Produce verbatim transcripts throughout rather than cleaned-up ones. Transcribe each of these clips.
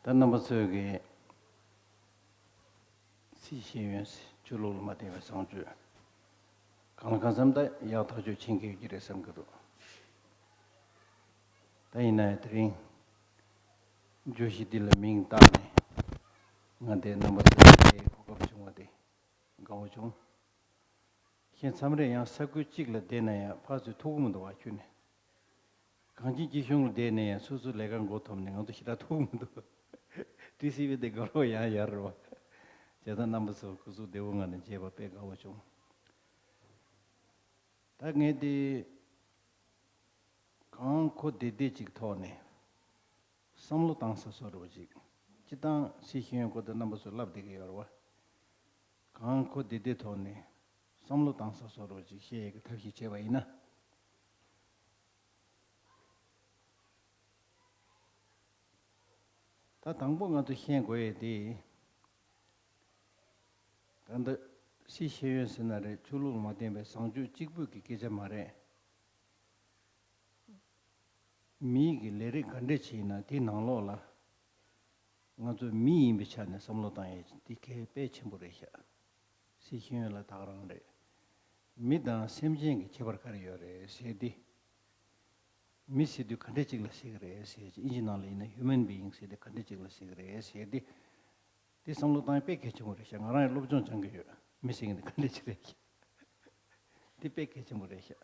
ད་རྣམ་པ་ཚོས་ཀྱི་སྲིད་ཤེས་ཡོན་ཆོས་ལུགས་ལ་མ་བརྟེན་པའི་བཟང་སྤྱོད་གང་ལ་གང་འཚམ་ད་ཡག་ཐག་ཆོད་ཕྱིན་གྱི་ཡོད་ཀྱི་རེད་བསམ་གྱི་འདུག་ད་ཡིན་ན་ཡང་དེ་རིང་བརྗོད་གཞི་འདི་ལ་མིང་བཏགས་ནས་ང་འདིར་རྣམ་པ་ཚོའི་གོ་སྐབས་བྱུང་བ་དེ་དགའ་བོ་བྱུང་། ཁྱེད་མཚམས་རེ་ཡང་ས་ཁུལ་གཅིག་ལ་བསྡད་ན་ཡང་ཕར་ཚུར་ཐུག་གི་མི་འདུག་བ་ཁྱོད་ནི། གངས་ཅན་སྐྱིད་གཤོངས་ལ་བསྡད་ནས་ཡང་སོ་སོའི་ལས་ཀ་མགོ་འཐོམ་ནས་ང་ཚོ་ཞེ་དྲག་ཐུག་མི་འདུག་ཊི་སི་ཝི་དེ་དགའ་རོགས་ཡང་ཡར་རོ། བྱས་ཙང་རྣམ་པ་ཚོ་སྐུ་གཟུགས་བདེ་བོ་ངང་ནས་མཇལ་བ་དཔེ་དགའ་བོ་བྱུང་། ད་ངས་དེ་གང་གོ་བདེ་བདེ་ཅིག་ཐོག་ནས་བསམ་བློ་བཏང་ས་བཟོ་འདྲ་བོ་ཅིག་སྤྱིར་བཏང་སྲིད་ཤེས་ཡོན་སྐོར་དུ་རྣམ་པ་ཚོས་ལབ་བསྡད་ཀྱི་ཡོད་རེད་བ། གང་གོ་བདེ་བདེ་ཐོག་ནས་བསམ་བློ་བཏང་ས་བཟོ་འདྲ་བོ་ཅིག་བཤད་ཡས་ཀྱི་ཐབས་ཤེས་བྱས་པ་ཡིན་ན། ད་དང་པོ་ང་ཚོ་ཤེས་དགོས་ཡས་དེ། ད་ལྟ་སྲིད་ཤེས་ཡོན་ཟེར་ན་རེད། ཆོས་ལུགས་ལ་མ་བརྟེན་པའི་བཟང་སྤྱོད་གཅིག་པུས་ཀྱི་སྐད་ཆ་མ་རེད། མིའི་གི་ལས་རིགས་ག་འདྲས་བྱས་ན་དེ་ནང་ལོགས་ལ་ང་ཚོ་མི་ཡིན་པའི་ཆ་ནས་བསམ་བློ་བཏང་ཡས་དེ་གལ་དཔེ་ཆེན་པོ་རེད་ཤག་སྲིད་ཤེས་ཡོན་ལ་ད་ག་རང་རེད། མི་དང་སེམས་ཅན་གྱི་ཁྱད་པར་ག་རེ་ཡོད་རེད་ཟེར་ཏེ། མི་ཟེར་དུས་ག་འདྲས་ཅིག་ལ་ཟེར་གི་རེད་ཟེར་གྱི་ཨིན་ཇི་ནང་ལ་ཡིན་ན་human being ཟེར་དུས་ག་འདྲས་ཅིག་ལ་ཟེར་གི་རེད་ཟེར་ཏེ། དེ་བསམ་བློ་བཏང་ཡ་དཔེ་གལ་ཆེན་པོ་རེད་ཤག་ང་རང་ཡང་སློབ་སྦྱོང་སྦྱང་གི་ཡོད། མི་ཟེར་མཁན་དེ་ག་འདྲས་ཅིག་རེད་ཤག་དེ་དཔེ་གལ་ཆེན་པོ་རེད་ཤག་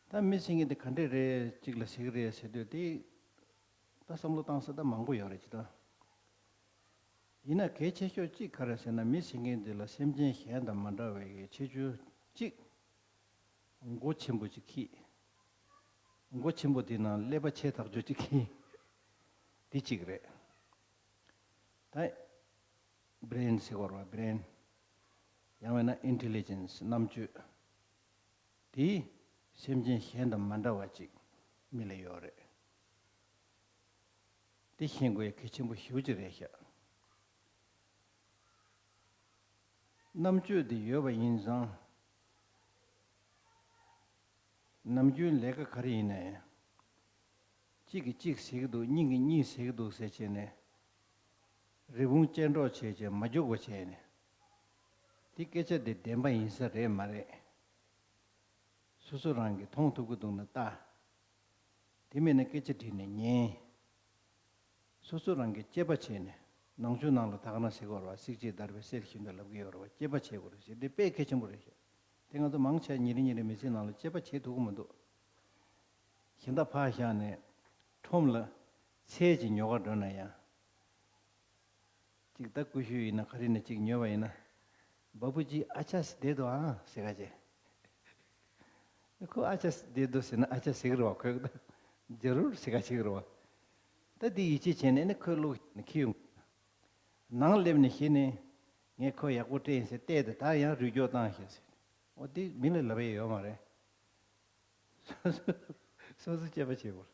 ད་མི་ཟེར་མཁན་དེ་ག་འདྲས་རེད་ཅིག་ལ་ཟེར་གི་རེད་ཟེར་དུས་དེ། ད་བསམ་བློ་བཏང་ས་ད་མང་པོ་ཡོད་རེད་ཅི་ད། ཡིན་ན་གལ་ཆེ་ཤོས་གཅིག་ག་རེ་ཟེར་ན་མི་ཟེར་མཁན་དེ་ལ་སེམས་ཅན་གཞན་དང་མ་འདྲ་བའི་གི་ཁྱད་ཆོས་གཅིག་མགོ་ཆེན་པོ་གཅིག་གིས། མགོ་ཆེན་པོ་དེ་ནང་ཀླད་པ་ཆེ་ཐག་ཆོད་གཅིག་གིས། དེ་གཅིག་རེད། ད་brain ཟེར་བ་རེད་བ། brain ཡང་མིན་ན་intelligence རྣམ་དཔྱོད། དེ་སེམས་ཅན་གཞན་དང་མ་འདྲ་བ་ཅིག་མི་ལ་ཡོད་རེད། དེ་ཤེས་དགོས་ཡ་གལ་ཆེན་པོ་ཞེ་པོ་ཅིག་རེད་ཤག་རྣམ་དཔྱོད་དེ་ཡོད་པ་ཡིན་ཙང་། ནམ་རྒྱུན་ལས་ཀ་ག་རེ་ཡིན་ནའི། གཅིག་གིས་གཅིག་ཟེར་གི་འདུག་གཉིས་ཀྱིས་གཉིས་ཟེར་གི་འདུག་ཟེར་བྱས་ནས། རི་བོང་ཅལ་འདྲོགས་བྱས་བྱས་མ་རྒྱུག་པ་བྱས་ནས། དེ་སྐད་ཆ་དེ་བདེན་པ་ཡིན་ས་རེད་མ་རེད། སོ་སོ་རང་གིས་མཐོང་ཐུབ་ཀྱི་འདུག་ན་ལྟ། དེ་མེད་ན་སྐད་ཆ་དྲིས་ནས་ཉན། སོ་སོ་རང་གིས་དཔྱད་པ་བྱས་ནས་ནང་ཆོས་ནང་ལ་ད་ག་ན་ཟེར་གི་ཡོད་རེད་བ། བསྲེགས་བཅད་བརྡར་བའི་སེལ་བཞིན་དུ་ལབ་ཀྱི་ཡོད་རེད་བ། དཔྱད་པ་བྱེད་དགོས་རེད་ཟེར་དེ་དཔེ་གལ་ཆེན་པོ་རེད་ཤག་དེ་ང་ཚོ་མང་ཆེ་ཉིན་རེ་ཉིན་རེ་མི་ཚེའི་ནང་ལ་དཔྱད་པ་བྱེད་ཐུབ་ཀྱི་མི་འདུག་གཞན་དག་ཕར་བཞག་ནས་ཁྲོམ་ལ་ཚལ་གྱི་ཉོ་གར་འགྲོ་ན་ཡང་། ཅིག་ད་ཀུ་ཤུ་ཡིན་ན་ག་རེ་ནས་ཅིག་ཉོས་པ་ཡིན་ན། बाबूजी अच्छा से दे दो हाँ ཟེར་ག་བྱས། ཁོ་अच्छा से दे दो ཟེར་ན་अच्छा ཟེར་གི་རེད་བ། ཁོས་ད་जरूर ཟེར་ག་བྱེད་གི་རེད་བ། ད་འདི་ཡིད་ཆེས་བྱས་ནས་ནི་ཁོས་བླུགས་ནས་འཁྱེར་ཡོང་། ནང་སླེབས་ནས་གཞི་ནས་ངས་ཁོ་ཡག་པོ་སྤྲད་ཡིན་ཟེར་བལྟས་ཏེ་ད་ཡང་རུས་སྐྱོར་བཏང་ཤག་ཟེར། འོ་དེ་མི་ལ་ལབ་ཡ་ཡོད་མ་རེད། སོ་སོ་སོ་སོ་དཔྱད་པ་བྱེད་དགོས།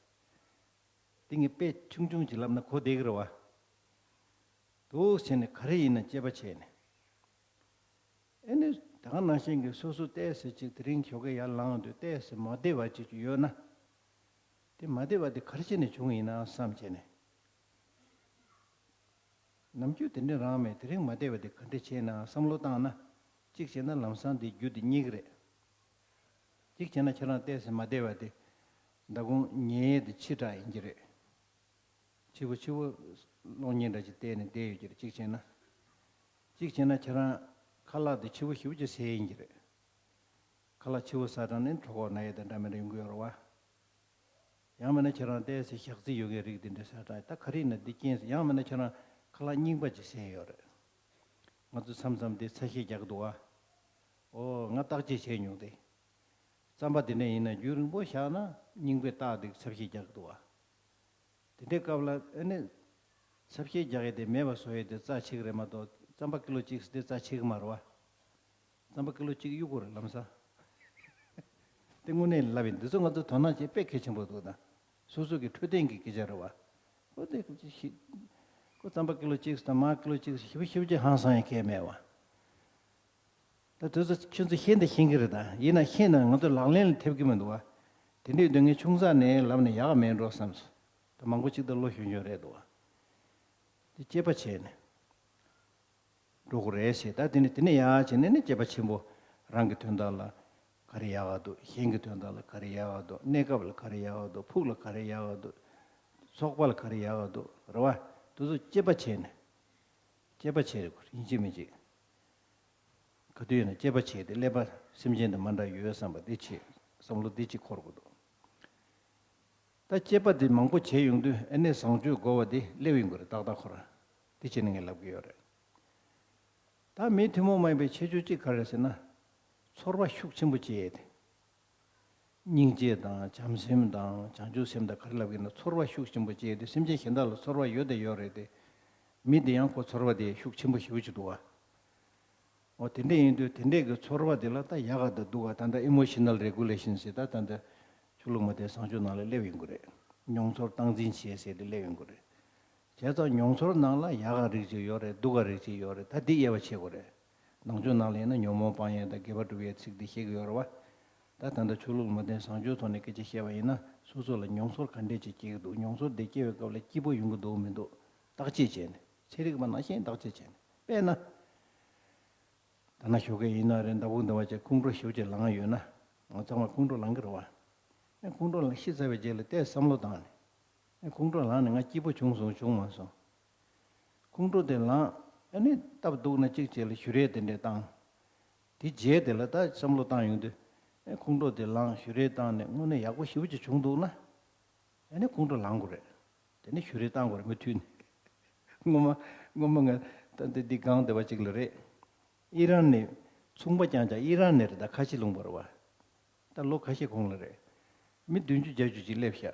དེ་ངས་དཔེ་ཆུང་ཆུང་ཅིག་ལབ་ན་གོ་བདེ་གི་རེད་བ། འདུག་བྱས་ནས་ག་རེ་ཡིན་ན་དཔྱད་པ་བྱས་ནས། ཨེ་ནི་ད་ག་ནང་བཞིན་གྱི་སོ་སོ་ཏོག་ཙམ་ཅིག་དེ་རིང་ཞོགས་ཀས་ཡར་ལངས་དུས་ཏོག་ཙམ་མ་བདེ་བ་ཅིག་ཡོད་ན། དེ་མ་བདེ་བ་དེ་ག་རེ་བྱས་ནས་བྱུང་ཡིན་ན་བསམ་བྱས་ནས། ནམ་རྒྱུན་དེ་འདྲ་རང་མེད། དེ་རིང་མ་བདེ་བ་དེ་ག་འདྲ་བྱས་ན་བསམ་བློ་བཏང་ན། གཅིག་བྱས་ན་ལམ་སང་དེ་རྒྱུ་དེ་རྙེད་ཀྱི་རེད། གཅིག་བྱས་ན་ཁྱེད་རང་ཏོག་ཙམ་མ་བདེ་བ་དེ་མདང་དགོང་ཉལ་ཡས་དེ་ཕྱི་དྲགས་ཡིན་གྱི་རེད། འཕྱི་པོ་འཕྱི་པོ་གློག་བརྙན་འདྲ་ཅིག་བལྟས་ནས་བསྡད་ཡོད་ཀྱི་རེད། གཅིག་བྱས་ན། གཅིག་བྱས་ན་ཁྱེད་རང་ཁ་ལག་དེ་འཕྱི་པོ་ཞེ་པོ་ཅིག་ཟས་ཡིན་གྱི་རེད། ཁ་ལག་འཕྱི་པོ་ཟ་དྲགས་ནས་གྲོད་ཁོག་ན་ཡས་དང་འདྲ་མི་འདྲ་ཡོང་གི་ཡོད་རེད་བ། ཡང་མིན་ན་ཁྱེད་རང་ཏོག་ཙམ་ཞག་རྩི་ཡོད་མཁན་རིགས་དེ་འདྲ་ཟ་དྲགས། ད་ག་རེ་ཡིན་ན་འདི་རྐྱེན་ཟེར། ཡང་མིན་ན་ཁྱེད་རང་ཁ་ལག་རྙིང་པ་ཅིག་ཟས་ཡོད་རེད། ང་ཚོ་མཚམས་མཚམས་དེ་ཚབ་ཤེས་རྒྱག་གི་འདུག་བ། ཨོ་ང་བརྟག་དཔྱད་བྱས་མྱོང་སྟེ། རྩམ་པ་དེ་འདྲ་ཡིན་ན་རྒྱུན་རིང་པོ་བཞག་ན་རྙིང་པའི་རྟགས་དེ་ཚབ་ཤེས་རྒྱག་གི་འདུག་བ། དེ་འདྲའི་སྐབས་ལ་ཨ་ནི། ཚབ་ཤེས་རྒྱག་ཡས་དེ་མེད་པ་བཟོ་ཡས་དེ་རྩ་ཆེ་གི་རེད་མ་གཏོགས་རྩམ་པ་ཀི་ལོ་གཅིག་ཟེར་དེ་རྩ་ཆེ་གི་མ་རེད་བ། རྩམ་པ་ཀི་ལོ་གཅིག་གཡུག་དགོས་རེད་ལམ་སང་། དེ་དངོས་གནས་ལབ་ཡིན། འདི་ཚོ་ང་ཚོ་དོ་སྣང་བྱེད་དཔེ་གལ་ཆེན་པོ་འདུག་ད་སོ་སོ་གི་འཕྲོད་བསྟེན་གྱི་སྐད་ཆ་རེད་བ། ཁོ་དེ་ཁོ་ཅི་ཤི། ཁོ་རྩམ་པ་ཀི་ལོ་གཅིག་དང་མར་ཀི་ལོ་གཅིག་ཞེ་པོ་ཞེ་པོ་ཅིག་ཧང་སང་ཡས་གང་ཡང་མེད་བ། ད་དུས་ཚོད་ཁྱོད་ཚོ་ཤེས་འདི་ཤེས་ཀྱི་རེད། ད་ཡིན་ན་ཤེས་ན་ང་ཚོ་ལག་ལེན་ལ་ཐེབས་ཀྱི་མི་འདུག་བ། དེ་འདྲའི་སྡུག་བསྔལ་ཆུང་ཙག་ནས་ལབ་ནས་ཡག་མེད་འགྲོ་བསམས། ད་ མང་པོ་ཅིག་ད་ལོ་གཞོན་གཞོན་རེད་འདུག་བ། དེ་དཔྱད་པ་བྱས་ནས་འགྲོ་དགོས་རེད་ཟེར། ད་དེ་ནས་དེ་ནས་ཡར་བྱས་ནས་ནི་དཔྱད་པ་ཆེན་པོ། རང་གི་དོན་དག་ལ་ག་རེ་ཡག་ག་འདུག་གཞན་གྱི་དོན་དག་ལ་ག་རེ་ཡག་ག་འདུག་གནས་སྐབས་ལ་ག་རེ་ཡག་ག་འདུག་ཕུགས་ལ་ག་རེ་ཡག་ག་འདུག་ཚོགས་པ་ལ་ག་རེ་ཡག་ག་འདུག་རེད་བ། དེ་ཚོ་དཔྱད་པ་བྱས་ནས། དཔྱད་པ་བྱས་རེད་དགོས། ཡིན་གཅིག་མིན་གཅིག་ག་དུས་ཡིན་ན་དཔྱད་པ་བྱས་ཏེ་ཀླད་པ་སེམས་ཅན་དང་མ་འདྲ་ཡོད་བསམ་པ་དེ་བྱེད། བསམ་བློ་དེ་གཅིག་འཁོར་དགོས་འདུག་ད་དཔྱད་པ་དེ་མང་པོ་བྱས་ཡོང་དུས་ཨ་ནི་བཟང་སྤྱོད་དགོས་པ་དེ་སླེབས་ཡོང་གི་རེད། ཏག་ཏག་ཁོ་རང་། དེ་བྱས་ནས་ངས་ལབ་ཀྱི་ཡོད་རེད། ད་མི་ཐུན་མོང་མ་ཡིན་པའི་ཁྱད་ཆོས་གཅིག་ག་རེ་རེད་ཟེར་ན། ཚོར་བ་ཤུགས་ཆེན་པོ་སྐྱེ་ཡས་དེ། སྙིང་རྗེ་དང་བྱམས་སེམས་དང་བྱང་ཆུབ་སེམས་དང་ག་རེ་ལབ་ཀྱི་ཡིན་ན། ཚོར་བ་ཤུགས་ཆེན་པོ་སྐྱེ་ཡས་དེ། སེམས་ཅན་གཞན་དག་ལ་ཚོར་བ་ཡོད་དེ་ཡོད་རེད་དེ། མི་དེ་ཡང་ཁོ་ཚོར་བ་དེ་ཤུགས་ཆེན་པོ་ཞེ་པོ་ཅིག་འདུག་བ། འོ་དེ་འདྲ་ཡིན་དུས་དེ་འདྲས་ཀྱི་ཚོར་བ་དེ་ལ་ད་ཡག་ག་ད་སྡུག་ག་ད་ལྟ་ཨི་མོ་ཤི་ནལ་རེ་གུ་ལེ་ཤན་ཟེར། ད་ད་ལྟ་ཆོས་ལུགས་མ་དེ་བཟང་སྤྱོད་ནང་ལ་སླེབས་ཡོང་གི་རེད། མྱོང་ཚོར་སྟངས་འཛིན་བྱེད་ཟེར་དེ་སླེབས་ཡོང་གི་རེད། བྱས་ཙང་མྱོང་ཚོར་ནང་ལ་ཡག་ག་རིགས་ཅིག་ཡོད་རེད། སྡུག་ག་རིགས་ཅིག་ཡོད་རེད། ད་འདི་དབྱེ་བ་ཕྱེ་དགོས་རེད། ནང་ཆོས་ནང་ལ་ཡིན་ན་ཉོན་མོངས་སྤང་ཡས་དང་དགེ་བ་སྒྲུབ་ཡས་ཚིག་འདི་བཤད་ཀྱི་ཡོད་རེད་བ། ད་ད་ལྟ་ཆོས་ལུགས་མ་བསྟེན་བཟང་སྤྱོད་ཐོག་ནས་སྐད་ཆ་བཤད་པ་ཡིན་ན། སོ་སོ་ལ་མྱོང་ཚོར་ག་འདྲས་ཅིག་སྐྱེ་གི་འདུག་མྱོང་ཚོར་འདི་སྐྱེ་བའི་སྐབས་ལ་སྐྱིད་པོ་ཡོང་གི་འདུག་མི་འདུག་བརྟག་དཔྱད་བྱས་ནས། ཚན་རིག་པ་ནང་བཞིན་བརྟག་དཔྱད་བྱས་ནས། དཔེར་ན། ད་ན་ཞོགས་ཀས་ཡིན་ན་རེད། ཟླ་ཕོགས་འདི་བ་ཅིག་ཁོང་ཁྲོ་ཞེ་པོ་ཅིག་ལངས་ཡོད་ན། ང་ཚང་མ་ཁོང་ཁྲོ་ལངས་ཀྱི་རེད་བ། ཨེ་ཁོང་ཁྲོ་ལངས་ཤི་ཚར་བའི་རྗེས་ལ་ཏོག་ཙམ་བསམ་བློ་བཏང་ནས། ཨེ་ཁོང་ཁྲོ་ལངས་ནས་ང་སྐྱིད་པོ་བྱུང་སོང་བྱུང་མ་སོང་། ཁོང་ཁྲོ་དེ་ལངས། ཨ་ནི་སྟབས་སྡུག་ན་གཅིག་བྱས་ལ་བཞུ་རས་དེ་འདྲས་བཏང་། དེ་རྗེས་དེ་ལ་ད་བསམ་བློ་བཏང་ཡོང་དུས། ཨེ་ཁོང་ཁྲོ་དེ་ལངས་བཞུ་རས་བཏང་ནས་དངོས་གནས་ཡག་པོ་ཞེ་པོ་ཅིག་བྱུང་འདུག་ན། ཨ་ནི་ཁོང་ཁྲོ་ལངས་དགོས་རེད། དེ་ནས་བཞུ་རས་བཏང་དགོས་རེད། མུ་མཐུད་ནས། སྔོན་མ། སྔོན་མ་ང་ད་འདི་འདི་སྒང་དེ་བ་གཅིག་ལ་རེད། ཨི་རན་ནས་མཚུངས་པ་རྐྱང་རྐྱང་། ཨི་རན་ནས་རེད། ད་ཁ་ཆེ་ལུང་པ་རེད་བ། ད་ལོ་ཁ་ཤས་གོང་ལ་རེད། མི་བདུན་ཅུ་བརྒྱད་ཅུ་ཅིག་སླེབས་ཤག་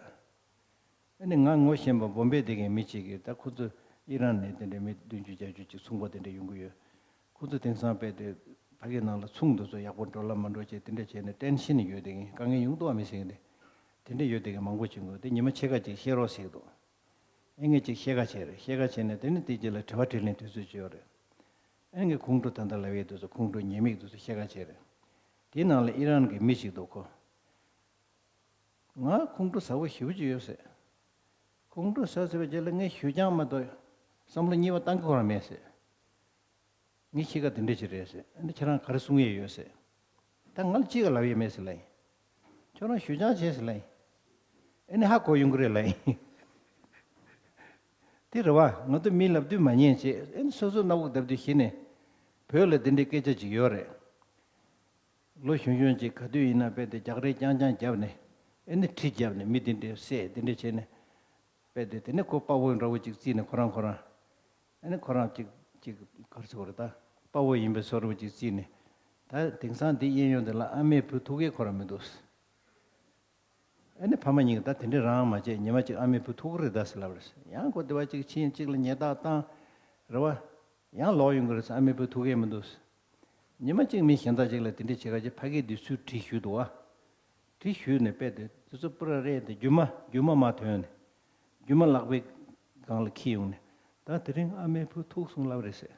ཨ་ནི་ང་ངོ་ཤེས་པ་བོམ་བེ་དེ་གའི་མི་གཅིག་གིས། ད་ཁོ་ཚོ་ཨི་རན་ནས་དེ་འདྲའི་མི་བདུན་ཅུ་བརྒྱད་ཅུ་ཅིག་མཚུངས་པ་དེ་འདྲ་ཡོང་གི་ཡོད། ཁོ་ཚོ་དེང་སང་དཔེ་དེ་ཕ་གི་ནང་ལ་ཚོང་འདི་ཚོ་ཡག་པོ་འགྲོ་ལ་མ་འགྲོ་བྱས་དེ་འདྲ་བྱས་ནས་ཏེན་ཤན་ཡོད་དེ་གའི། དཀའ་ངལ་ཡོང་གི་འདུག་བ། མི་ཟེར་གི་འདི། དེ་འདྲ་ཡོད་དེ་གའི་མང་པོ་བྱུང་གི། དེ་ཉི་མ་ཕྱེད་ཀ་ཅིག་བཤད་རོགས་ཟེར་གི་འདུག་ཨེ་ངས་ཅིག་བཤད་ཁ་བྱས་རེད། བཤད་ཁ་བྱས་ནས་དེ་ནི་དེ་རྗེས་ལ་དྲི་བ་དྲིས་ལན་དུས་ཚོད་ཅིག་ཡོད་རེད། ཨེ་ངས་ཁོང་ཁྲོ་ད་ལྟ་ལབ་ཡས་དེ་ཚོ། ཁོང་ཁྲོ་ཉེས་དམིགས་དེ་ཚོ་བཤད་ཁ་བྱས་རེད། དེའི་ནང་ལ་ཨི་རན་གྱི་མི་ཞིག་འདུག་ཁོ། ང་ཁོང་ཁྲོ་ཟ་བ་ཞེ་པོ་ཅིག་ཡོད་ཟེར། ཁོང་ཁྲོ་ཟ་ཟེར་བའི་རྗེས་ལ་ངས་ཞུ་རྐྱང་མ་གཏོགས་བསམ་བློ་གཉིས་པ་བཏང་གི་ཁོ་རང་མེད་ཟེར། ངའི་གཤིས་ཀ་དེ་འདྲ་ཅིག་རེད་ཟེར། ཨ་ནི་ཁྱེད་རང་ག་རེ་གསུང་ཡས་ཡོད་ཟེར། ད་ང་ལ་ཅི་ག་ལབ་ཡས་མེད་ཟེར་ལབ་ཡིན། ཁྱོད་རང་ཞུ་རྐྱང་བྱས་ཟེར་ལབ་ཡིན། ཨ་ནི་ཧ་གོ་ཡོང་གི་རེད་ལབ་ཡིན། དེ་རེད་བ། ང་ཚོ་མི་ལབ་དུས་མ་ཉན་བྱས། ཨ་ནི་སོ་སོ་སྣ་བུག་བརྡབ་དུས་གཞི་ནས། བོད་ལ་དེ་འདྲའི་སྐད་ཆ་ཅིག་ཡོད་རེད། ལོ་གཞོན་གཞོན་ཅིག་ག་དུས་ཡིན་ན་དཔེ་དེ་རྒྱག་རེས་རྐྱང་རྐྱང་བརྒྱབ་ནས། ཨ་ནི་གྲི་བརྒྱབ་ནས་མི་དེ་འདྲའི་བསད། དེ་འདྲ་བྱས་ནས། དཔེ་དེ་དེ་ནས་ཁོ་དཔའ་བོ་འདྲ་བོ་ཅིག་བརྩིས་ནས་ཁོ་རང་ཁོ་རང་། ཨ་ནི་ཁོ་རང་ཅིག་ཅིག་ག་རེ་ཟེར་དགོས་རེད། ད་དཔའ་བོ་ཡིན་པའི་བཟོ་འདྲ་བོ་ཅིག་བརྩིས་ནས། ད་དེང་སང་འདི་གཡས་གཡོན་དེ་ལ་ཨ་མའི་བུ་ཐུག་མཁན་ཁོ་རང་མི་འདུག་ཨ་ནི་ཕ་མ་གཉིས་ཀྱིས་ད་དེ་འདྲའི་རང་མ་བྱས། ཉི་མ་གཅིག་ཨ་མའི་བུ་ཐུག་གི་རེད་ད་ཟེར་ལབ་རེད། ཡང་ཁོ་དེ་བ་གཅིག་ཕྱིན་གཅིག་ལ་ཉེས་རྡུང་བཏང་། རེད་བ། ཡང་ལོག་ཡོང་གི་རེད་ཟེར། ཨ་མའི་བུ་ཐུག་མཁན་མི་འདུག་ཉི་མ་གཅིག་མི་གཞན་དག་ཅིག་ལ་དེ་འདྲ་བྱེད་ཁ་ཅིག་ཕ་གིར་དེ་ཚུར་གྲི་གཞུས་འདུག་བ། གྲི་གཞུས་ནས་དཔེ་དེ་དེ་ཚོ་པུ་ར་རེད་དེ། རྒྱུ་མ་རྒྱུ་མ་མར་ཐོན་ནས། རྒྱུ་མ་ལག་པའི་སྒང་ལ་འཁྱེར་ཡོང་ནས། ད་དེ་རིང་ཨ་མའི་བུ་ཐུག་སོང་ལབ་རེད་ཟེར།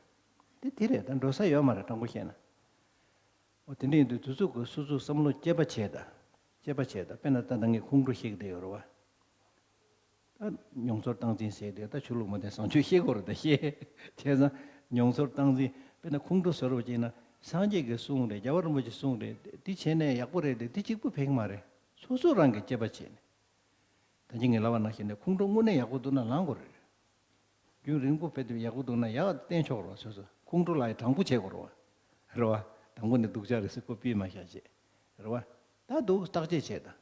དེ་དེ་རེད། ད་འགྲོ་ས་ཡོད་མ་རེད། དྲང་པོ་བཤད་ན། འོ་དེ་འདྲ་ཡིན་དུས་དེ་ཚོ་གི་སོ་སོའི་བསམ་བློ་དཔྱད་པ་བྱས་དང་། དཔྱད་པ་བྱས་དང་། དཔེར་ན་ད་ད་ངས་ཁོང་ཁྲོ་བཤད་ཀྱི་བསྡད་ཡོད་རེད་བ། ད་མྱོང་ཚོར་སྟངས་འཛིན་ཟེར་དེ་ད་ཆོས་ལུགས་མ་བསྟེན་བཟང་སྤྱོད་བཤད་དགོས་རེད། ད་བཤད་བྱས་ཙང་མྱོང་ཚོར་སྟངས་འཛིན། དཔེར་ན་ཁོང་ཁྲོ་ཟ་འདྲ་བོ་བྱས་ན་སངས་རྒྱས་ཀྱི་གསུང་རེད། རྒྱལ་བ་རིན་པོ་ཆེའི་གསུང་རེད། འདི་བྱས་ནས་ཡག་པོ་རེད་དེ། འདི་གཅིག་པུ་ཕན་གྱི་མ་རེད། སོ་སོ་རང་གིས་དཔྱད་པ་བྱས་ནས། ད་གིན་ངས་ལབ་པ་ནང་བཞིན་ནས་ཁོང་ཁྲོ་དངོས་གནས་ཡག་པོ་འདུག་ན་ལངས་དགོས་རེད། རྒྱུན་རིང་པོ་དཔེ་དེ་ཡག་པོ་འདུག་ན་ཡག་བསྟན་ཆོག་རེད་བ། སོ་སོ་ཁོང་ཁྲོ་ལངས་ཡས་དྲང་པོ་བྱེད་དགོས་རེད་བ། རེད་བ། དང་པོ་ནས་སྡུག་ཅག་རེད་ཟེར་ཁོ་པི་མ་བཞག་བྱས། རེད་བ། ད་འདུག་བརྟག་དཔྱད་བྱས་དང་།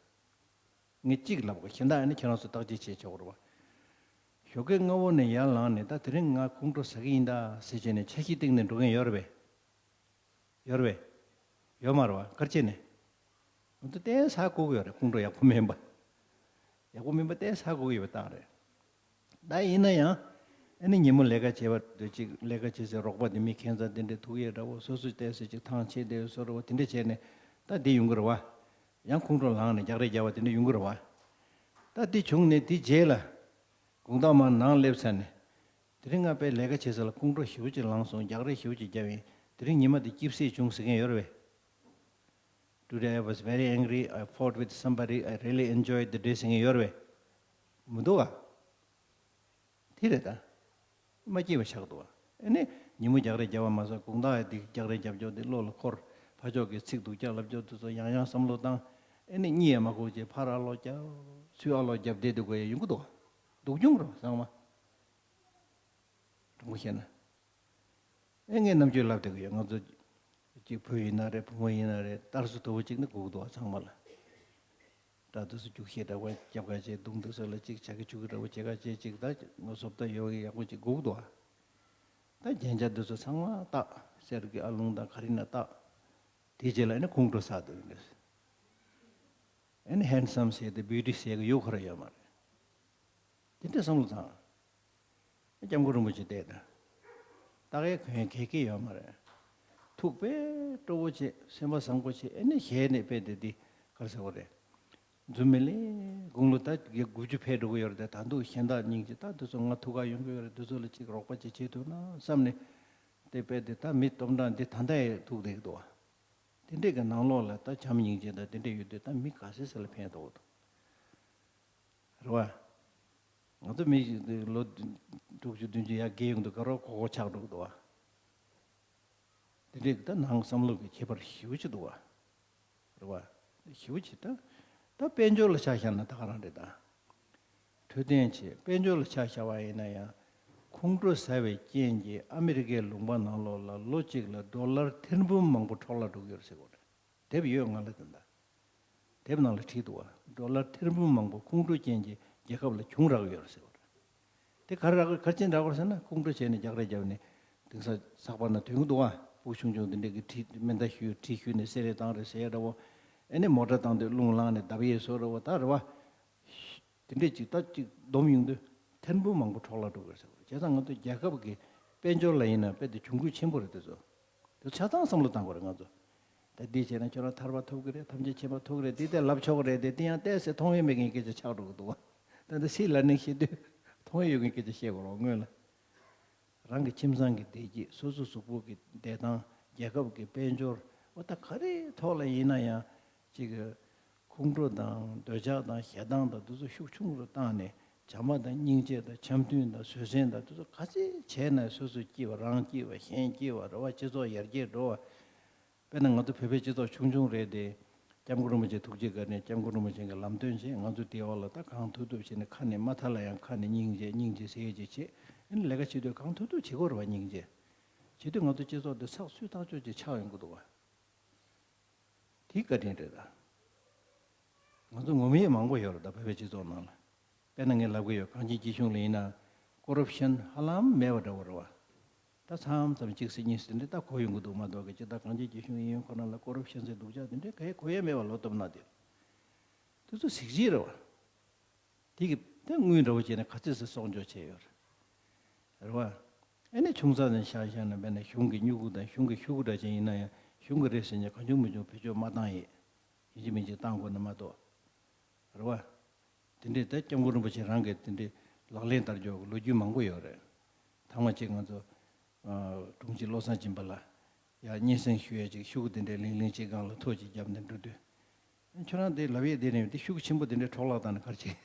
ངས་གཅིག་ལབ་དགོས། གཞན་དག་ཨ་ནི་ཁྱེད་རང་ཚོ་བརྟག་དཔྱད་བྱེད་ཆོག་རེད་བ། ཞོགས་ཀས་སྔ་བོ་ནས་ཡར་ལངས་ནས་ད་དེ་རིང་ང་ཁོང་ཁྲོ་ཟ་གི་ཡིན་ད་ཟེར་བྱས་ནས་འཆར་གཞི་བཏིང་ནས་འགྲོ་མཁན་ཡོད་རེད་པས། ཡོད་རེད་པས། ཡོད་མ་རེད་བ། ག་རེ་བྱས་ནས། ང་ཚོ་ཏོག་ཙམ་ཧ་གོ་གི་ཡོད་རེད། ཁོང་ཁྲོ་ཡག་པོ་མིན་པ། ཡག་པོ་མིན་པ་ཏོག་ཙམ་ཧ་གོ་གི་ཡོད་པའི་རྟགས་རེད། ད་ཡིན་ན་ཡང་། ཨ་ནི་ཉིན་མོ་ལས་ཀ་བྱེད་པ་དུས་གཅིག་ལས་ཀ་བྱེད་སའི་རོགས་པ་དེ་མི་ཁྱད་མཚར་དེ་འདྲས་ཐུག་ཡས་འདྲ་བོ། སོ་སོ་ཏོག་ཙམ་ཅིག་ཐང་ཆད་བསྡད་ཡོད་བཟོ་འདྲ་བོ། དེ་འདྲས་བྱས་ནས་ད་འདི་ཡོང་གི་རེད་བ། ཡང་ཁོང་ཁྲོ་ལངས་ནས་རྒྱག་རེས་རྒྱག་པ་དེ་འདྲས་ཡོང་གི་རེད་བ། ད་འདི་བྱུང་ནས་དེ་རྗེས་ལ། དགོང་དག་མར་ནང་སླེབས་ཚར་ནས། དེ་རིང་ང་དཔེ་ལས་ཀ་བྱེད་ས་ལ་ཁོང་ཁྲོ་ཞེ་པོ་ཅིག་ལངས་སོང་། རྒྱག་རེས་ཞེ་པོ་ཅིག་བརྒྱབ་ཡིན། དེ་རིང་ཉི་མ་འདི་སྐྱིད་སེ་བྱུང་ཟེར་མཁན་ཡོད་རེད་པས། Today I was very angry. I fought with somebody. I really enjoyed the day ཟེར་མཁན་ཡོད་རེད་པས། མི་འདུག་ག་དེ་རེད་ད། མ་སྐྱིད་པ་ཆགས་འདུག་བ། ཨེ་ནི་ཉིན་མོ་རྒྱག་རེས་རྒྱབ་པ་མ་ཟད་དགོང་དག་ཡང་དེ་རྒྱག་རེས་རྒྱབ་ཀྱོག་དེ་བློ་ལ་འཁོར། ཕ་ཕྱོགས་ཀྱི་ཚིག་སྡུག་ཅག་ལབ་ཀྱོག་དེ་ཚོ་ཡང་ཡང་བསམ་བློ་བཏང་། ཨེ་ནི་གཉིད་ཡང་མ་ཁུག་བྱས་ཕར་ཨ་ལོག་རྒྱབ་ཚུར་ཨ་ལོག་རྒྱབ་བསྡད་འདུག་གོ་ཡ་ཡོང་གི་འདུག་བ། སྡུག་གྱོང་རོ་ཚང་མ། དྲང་པོ་བཤད་ན། ཨེ་ངས་རྣམ་དཔྱོད་ལབ་བསྡད་གི་ཡོད། ང་ཚོ་གཅིག་བུ་ཡིན་ན་རེད། བུ་མོ་ཡིན་ན་རེད། གཏར་སོ་དོ་བོ་གཅིག་ནི་དགོས་ཀྱི་འདུག་བ་ཚང་མ་ལ། སྐྲ་དུ་སུ་རྒྱུག་ཤེས་འདྲ་བ་རྒྱབ་ཁ་བྱས། གདོང་དུ་སུ་ལ་གཅིག་བྱ་གི་ཆུ་གི་འདྲ་བོ་བྱེད་ཁ་བྱས། གཅིག་ད་ངོ་སོབ་ད་ཡོད་ཡག་པོ་གཅིག་དགོས་ཀྱི་འདུག་བ། ད་རྒྱན་ཆ་འདི་ཚོ་ཚང་མ་བཏགས། གསེར་གྱི་ཨ་ལོང་དང་ག་རེ་ན་བཏགས། དེའི་རྗེས་ལ་ཨེ་ནི་ཁོང་ཁྲོ་ཟ་འདུག་ཡིན་འདྲ། ཨེ་ནི་ཧེན་སམ་ཟེར་ཏེ་བིའུ་ཊི་ཟེར་གི་ཡོད་ཁོ་ར་ཡོད་མ་རེད། དེ་འདྲ་བསམ་བློ་བཏང་། སྐྱབས་མགོན་རིན་པོ་ཆེ་བལྟས་དང་། ད་གའི་གོན་གེ་གེ་ཡོད་མ་རེད། ཐུགས་དཔེ་སྤྲོ་བོ་བྱེད། སེམས་པ་བཟང་པོ་བྱེད། ཨེ་ནི་ཞལ་ནས་དཔེ་དེ་འདི་ག་རེ་ཟེར་བ་རེད། རྫུན་མི་ལས་དགུང་ལོ་ད་དགུ་བཅུ་ཕེབས་འགྲོ་གི་ཡོད་རེད་དེ། ད་དུང་གཞན་དག་སྙིང་རྗེ། ད་དེ་ཚོ་ང་ཐུག་ག་ཡོང་གི་ཡོད་རེད། དེ་ཚོ་ལ་ཅིག་རོགས་པ་ཅིག་བྱེད་ཐུབ་ན་བསམ་ནས། དེ་དཔེ་དེ་ད་མི་སྟོང་ཕྲག་འདི་ད་ལྟ་ཡང་ཐུག་བསྡད་ཀྱི་འདུག་བ། དེ་འདྲས་ཀྱི་ནང་ལོགས་ལ་ད་བྱམས་སྙིང་རྗེ་དང་དེ་འདྲས་ཡོད་དུས་ད་མི་ག་ཚོད་ཟེར་ལ་ཕན་ཐོགས་འདུག་རེད་བ། ང་ཚོ་མི་ཞིག་ལོ་དྲུག་ཅུ་བདུན་ཅུ་ཡར་རྒས་ཡོང་དུས་དགའ་རོགས་ཁོག་ཁོག་ཆགས་འགྲོ་གི་འདུག་བ། དེ་འདྲས་ཀྱི་ད་ནང་བསམ་བློ་གི་ཁྱད་པར་ཞེ་པོ་ཅིག་འདུག་བ། རེད་བ། ཞེ་པོ་ཅིག་ད། ད་དཔལ་འབྱོར་ལ་ཆ་བཞག་ན་ད་ག་རང་རེད་ད། འཕྲོད་བསྟེན་བྱེད། དཔལ་འབྱོར་ལ་ཆ་བཞག་པ་ཡིན་ན་ཡང་། ཁོང་ཁྲོ་ཟ་བའི་རྐྱེན་གྱིས་ཨ་མི་རི་ཀའི་ལུང་པ་ནང་ལོགས་ལ་ལོ་གཅིག་ལ་ཌོ་ལར་ཐེར་འབུམ་མང་པོ་འཕྲོ་བརླག་འགྲོ་གི་ཡོད་རེད་ཟེར་གོ་རེད། དེབ་ཡོད་ང་ལ་དེ་འདྲ། དེབ་ནང་ལ་བྲིས་འདུག་བ། ཌོ་ལར་ཐེར་འབུམ་མང་པོ་ཁོང་ཁྲོ་རྐྱེན་གྱིས་རྒྱལ་ཁབ་ལ་གྱོང་རག་ཡོད་རེད་ཟེར་བ་རེད། དེ་ག་རེ་རག་ག་རེ་བྱས་ནས་རག་པ་རེད་ཟེར་ན། ཁོང་ཁྲོ་བྱས་ནས་རྒྱག་རེས་བརྒྱབ་ནས་དེང་སང་ཚགས་པར་ནང་ཐོན་གྱི་འདུག་བ། ཕྲུ་གུ་ཆུང་ཆུང་དེ་འདྲས་ཀྱིས་གྲི་མེ་མདའ་གཞུས། གྲི་གཞུས་ནས་བསད་རེས་བཏང་རེས་ཟེར་ཡ་འདྲ་བོ། ཨེ་ནས་མོ་ཊ་བཏང་དུས་རླུང་ལངས་ནས་བརྡབ་ཡས་བཟོ་འདྲ་བོ་ད་རེད་བ། དེ་འདྲས་ཅིག་ད་ཅིག་སྡོམ་ཡོང་དུས་ཐེར་འབུམ་མང་པོ་འཕྲོ་བརླག་འགྲོ་གི་རེད་ཟེར་བ་རེད། བྱས་ཙང་ང་ཚོ་རྒྱལ་ཁབ་ཀྱི་དཔལ་འབྱོར་ལ་ཡིན་ན་དཔེ་དེ་གྱོང་གུད་ཆེན་པོ་རེད། དེ་ཚོ་དེ་ཆ་ཚང་བསམ་བློ་བཏང་དགོས་རེད་ང་ཚོ། ད་འདི་བྱས་ན་ཁྱོད་རང་ཐར་པ་ཐོབ་ཀྱི་རེད། ཐམས་ཅད་མཁྱེན་པ་ཐོབ་ཀྱི་རེད། འདི་དེ་ལབ་ཆོག་གི་རེད་དེ། དེ་ཡང་ཏོག་ཙམ་མཐོང་ཡས་མེད་མཁན་སྐད་ཆ་ཆགས་འགྲོ་གི་འདུག་བ། ད་ལྟ་སྲིད་ལ་ནི་བཤད་དུས་མཐོང་ཡས་ཡོད་མཁན་སྐད་ཆ་བཤད་དགོས་རེད་སྔོན་ལ། རང་གི་ཁྱིམ་ཚང་གི་བདེ་སྐྱིད། སོ་སོ་གཟུགས་པོ་གི་བདེ་ཐང་། རྒྱལ་ཁབ་ཀྱི་དཔལ་འབྱོར། འོ་ད་ག་རེའི་ཐོག་ལ་ཡིན་ན་ཡང་ཅིག་ཁོང་ཁྲོ་དང་འདོད་ཆགས་དང་ཞེ་སྡང་དང་དེ་ཚོ་ཤུགས་ཆུང་རུ་བཏང་ནས། བྱམས་པ་དང་སྙིང་རྗེ་དང་འཆམ་མཐུན་དང་བཟོད་བསྲན་དང་དེ་ཚོ་ག་ཚད་བྱས་ན། སོ་སོ་སྐྱིད་པ། རང་སྐྱིད་པ། གཞན་སྐྱིད་པ་རེད་བ། སྤྱི་ཚོགས་ཡར་རྒྱས་འགྲོ་བ། དཔེར་ན་ང་ཚོ་བོད་པའི་སྤྱི་ཚོགས་ཆུང་ཆུང་རེད་དེ། སྐྱབས་མགོན་རིན་པོ་ཆེ་ཐུགས་རྗེ་བཀའ་དྲིན། སྐྱབས་མགོན་རིན་པོ་ཆེ་གི་ལམ་སྟོན་བྱས། ང་ཚོ་དེའི་འོག་ལ་ད་གང་ཐུབ་ཐུབ་བྱས་ནས། ཁ་ནས་མ་ཐར་ལ་ཡང་ཁ་ནས་སྙིང་རྗེ་སྙིང་རྗེ་ཟེར་ཡས་ཅིག་བྱེད། ཨ་ནི་ལས་ཀ་བྱེད་དུས་གང་ཐུབ་ཐུབ་བྱེད་དགོས་རེད་བ། སྙིང་རྗེ་བྱེད་དུས་ང་ཚོ་སྤྱི་ཚོགས་འདི་ཚགས་ཚུད་ཐག་ཆོད་ཅིག་ཆགས་ཡོང་གི་འདུག་བ། དེའི་བཀའ་དྲིན་རེད་ད། ང་ཚོ་ངོམ་ཡས་མང་པོ་ཡོད་རེད་ད་བོད་པའི་སྤྱི་ཚོགས་ནང་ལ། དཔེར་ན་ངས་ལབ་གི་ཡོད། གངས་ཅན་སྐྱིད་གཤོངས་ལ་ཡིན་ན་ཀོ་རབ་ཤན་ཧ་ལམ་མེད་པ་འདྲ་བོ་རེད་བ། ད་མཚམས་མཚམས་གཅིག་ཟེར་གཉིས་ཟེར་དེ་འདྲ་ད་གོ་ཡོང་གི་འདུག་མ་གཏོགས་ཀྱི། སྤྱིར་ད་གངས་ཅན་སྐྱིད་གཤོངས་གཡས་གཡོན་ཁོ་ན་ལ་ཀོ་རབ་ཤན་ཟེར་སྡུག་ཅག་དེ་འདྲའི་ག་ཡེ་གོ་ཡས་མེད་པ། ལོ་སྟོབས་ན་དེ། དེ་ཚོ་གཟི་བརྗིད་རེད་བ། དེ་གི་དེ་དངུལ་འདྲ་བོ་བྱས་ནས་ག་ཚོད་ཟེར་གསོག་འཇོག་བྱས་ཡོད་རེད། རེད་བ། ཨ་ནི་ཆུང་ཙག་ནས་ཆ་བཞག་ན། དཔེར་ན་གཞུང་གི་སྨྱུ་གུ་དང་གཞུང་གི་ཤོག་གུ་འདྲ་ཅན་ཡིན་ན་ཡང་། གཞུང་གི་རེད་ཟེར་ནས་གང་བྱུང་མི་བྱུང་བེད་སྤྱོད་མ་བཏང་ཡས། ཡིན་གཅིག་མིན་གཅིག་བཏང་དགོས་ན་མ་གཏོགས། རེད་བ། དེ་འདྲས་ད་སྐྱབས་མགོན་རིན་པོ་ཆེ་རང་གིས་དེ་འདྲས་ལག་ལེན་བསྟར་རྒྱུ་ལོ་རྒྱུས་མང་པོ་ཡོད་རེད། ཐེངས་མ་གཅིག་ང་ཚོ་ཨ་དྲུང་ཆེ་བློ་བཟང་སྦྱིན་པ་ལགས་ཡར་སྙན་སེང་ཞུ་ཡས་ཅིག་ཤོག་གུ་དེ་འདྲས་ལིང་ལིང་གཅིག་སྒང་ལ་ཐོ་གཅིག་བརྒྱབ་ནས་འགྲོ་དུས། ཁྱོད་རང་དེ་ལབ་ཡས་དེ་ནས་དེ་ཤོག་གུ་ཆེན་པོ་དེ་འདྲས་འཕྲོ་བརླག་བཏང་ན་ག་རེ་བྱེད།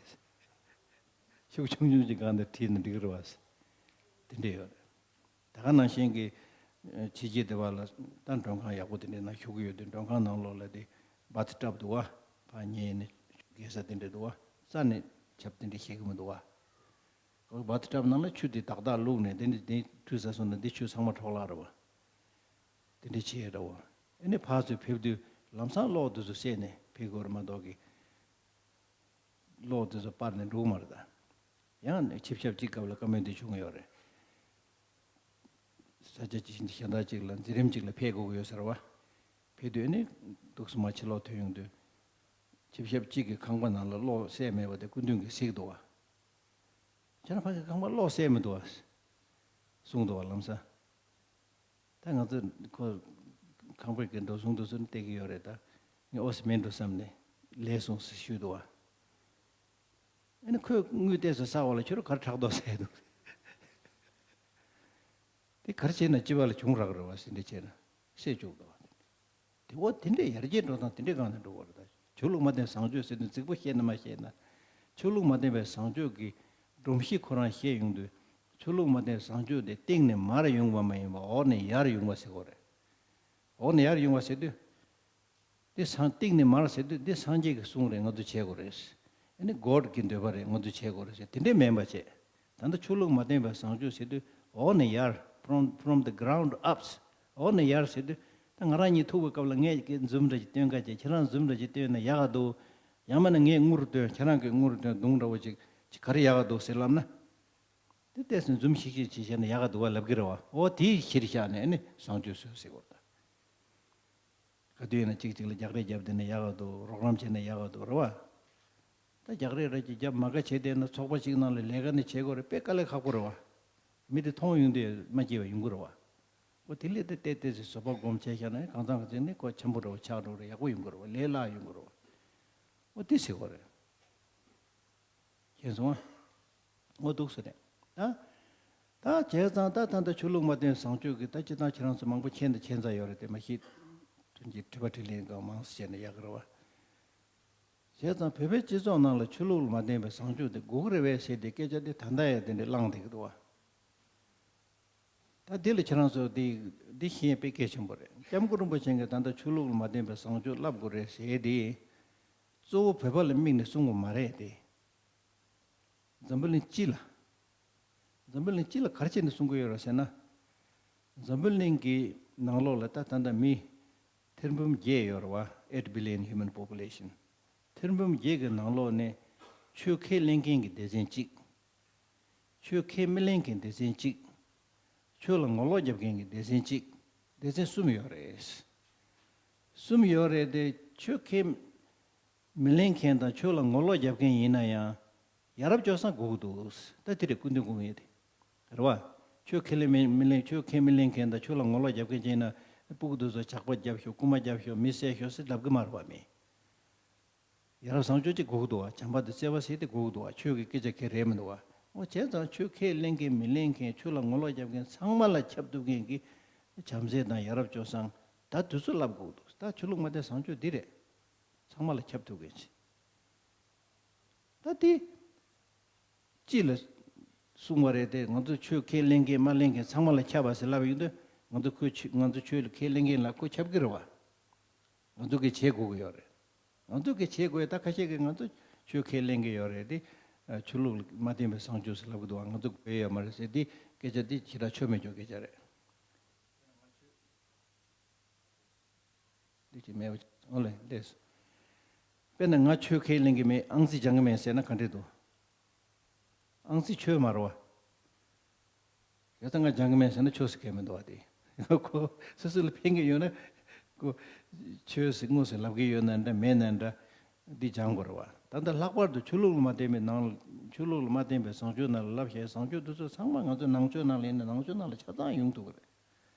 ཤོག་གུ་ཆུང་ཆུང་ཅིག་སྒང་དེར་བྲིས་ན་འགྲིག་གི་རེད་བ། དེ་འདྲས་ཡོད་རེད། ད་ག་ནང་བཞིན་གྱི་ཨ་ཕྱི་རྒྱལ་དེ་བ་ལ་ད་མགྲོན་ཁང་ཡག་པོ་དེ་འདྲའི་ནང་ཞུགས་ཀྱི་ཡོད་དུས། མགྲོན་ཁང་ནང་ལོགས་ལ་དེ་བཱཐ་ཊབ་འདུག་བ། ཕར་ཉལ་ནས་བརྒལ་ས་དེ་འདྲ་འདུག་བ། རྩ་ནས་ཆབ་དེ་འདྲ་བཞེས་ཀྱི་མི་འདུག་བ། བཱཐ་ཊབ་ནང་ལ་ཆུ་དེ་ཏག་ཏག་བླུགས་ནས། དེ་འདྲ་དེ་ཁྲུས་ཟ་སོང་ན་དེ་ཆུ་ཚང་མ་འཕྲོ་བརླག་རེད་བ། དེ་འདྲ་བྱས་རེད་བ། ཨ་ནི་ཕར་ཚུར་ཕེབས་དུས་ལམ་སང་གློག་དེ་ཚོ་བསད་ནས་ཕེབས་དགོས་རེད་མ་གཏོགས་ཀྱི། གློག་དེ་ཚོ་སྤར་ནས་འགྲོ་གི་མ་རེད་ད། ཡང་ཆིབས་ཞབས་གཅིག་སྐབས་ལ་བཀའ་མོལ་འདི་བྱུང་ཡོད་རེད། ས་ཆ་ཅིག་གཞན་དག་ཅིག་ལ་མཛད་རིམ་ཅིག་ལ་ཕེབས་དགོས་ཀྱི་ཡོད་ཟེར་བ། ཕེབས་དུས་ཨ་ནི་འདུག་སེ་མར་ཕྱི་ལོགས་ཐོན་ཡོང་དུས། ཆིབས་ཞབས་གཅིག་གི་ཁང་པ་ནང་ལ་གློག་བསད་མེད་པ་དེ་སྐུ་མདུན་གྱིས་གཟིགས་འདུག་བ། ཁྱེད་རང་ཕ་གི་ཁང་པ་གློག་བསད་མི་འདུག་བ། གསུངས་འདུག་བ་ལམ་སང་། ད་ང་ཚོ་ཁོ་ཁང་པའི་གི་འགྲོ་སོང་དེ་ཚོ་བལྟས་ཀྱི་ཡོད་རེད་ད། ངས་ཨོ་ཙི་མིན་འགྲོ་བསམ་ནས་ལས་སོང་ཟེར་ཞུས་འདུག་བ། ཨ་ནི་ཁོས་དངུལ་ཏོག་ཙམ་བསགས་པ་ལ་ཁྱོད་རང་ག་རེ་ཕྲག་དོག་ཟ་ཡ་འདུག། དེ་ག་རེ་བྱས་ན་སྤྱི་པ་ལ་གྱོང་རག་རེད་བ་ཟེར་འདྲ་བྱས་ན། བཤད་བཅུག་འདུག་བ། དེ་འོ་དེ་འདྲའི་ཡར་རྒྱས་འགྲོ་སྟངས་དེ་འདྲའི་སྒང་ནས་འགྲོ་དགོས་རེད་ད། ཆོས་ལུགས་མ་བསྟེན་བཟང་སྤྱོད་ཟེར་དུས་རྫིག་པོ་བཤད་ན་མ་བཤད་ན། ཆོས་ལུགས་མ་བསྟེན་པའི་བཟང་སྤྱོད་ཀྱི་སྒྲོམ་གཞི་ཁོ་རང་བཤད་ཡོང་དུས། ཆོས་ལུགས་མ་བསྟན་བཟང་སྤྱོད་དེ་སྟེང་ནས་མར་ཡོང་བ་མ་ཡིན་པར་འོག་ནས་ཡར་ཡོང་བ་ཟེར་དགོས་རེད། འོག་ནས་ཡར་ཡོང་བ་ཟེར་དུས། འདི་སངས་སྟེང་ནས་མར་ཟེར་དུས་འདི་སངས་རྒྱས་ཀྱི་གསུང་རེད། ང་ཚོ་བྱེད་དགོས་རེད། ཨ་ནི་གོཌ་ཀྱི་འདོད་པ་རེད། ང་ཚོ་བྱེད་དགོས་རེད་ཟེར། དེ་འདྲས་མིན་པ་བྱས། ད་ལྟ་ཆོས་ལུགས་མ་བསྟན་པའི་བཟང་སྤྱོད་ཟེར་དུས་འོག་ནས་ཡར། from from the ground up། འོག་ནས་ཡར་ཟེར་དུས་ད་ང་རང་གཉིས་ཐུག་པའི་སྐབས་ལ་ངས་ཀྱི་འཛུམ་འདྲ་ཞིག་སྟོན་ག་བྱས། ཁྱེད་རང་འཛུམ་འདྲ་ཞིག་སྟོན་ན་ཡག་ག་འདུག་ཡང་མིན་ན་ངས་ངུ་རུ་སྟོན། ཁྱེད་རང་གིས་ངུ་རུ་སྟོན། སྡུག་འདྲ་བོ་ཅིག་ཅིག་ག་རེ་ཡག་ག་འདུག་ཟེར་ལབ་ན། དེ་ལྟས་སུ་འཛུམ་ཤིག་ཤིག་བྱེད་བྱས་ན་ཡག་ག་འདུག་བ་ལབ་ཀྱི་རེད་བ། འོ་དེའི་གཞིར་བཞག་ནས་ནི་བཟང་སྤྱོད་བཟོས་ཟེར་དགོས་རེད་ད། ག་དུས་ཡིན་ན་གཅིག་གཅིག་ལ་རྒྱག་རེས་བརྒྱབ་བསྡད་ན་ཡག་ག་འདུག་རོགས་རམ་བྱས་ན་ཡག་ག་འདུག་རེད་བ། ད་རྒྱག་རེས་རེ་ཅིག་བརྒྱབ་མ་དགའ་བྱས་བསྡད་ན་ཚོགས་པ་གཅིག་ནང་ལ་ལས་ཀ་ནི་བྱེད་དགོས་རེད། དཔེ་དཀའ་ལས་ཁག་པོ་རེད་བ། མི་དེ་མཐོང་ཡོང་དུས་མ་སྐྱིད་པ་ཡོང་གི་རེད་བ། འོ་དེ་ལས་དེ་བལྟས་བལྟས་ཚེ་བཟོད་པ་སྒོམ་བྱས་བཞག་ན་གང་ཚང་གི་ཚེ་ནི་ཁོ་འཆམ་པོ་འདྲ་བོ་ཆགས་འགྲོ་རེད། ཡག་པོ་ཡོང་གི་རེད་བ། ལས་སླ་ཡོང་གི་རེད་བ། འོ་དེ་ཟེར་དགོས་རེད། མཁྱེན་སོང་ཨ། འོ་འདུག་ཟེར་ནས། ད། ད་བྱས་ཙང་ད་ད་ལྟ་ཆོས་ལུགས་མ་བསྟན་བཟང་སྤྱོད་ཀྱི་ད་སྤྱིར་བཏང་ཁྱེད་རང་ཚོ་མང་པོ་མཁྱེན་དང་མཁྱེན་ཚར་ཡོད་རེད་དེ། མ་གཞི་དོན་གྱི་དྲི་བ་དྲིས་ལན་གང་མང་ཙམ་བྱས་ན་ཡག་གི་རེད་བ། བྱས་ཙང་བོད་པའི་སྤྱི་ཚོགས་ནང་ལ་ཆོས་ལུགས་ལ་མ་བརྟེན་པའི་བཟང་སྤྱོད་དེ་དགོས་ཀྱི་རེད་པས་ཟེར་ཏེ་སྐད་ཆ་དེ་ད་ལྟ་ཡང་དེ་འདྲ་བསླངས་བསྡད་ཀྱི་འདུག་བ། ད་འདི་ལ་ཁྱེད་རང་ཚོ་འདི་འདི་ཤེས་ཡ་དཔེ་གལ་ཆེན་པོ་རེད། སྐྱབས་མགོན་རིན་པོ་ཆེ་གིས་ད་ལྟ་ཆོས་ལུགས་ལ་མ་བརྟེན་པའི་བཟང་སྤྱོད་བསླབ་དགོས་རེད་ཟེར་ཏེ། གཙོ་བོ་བོད་པ་ལ་དམིགས་ནས་གསུང་གི་མ་རེད་དེ། འཛམ་བུ་གླིང་སྤྱི་ལ། འཛམ་བུ་གླིང་སྤྱི་ལ་ག་རེ་བྱས་ནས་གསུང་གི་ཡོད་རེད་ཟེར་ན། འཛམ་བུ་གླིང་གི་ནང་ལོགས་ལ་ད་ད་ལྟ་མི་ཐེར་འབུམ་བརྒྱད་ཡོད་རེད་བ། eight billion human population། ཐེར་འབུམ་བརྒྱད་ཀྱི་ནང་ལོགས་ནས་ཆོས་ཁས་ལེན་མཁན་གྱི་སྡེ་ཚན་གཅིག་ཆོས་ཁས་མི་ལེན་མཁན་སྡེ་ཚན་གཅིག་ཆོས་ལ་ངོ་ལོག་རྒྱབ་མཁན་གྱི་སྡེ་ཚན་གཅིག་སྡེ་ཚན་གསུམ་ཡོད་རེད། གསུམ་ཡོད་རེད་དེ། ཆོས་ཁས་མི་ལེན་མཁན་དང་ཆོས་ལ་ངོ་ལོག་རྒྱབ་མཁན་ཡིན་ན་ཡང་ཡ་རབས་སྤྱོད་བཟང་དགོས་ཀྱི་འདུག་ད་དེ་རེད་སྐུ་མདུན་དགོངས་ཡས་དེ། རེད་བ། ཆོས་ཁས་ལེན་མི་མི་ལེན། ཆོས་ཁས་མི་ལེན་མཁན་དང་ཆོས་ལ་ངོ་ལོག་རྒྱབ་མཁན་ཅིག་ཡིན་ན་སྤུ་གུ་དེ་ཚོ་ཇག་པ་རྒྱབ་ཤོག་རྐུན་མ་རྒྱབ་ཤོག་མི་བསད་ཤོག་ཟེར་ལབ་གི་མ་རེད་བ་མི། ཡ་རབས་བཟང་སྤྱོད་ཅིག་དགོས་ཀྱི་འདུག་བ། བྱམས་པ་དང་བརྩེ་བ་ཟེར་དེ་དགོས་ཀྱི་འདུག་བ། ཆོས་ཀྱི་སྐད་ཆ་ག་རེ་མི་འདུག་བ། འོ་བྱས་ཙང་ཆོས་ཁས་ལེན་མཁན་མི་ལེན་མཁན་ཆོས་ལ་ངོ་ལོག་རྒྱབ་མཁན་ཚང་མ་ལ་ཁྱབ་ཐུབ་མཁན་གྱི་བྱམས་བརྩེ་དང་ཡ་རབས་སྤྱོད་བཟང་ད་དེ་ཚོ་བསླབ་དགོས་ཀྱི་འདུག་ད་ཆོས་ལུགས་མ་བསྟན་བཟང་སྤྱོད་འདི་རེད། ཚང་མ་ལ་ཁྱབ་ཐུབ་མཁན་ཅིག་ད་དེ་སྤྱི་ལ་གསུངས་པ་རེད་དེ། ང་ཚོ་ཆོས་ཁས་ལེན་མཁན་མ་ལེན་མཁན་ཚང་མ་ལ་ཁྱབ་པ་ཟེར་ལབ་ཡོང་དུས་ང་ཚོ་ཁོས་ཆོས་ང་ཚོ་ཆོས་ལ་ཁས་ལེན་མཁན་ལ་ཁོ་ཁྱབ་ཀྱི་རེད་བ། ང་ཚོ་གིས་བྱེད་དགོས་ཀྱི་ཡོད་རེད། ང་ཚོ་གིས་བྱེད་དགོས་ཡ། ད་ཁ་ཤས་ཀྱིས་ང་ཚོ་ཆོས་ཁས་ལེན་གྱི་ཡོད་རེད་དེ། ཆོས་ལུགས་མ་བསྟན་པའི་བཟང་སྤྱོད་ཟེར་ལབ་ཀྱི་འདུག་བ། ང་ཚོ་དགོས་ཡ་ཡོད་མ་རེད་ཟེར་དེ་སྐད་ཆ་དེ་ཞེ་དྲག་ཆོ་མེད་ཆོ་སྐད་ཆ་རེད། འདི་ཅི་མེད་པ་ཅིག་འོ་ལེ་ལེས། དཔེར་ན་ང་ཆོས་ཁས་ལེན་གྱི་མེད། ཨང་རྩིས་སྦྱང་གི་མེད་ཟེར་ན་ག་འདྲས་འདུག་ཨང་རྩིས་ཆོས་མ་རེད་བ། ཡོད་ཙང་ང་སྦྱང་གི་མེད་ཟེར་ན་ཆོས་སུ་ཁས་མི་འདུག་བ་དེ། ཁོ་སོ་སོ་ལ་ཕན་གྱི་ཡོད་ན་ཁོ་ཆོས་སུ་དངོས་སུ་ལབ་ཀྱི་ཡོད་ན་འདྲ་མེད་ན་འདྲ། འདི་སྦྱང་དགོས་རེད་བ། ད་ལྟ་ལྷག་པར་དུ་ཆོས་ལུགས་ལ་མ་བརྟེན་པའི་ནང་ཆོས་ལུགས་ལ་མ་བརྟེན་པའི་བཟང་སྤྱོད་ནང་ལ་བསླབ་བྱའི་བཟང་སྤྱོད་འདི་ཚོ་ཚང་མ་ང་ཚོའི་ནང་ཆོས་ནང་ལ་ཡིན་ན་ནང་ཆོས་ནང་ལ་ཆ་ཚང་ཡོང་ཐུབ་ཀྱི་རེད།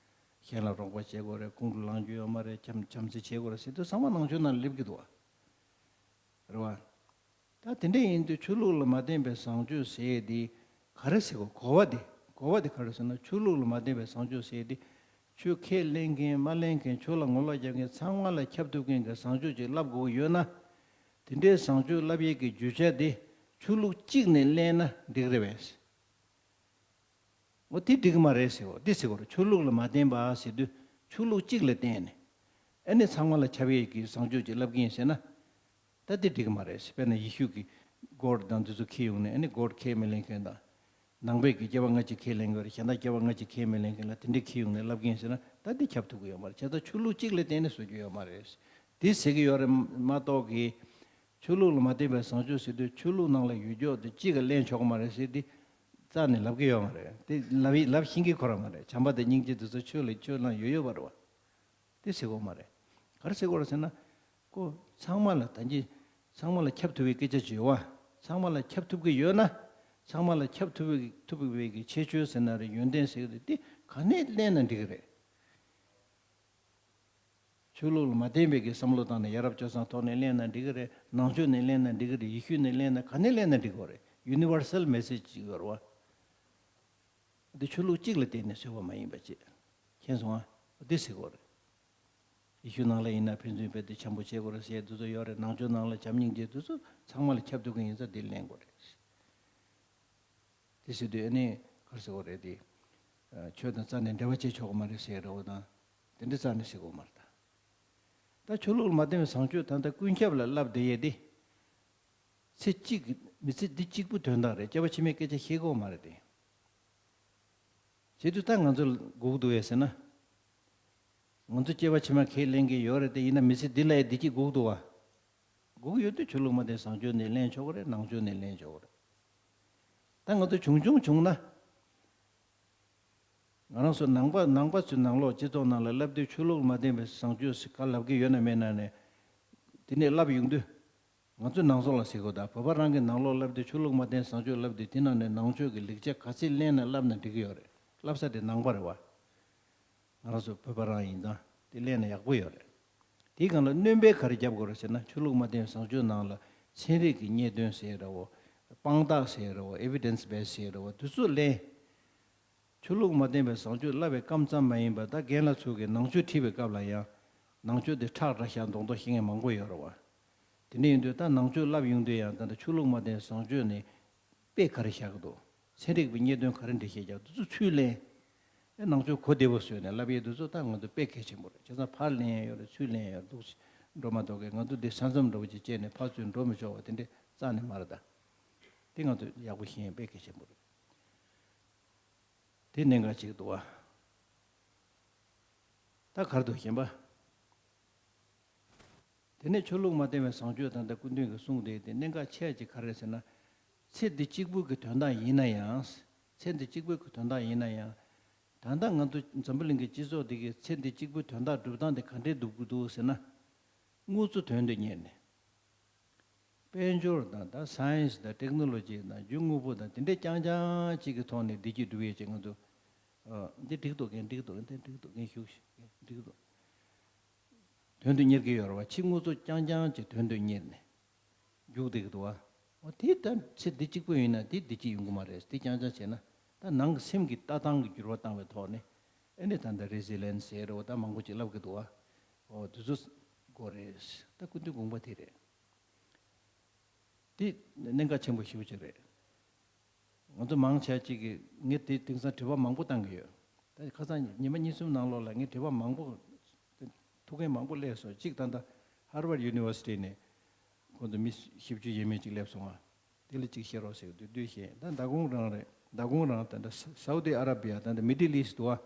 གཞན་ལ་རོགས་པ་བྱེད་དགོས་རེད། ཁོང་ཁྲོ་ལངས་རྒྱུ་ཡོད་མ་རེད། བྱམས་བྱམས་བརྩེ་བྱེད་དགོས་རེད་ཟེར་དུས་ཚང་མ་ནང་ཆོས་ནང་ལ་སླེབས་ཀྱི་འདུག་བ། རེད་བ། ད་དེ་འདྲ་ཡིན་དུས་ཆོས་ལུགས་ལ་མ་བརྟེན་པའི་བཟང་སྤྱོད་ཟེར་ཡས་དེ་ག་རེ་ཟེར་དགོས། གོ་བ་དེ་གོ་བ་དེ་ག་རེ་ཟེར་ན། ཆོས་ལུགས་ལ་མ་བརྟེན་པའི་བཟང་སྤྱོད་ཟེར་ཡས་དེ་ཆོས་ཁས་ལེན་མཁན་མ་ལེན་མཁན་ཆོས་ལ་ངོ་ལོག་རྒྱབ་མཁན་ཚང་མ་ལ་ཁྱབ་ཐུབ་མཁན་གྱི་བཟང་སྤྱོད་ཅིག་བསླབ་དགོས་ཀྱི་ཡོད་ན། དེ་འདྲའི་བཟང་སྤྱོད་བསླབ་ཡས་ཀྱི་རྒྱུ་ཆ་དེ་ཆོས་ལུགས་གཅིག་ནས་ལེན་ན་འགྲིག་རེད་པས། འོ་དེ་འགྲིག་གི་མ་རེད་ཟེར་བ། འདི་ཟེར་བ་རེད། ཆོས་ལུགས་ལ་མ་བརྟེན་པ་ཟེར་དུས་ཆོས་ལུགས་གཅིག་ལ་བརྟེན་ནས་ཨ་ནི་ཚང་མ་ལ་ཁྱབ་ཡས་ཀྱི་བཟང་སྤྱོད་ཅིག་བསླབ་ཀྱི་ཡིན་ཟེར་ན། ད་འདི་འགྲིག་གི་མ་རེད་ཟེར། དཔེར་ན་ཡེ་ཤུ་གི་གོཌ་དང་འདི་ཚོ་འཁྱེར་ཡོང་ནས་ཨ་ནི་གོཌ་ཁས་མི་ལེན་མཁན་དང་། ནང་པའི་གི་སྐྱེ་བ་སྔ་ཕྱི་ཁས་ལེན་གྱི་ཡོད་རེད། གཞན་དག་སྐྱེ་བ་སྔ་ཕྱི་ཁས་མི་ལེན་མཁན་ལ་དེ་འདྲས་འཁྱེར་ཡོང་ནས་བསླབ་ཀྱི་ཡིན་ཟེར་ན་ད་འདི་ཁྱབ་ཐུབ་ཀྱི་ཡོད་མ་རེད། བྱས་ཙང་ཆོས་ལུགས་གཅིག་ལ་བརྟེན་ནས་བཟོ་རྒྱུ་ཡོད་མ་རེད། འདི་ཟེར་གྱི་ཡོད་རེད་མ་གཏོགས་ཀྱི། ཆོས་ལུགས་ལ་མ་བརྟེན་པའི་བཟང་སྤྱོད་ཟེར་དུས་ཆོས་ལུགས་ནང་ལ་ཡོད་ཀྱོག་དེ་གཅིག་ག་ལེན་ཆོག་གི་མ་རེད་ཟེར་དེ་རྩ་ནས་ལབ་ཀྱི་ཡོད་མ་རེད། དེ་ལབ་ཡི་ལབ་ཤེས་ཀྱི་ཁོ་རང་མ་རེད། བྱམས་པ་དང་སྙིང་རྗེ་དེ་ཚོ་ཆོས་ལ་ཆོས་ནང་ཡོད་ཡོད་པ་རེད་བ། དེ་ཟེར་དགོས་མ་རེད། ག་རེ་ཟེར་དགོས་རེད་ཟེར་ན། ཁོ་ཚང་མ་ལ་ད་གིན་ཚང་མ་ལ་ཁྱབ་ཐུབ་པའི་སྐད་ཆ་ཅིག་ཡོད་བ། ཚང་མ་ལ་ཁྱབ་ཐུབ་ཀྱི་ཡོད་ན། ཚང་མ་ལ་ཁྱབ་ཐུབ་པའི་ཐུབ་པའི་གི་ཁྱད་ཆོས་ཟེར་ན་རེད། ཡོན་ཏན་ཟེར་གི་རེད། དེ་ག་ནས་ལེན་ན་འགྲིག་གི་རེད། ཆོས་ལུགས་ལ་མ་བརྟེན་པའི་གི་བསམ་བློ་བཏང་ནས་ཡ་རབས་སྤྱོད་བཟང་ཐོག་ནས་ལེན་ན་འགྲིག་གི་རེད། ནང་ཆོས་ནས་ལེན་ན་འགྲིག་གི་རེད། ཡེ་ཤུ་ནས་ལེན་ན་ག་ནས་ལེན་ན་འགྲིག་གི་རེད། ཡུ་ནི་ཝར་སལ་མེ་སེ་ཇི་ཅིག་ཡོད་རེད་བ། འདི་ཆོས་ལུགས་གཅིག་ལ་བརྟེན་ནས་བཟོས་པ་མ་ཡིན་པ་བྱས། མཁྱེན་སོང་ཨ། འདི་ཟེར་དགོས་རེད། ཡེ་ཤུ་ནང་ལ་ཡིན་ན་ཕན་ཚུན་དཔེ་དེ་འཆམ་པོ་བྱེད་དགོས་རེད་ཟེར་དུས་ཚོད་ཡོད་རེད། ནང་ཆོས་ནང་ལ་བྱམས་སྙིང་རྗེ་དུས་ཚོད་ཚང་མ་ལ་ཁྱབ་ཐུབ་ཀྱི་ཡིན་ཙང་འདི་ལེན་དགོས་རེད། དེ་ཟེར་དུས་ཨ་ནི་ ག་རེ་ཟེར་དགོས་རེད་དེ། ཆོས་དང་རྩ་ནས་འབྲེལ་བ་བྱེད་ཆོག་གི་མ་རེད་ཟེར་རེད་བ་དང་། དེ་འདྲ་རྩ་ནས་ཟེར་དགོས་མ་རེད་ད། ད་ཆོས་ལུགས་ལ་མ་བརྟེན་པའི་བཟང་སྤྱོད་ད་ལྟ་ཀུན་ཁྱབ་ལ་བསླབ་བསྡད་ཡས་དེ། ཚེ་གཅིག་གི་མི་ཚེ་འདི་གཅིག་པུ་དོན་དག་རེད། སྐྱེ་བ་ཕྱི་མའི་སྐད་ཆ་བཤད་དགོས་མ་རེད་དེ། བྱེད་དུས་ད་ང་ཚོ་ལ་སྒུག་འདུག་བས་ཟེར་ན། ང་ཚོ་སྐྱེ་བ་ཕྱི་མ་ཁས་ལེན་གྱི་ཡོད་རེད་དེ། ཡིན་ན་མི་ཚེ་འདི་ལ་ཡང་བདེ་སྐྱིད་སྒུག་འདུག་བ། སྒུག་ཡོད་དུས་ཆོས་ལུགས་མ་བརྟེན་བཟང་སྤྱོད་ནས་ལེན་ཆོག་གི་རེད། ནང་ཆོས་ནས་ལེན་ཆོག་གི་རེད། ད་ང་ཚོ་བྱུང་བྱུང་བྱུང་ན། ང་རང་ཚོ་ནང་པ་ནང་པ་ཚོའི་ནང་ལོགས་སྤྱི་ཚོགས་ནང་ལ་བསླབ་དུས་ཆོས་ལུགས་མ་བརྟེན་པའི་བཟང་སྤྱོད་ཟེར་ག་ལབ་ཀྱི་ཡོད་ན་མེད་ན་ནས། དེ་ནས་བསླབ་ཡོང་དུས། ང་ཚོའི་ནང་ཚོགས་ལ་ཟེར་དགོས། ད་བོད་པ་རང་གི་ནང་ལོགས་བསླབ་དུས་ཆོས་ལུགས་མ་བརྟེན་བཟང་སྤྱོད་བསླབ་དུས་དེ་ནང་ནས་ནང་ཆོས་ཀྱི་ལེགས་ཆ་ག་ཚད་ལེན་ན་བསླབ་ན་འགྲིག་གི་ཡོད་རེད། བསླབ་ས་དེ་ནང་པ་རེད་བ། ང་རང་ཚོ་བོད་པ་རང་ཡིན་ཙང་དེ་ལེན་ན་ཡག་པོ་ཡོད་རེད། དེའི་སྒང་ལ་སྣོན་པ་ག་རེ་རྒྱབ་དགོས་རེད་ཟེར་ན། ཆོས་ལུགས་མ་བརྟེན་བཟང་སྤྱོད་ནང་ལ་ཚན་རིག་གི་རྙེད་དོན་ཟེར་རེད་བ། དཔང་རྟགས་ཟེར་རེད་བ། ཨེ་བི་ཌེན་སི་བེ་སི་ཟེར་རེད་བ། དེ་ཚོ་ལེན། ཆོས་ལུགས་མ་བརྟེན་པའི་བཟང་སྤྱོད་བསླབ་པའི་སྐབས་ཙམ་མ་ཡིན་པར། ད་རྒན་ལགས་ཚོ་གིས་ནང་ཆོས་ཁྲིད་པའི་སྐབས་ལ་ཡང་ནང་ཆོས་དེ་ཁྲག་དྲག་ཤག་མདོག་མདོག་ཤེས་མཁན་མང་པོ་ཡོད་རེད་བ། དེ་འདྲ་ཡིན་དུས་ད་ནང་ཆོས་བསླབ་ཡོང་དུས་ཡང་ད་ལྟ་ཆོས་ལུགས་མ་བརྟེན་བཟང་སྤྱོད་ནས་དཔེ་ག་རེ་བཞག་གི་འདུག་ཚན་རིག་པའི་རྙེད་དོན་ག་རེ་འགྲེལ་བཤད་རྒྱག་འདུག་ཚུལ་ཚུལ་ལེན། ཨེ་ནང་ཆོས་གོ་བདེ་པོ་བཟོས་ནས་བསླབ་ཡས་འདུག་ཚོ། ད་ང་ཚོ་དཔེ་གལ་ཆེན་པོ་རེད། བྱས་ཙང་ཕར་ལེན་ཡས་ཡོད་རེད། ཚུར་ལེན་ཡས་ཡོད་རེད། འདུག་འགྲོ་མ་གཏོགས་ཀྱི་ང་ཚོ་འདི་ས་མཚམས་འདྲ་པོ་ཅིག་བཅད་ནས་ཕར་ཚུར་འགྲོ་མི་ཆོག་པ་དེ་འདྲ་རྩ་ནས་མ་རེད་ད། དེ་ང་ཚོ་ཡག་པོ་ཤེས་ཡས་དཔེ་གལ་ཆེན་པོ་རེད། དེ་གནད་འགག་ཅིག་འདུག་བ། ད་ག་རེ་འདུག་གཞན་པ། དེ་ནས་ཆོས་ལུགས་མ་བརྟེན་པའི་བཟང་སྤྱོད་ད་ལྟ་སྐུ་མདུན་གྱིས་གསུངས་དེ་དེ་གནད་འགག་ཆེ་བ་ཅིག་ག་རེ་རེད་ཟེར་ན། ཚེ་འདི་གཅིག་པུ་གི་དོན་དག་ཡིན་ན་ཡང་། ཚེ་འདི་གཅིག་པུ་གི་དོན་དག་ཡིན་ན་ཡང་། ད་ལྟ་ང་ཚོ་འཛམ་བུ་གླིང་གི་སྤྱི་ཚོགས་འདི་གི་ཚེ་འདི་གཅིག་པུའི་དོན་དག་སྒྲུབ་སྟངས་དེ་ག་འདྲས་འདུག་གི་འདུག་ཟེར་ན། དངོས་གཙོ་དོན་དུ་གཉེར་ནས། དཔལ་འབྱོར་དང་ད་སའེན་སི་དང་ཊེག་ནོ་ལོ་ཇི་དང་རྒྱུ་དངོས་པོ་དང་དེ་འདྲའི་རྐྱང་རྐྱང་གཅིག་གི་ཐོག་ནས་བདེ་སྐྱིད་སྒྲུབ་ཡས་ཅིག་ང་ཚོ། ཨ། འདི་འགྲིག་འདུག་གན་འགྲིག་འདུག་གན་འདི་འགྲིག་འདུག་གན་ཞུགས་ཤིག་གན་འགྲིག་འདུག་དོན་དུ་གཉེར་གྱི་ཡོད་རེད་བ། ཕྱི་དངོས་གཙོ་རྐྱང་རྐྱང་གཅིག་དོན་དུ་གཉེར་ནས་རྒྱུགས་བསྡད་ཀྱི་འདུག་བ། འོ་དེ་ད་ཚེ་འདི་གཅིག་པུ་ཡིན་ན་དེ་བདེ་སྐྱིད་ཡོང་གི་མ་རེད། དེ་རྐྱང་རྐྱང་བྱས་ན། ད་ནང་གི་སེམས་ཀྱི་ལྟ་སྟངས་ཀྱི་འགྱུར་བ་བཏང་བའི་ཐོག་ནས། ཨེ་ནས་ད་ལྟ་རེ་སི་ལི་ཡེན་སི་ཟེར་རེད་བ། ད་མང་པོ་ཅིག་ལབ་ཀྱི་འདུག་བ། འོ་དེ་ཚོ་དགོས་རེད། ད་སྐུ་མདུན་དགོངས་པ་དེ་རེད། དེ་གནད་འགག་ཆེན་པོ་ཞེ་པོ་ཅིག་རེད། ང་ཚོ་མང་ཆེ་ཅིག་གིས་ངས་དེ་དེང་སང་དྲི་བ་མང་པོ་བཏང་གི་ཡོད། ད་ཁ་སང་ཉི་མ་གཉིས་གསུམ་ནང་ལོགས་ལ་ངས་དྲི་བ་མང་པོ་ཐུག་མཁན་མང་པོ་སླེབས་སོང་། གཅིག་ད་ལྟ་ཧར་ཝར་ཡུ་ནི་ཝར་སི་ཊི་ནས་ཁོང་ཚོ་མི་བཞི་བཅུ་ཡས་མས་ཅིག་སླེབས་སོང་ང་། དེ་ལ་གཅིག་བཤད་རོགས་ཟེར་དུས་དུས་བཤད། ད་མདང་དགོང་རང་རེད། མདང་དགོང་རང་ད་ལྟ་སའུ་དི་ཨ་ར་བི་ཡ་ད་ལྟ་མི་ཌལ་ཨིསཊ་འདུག་བ།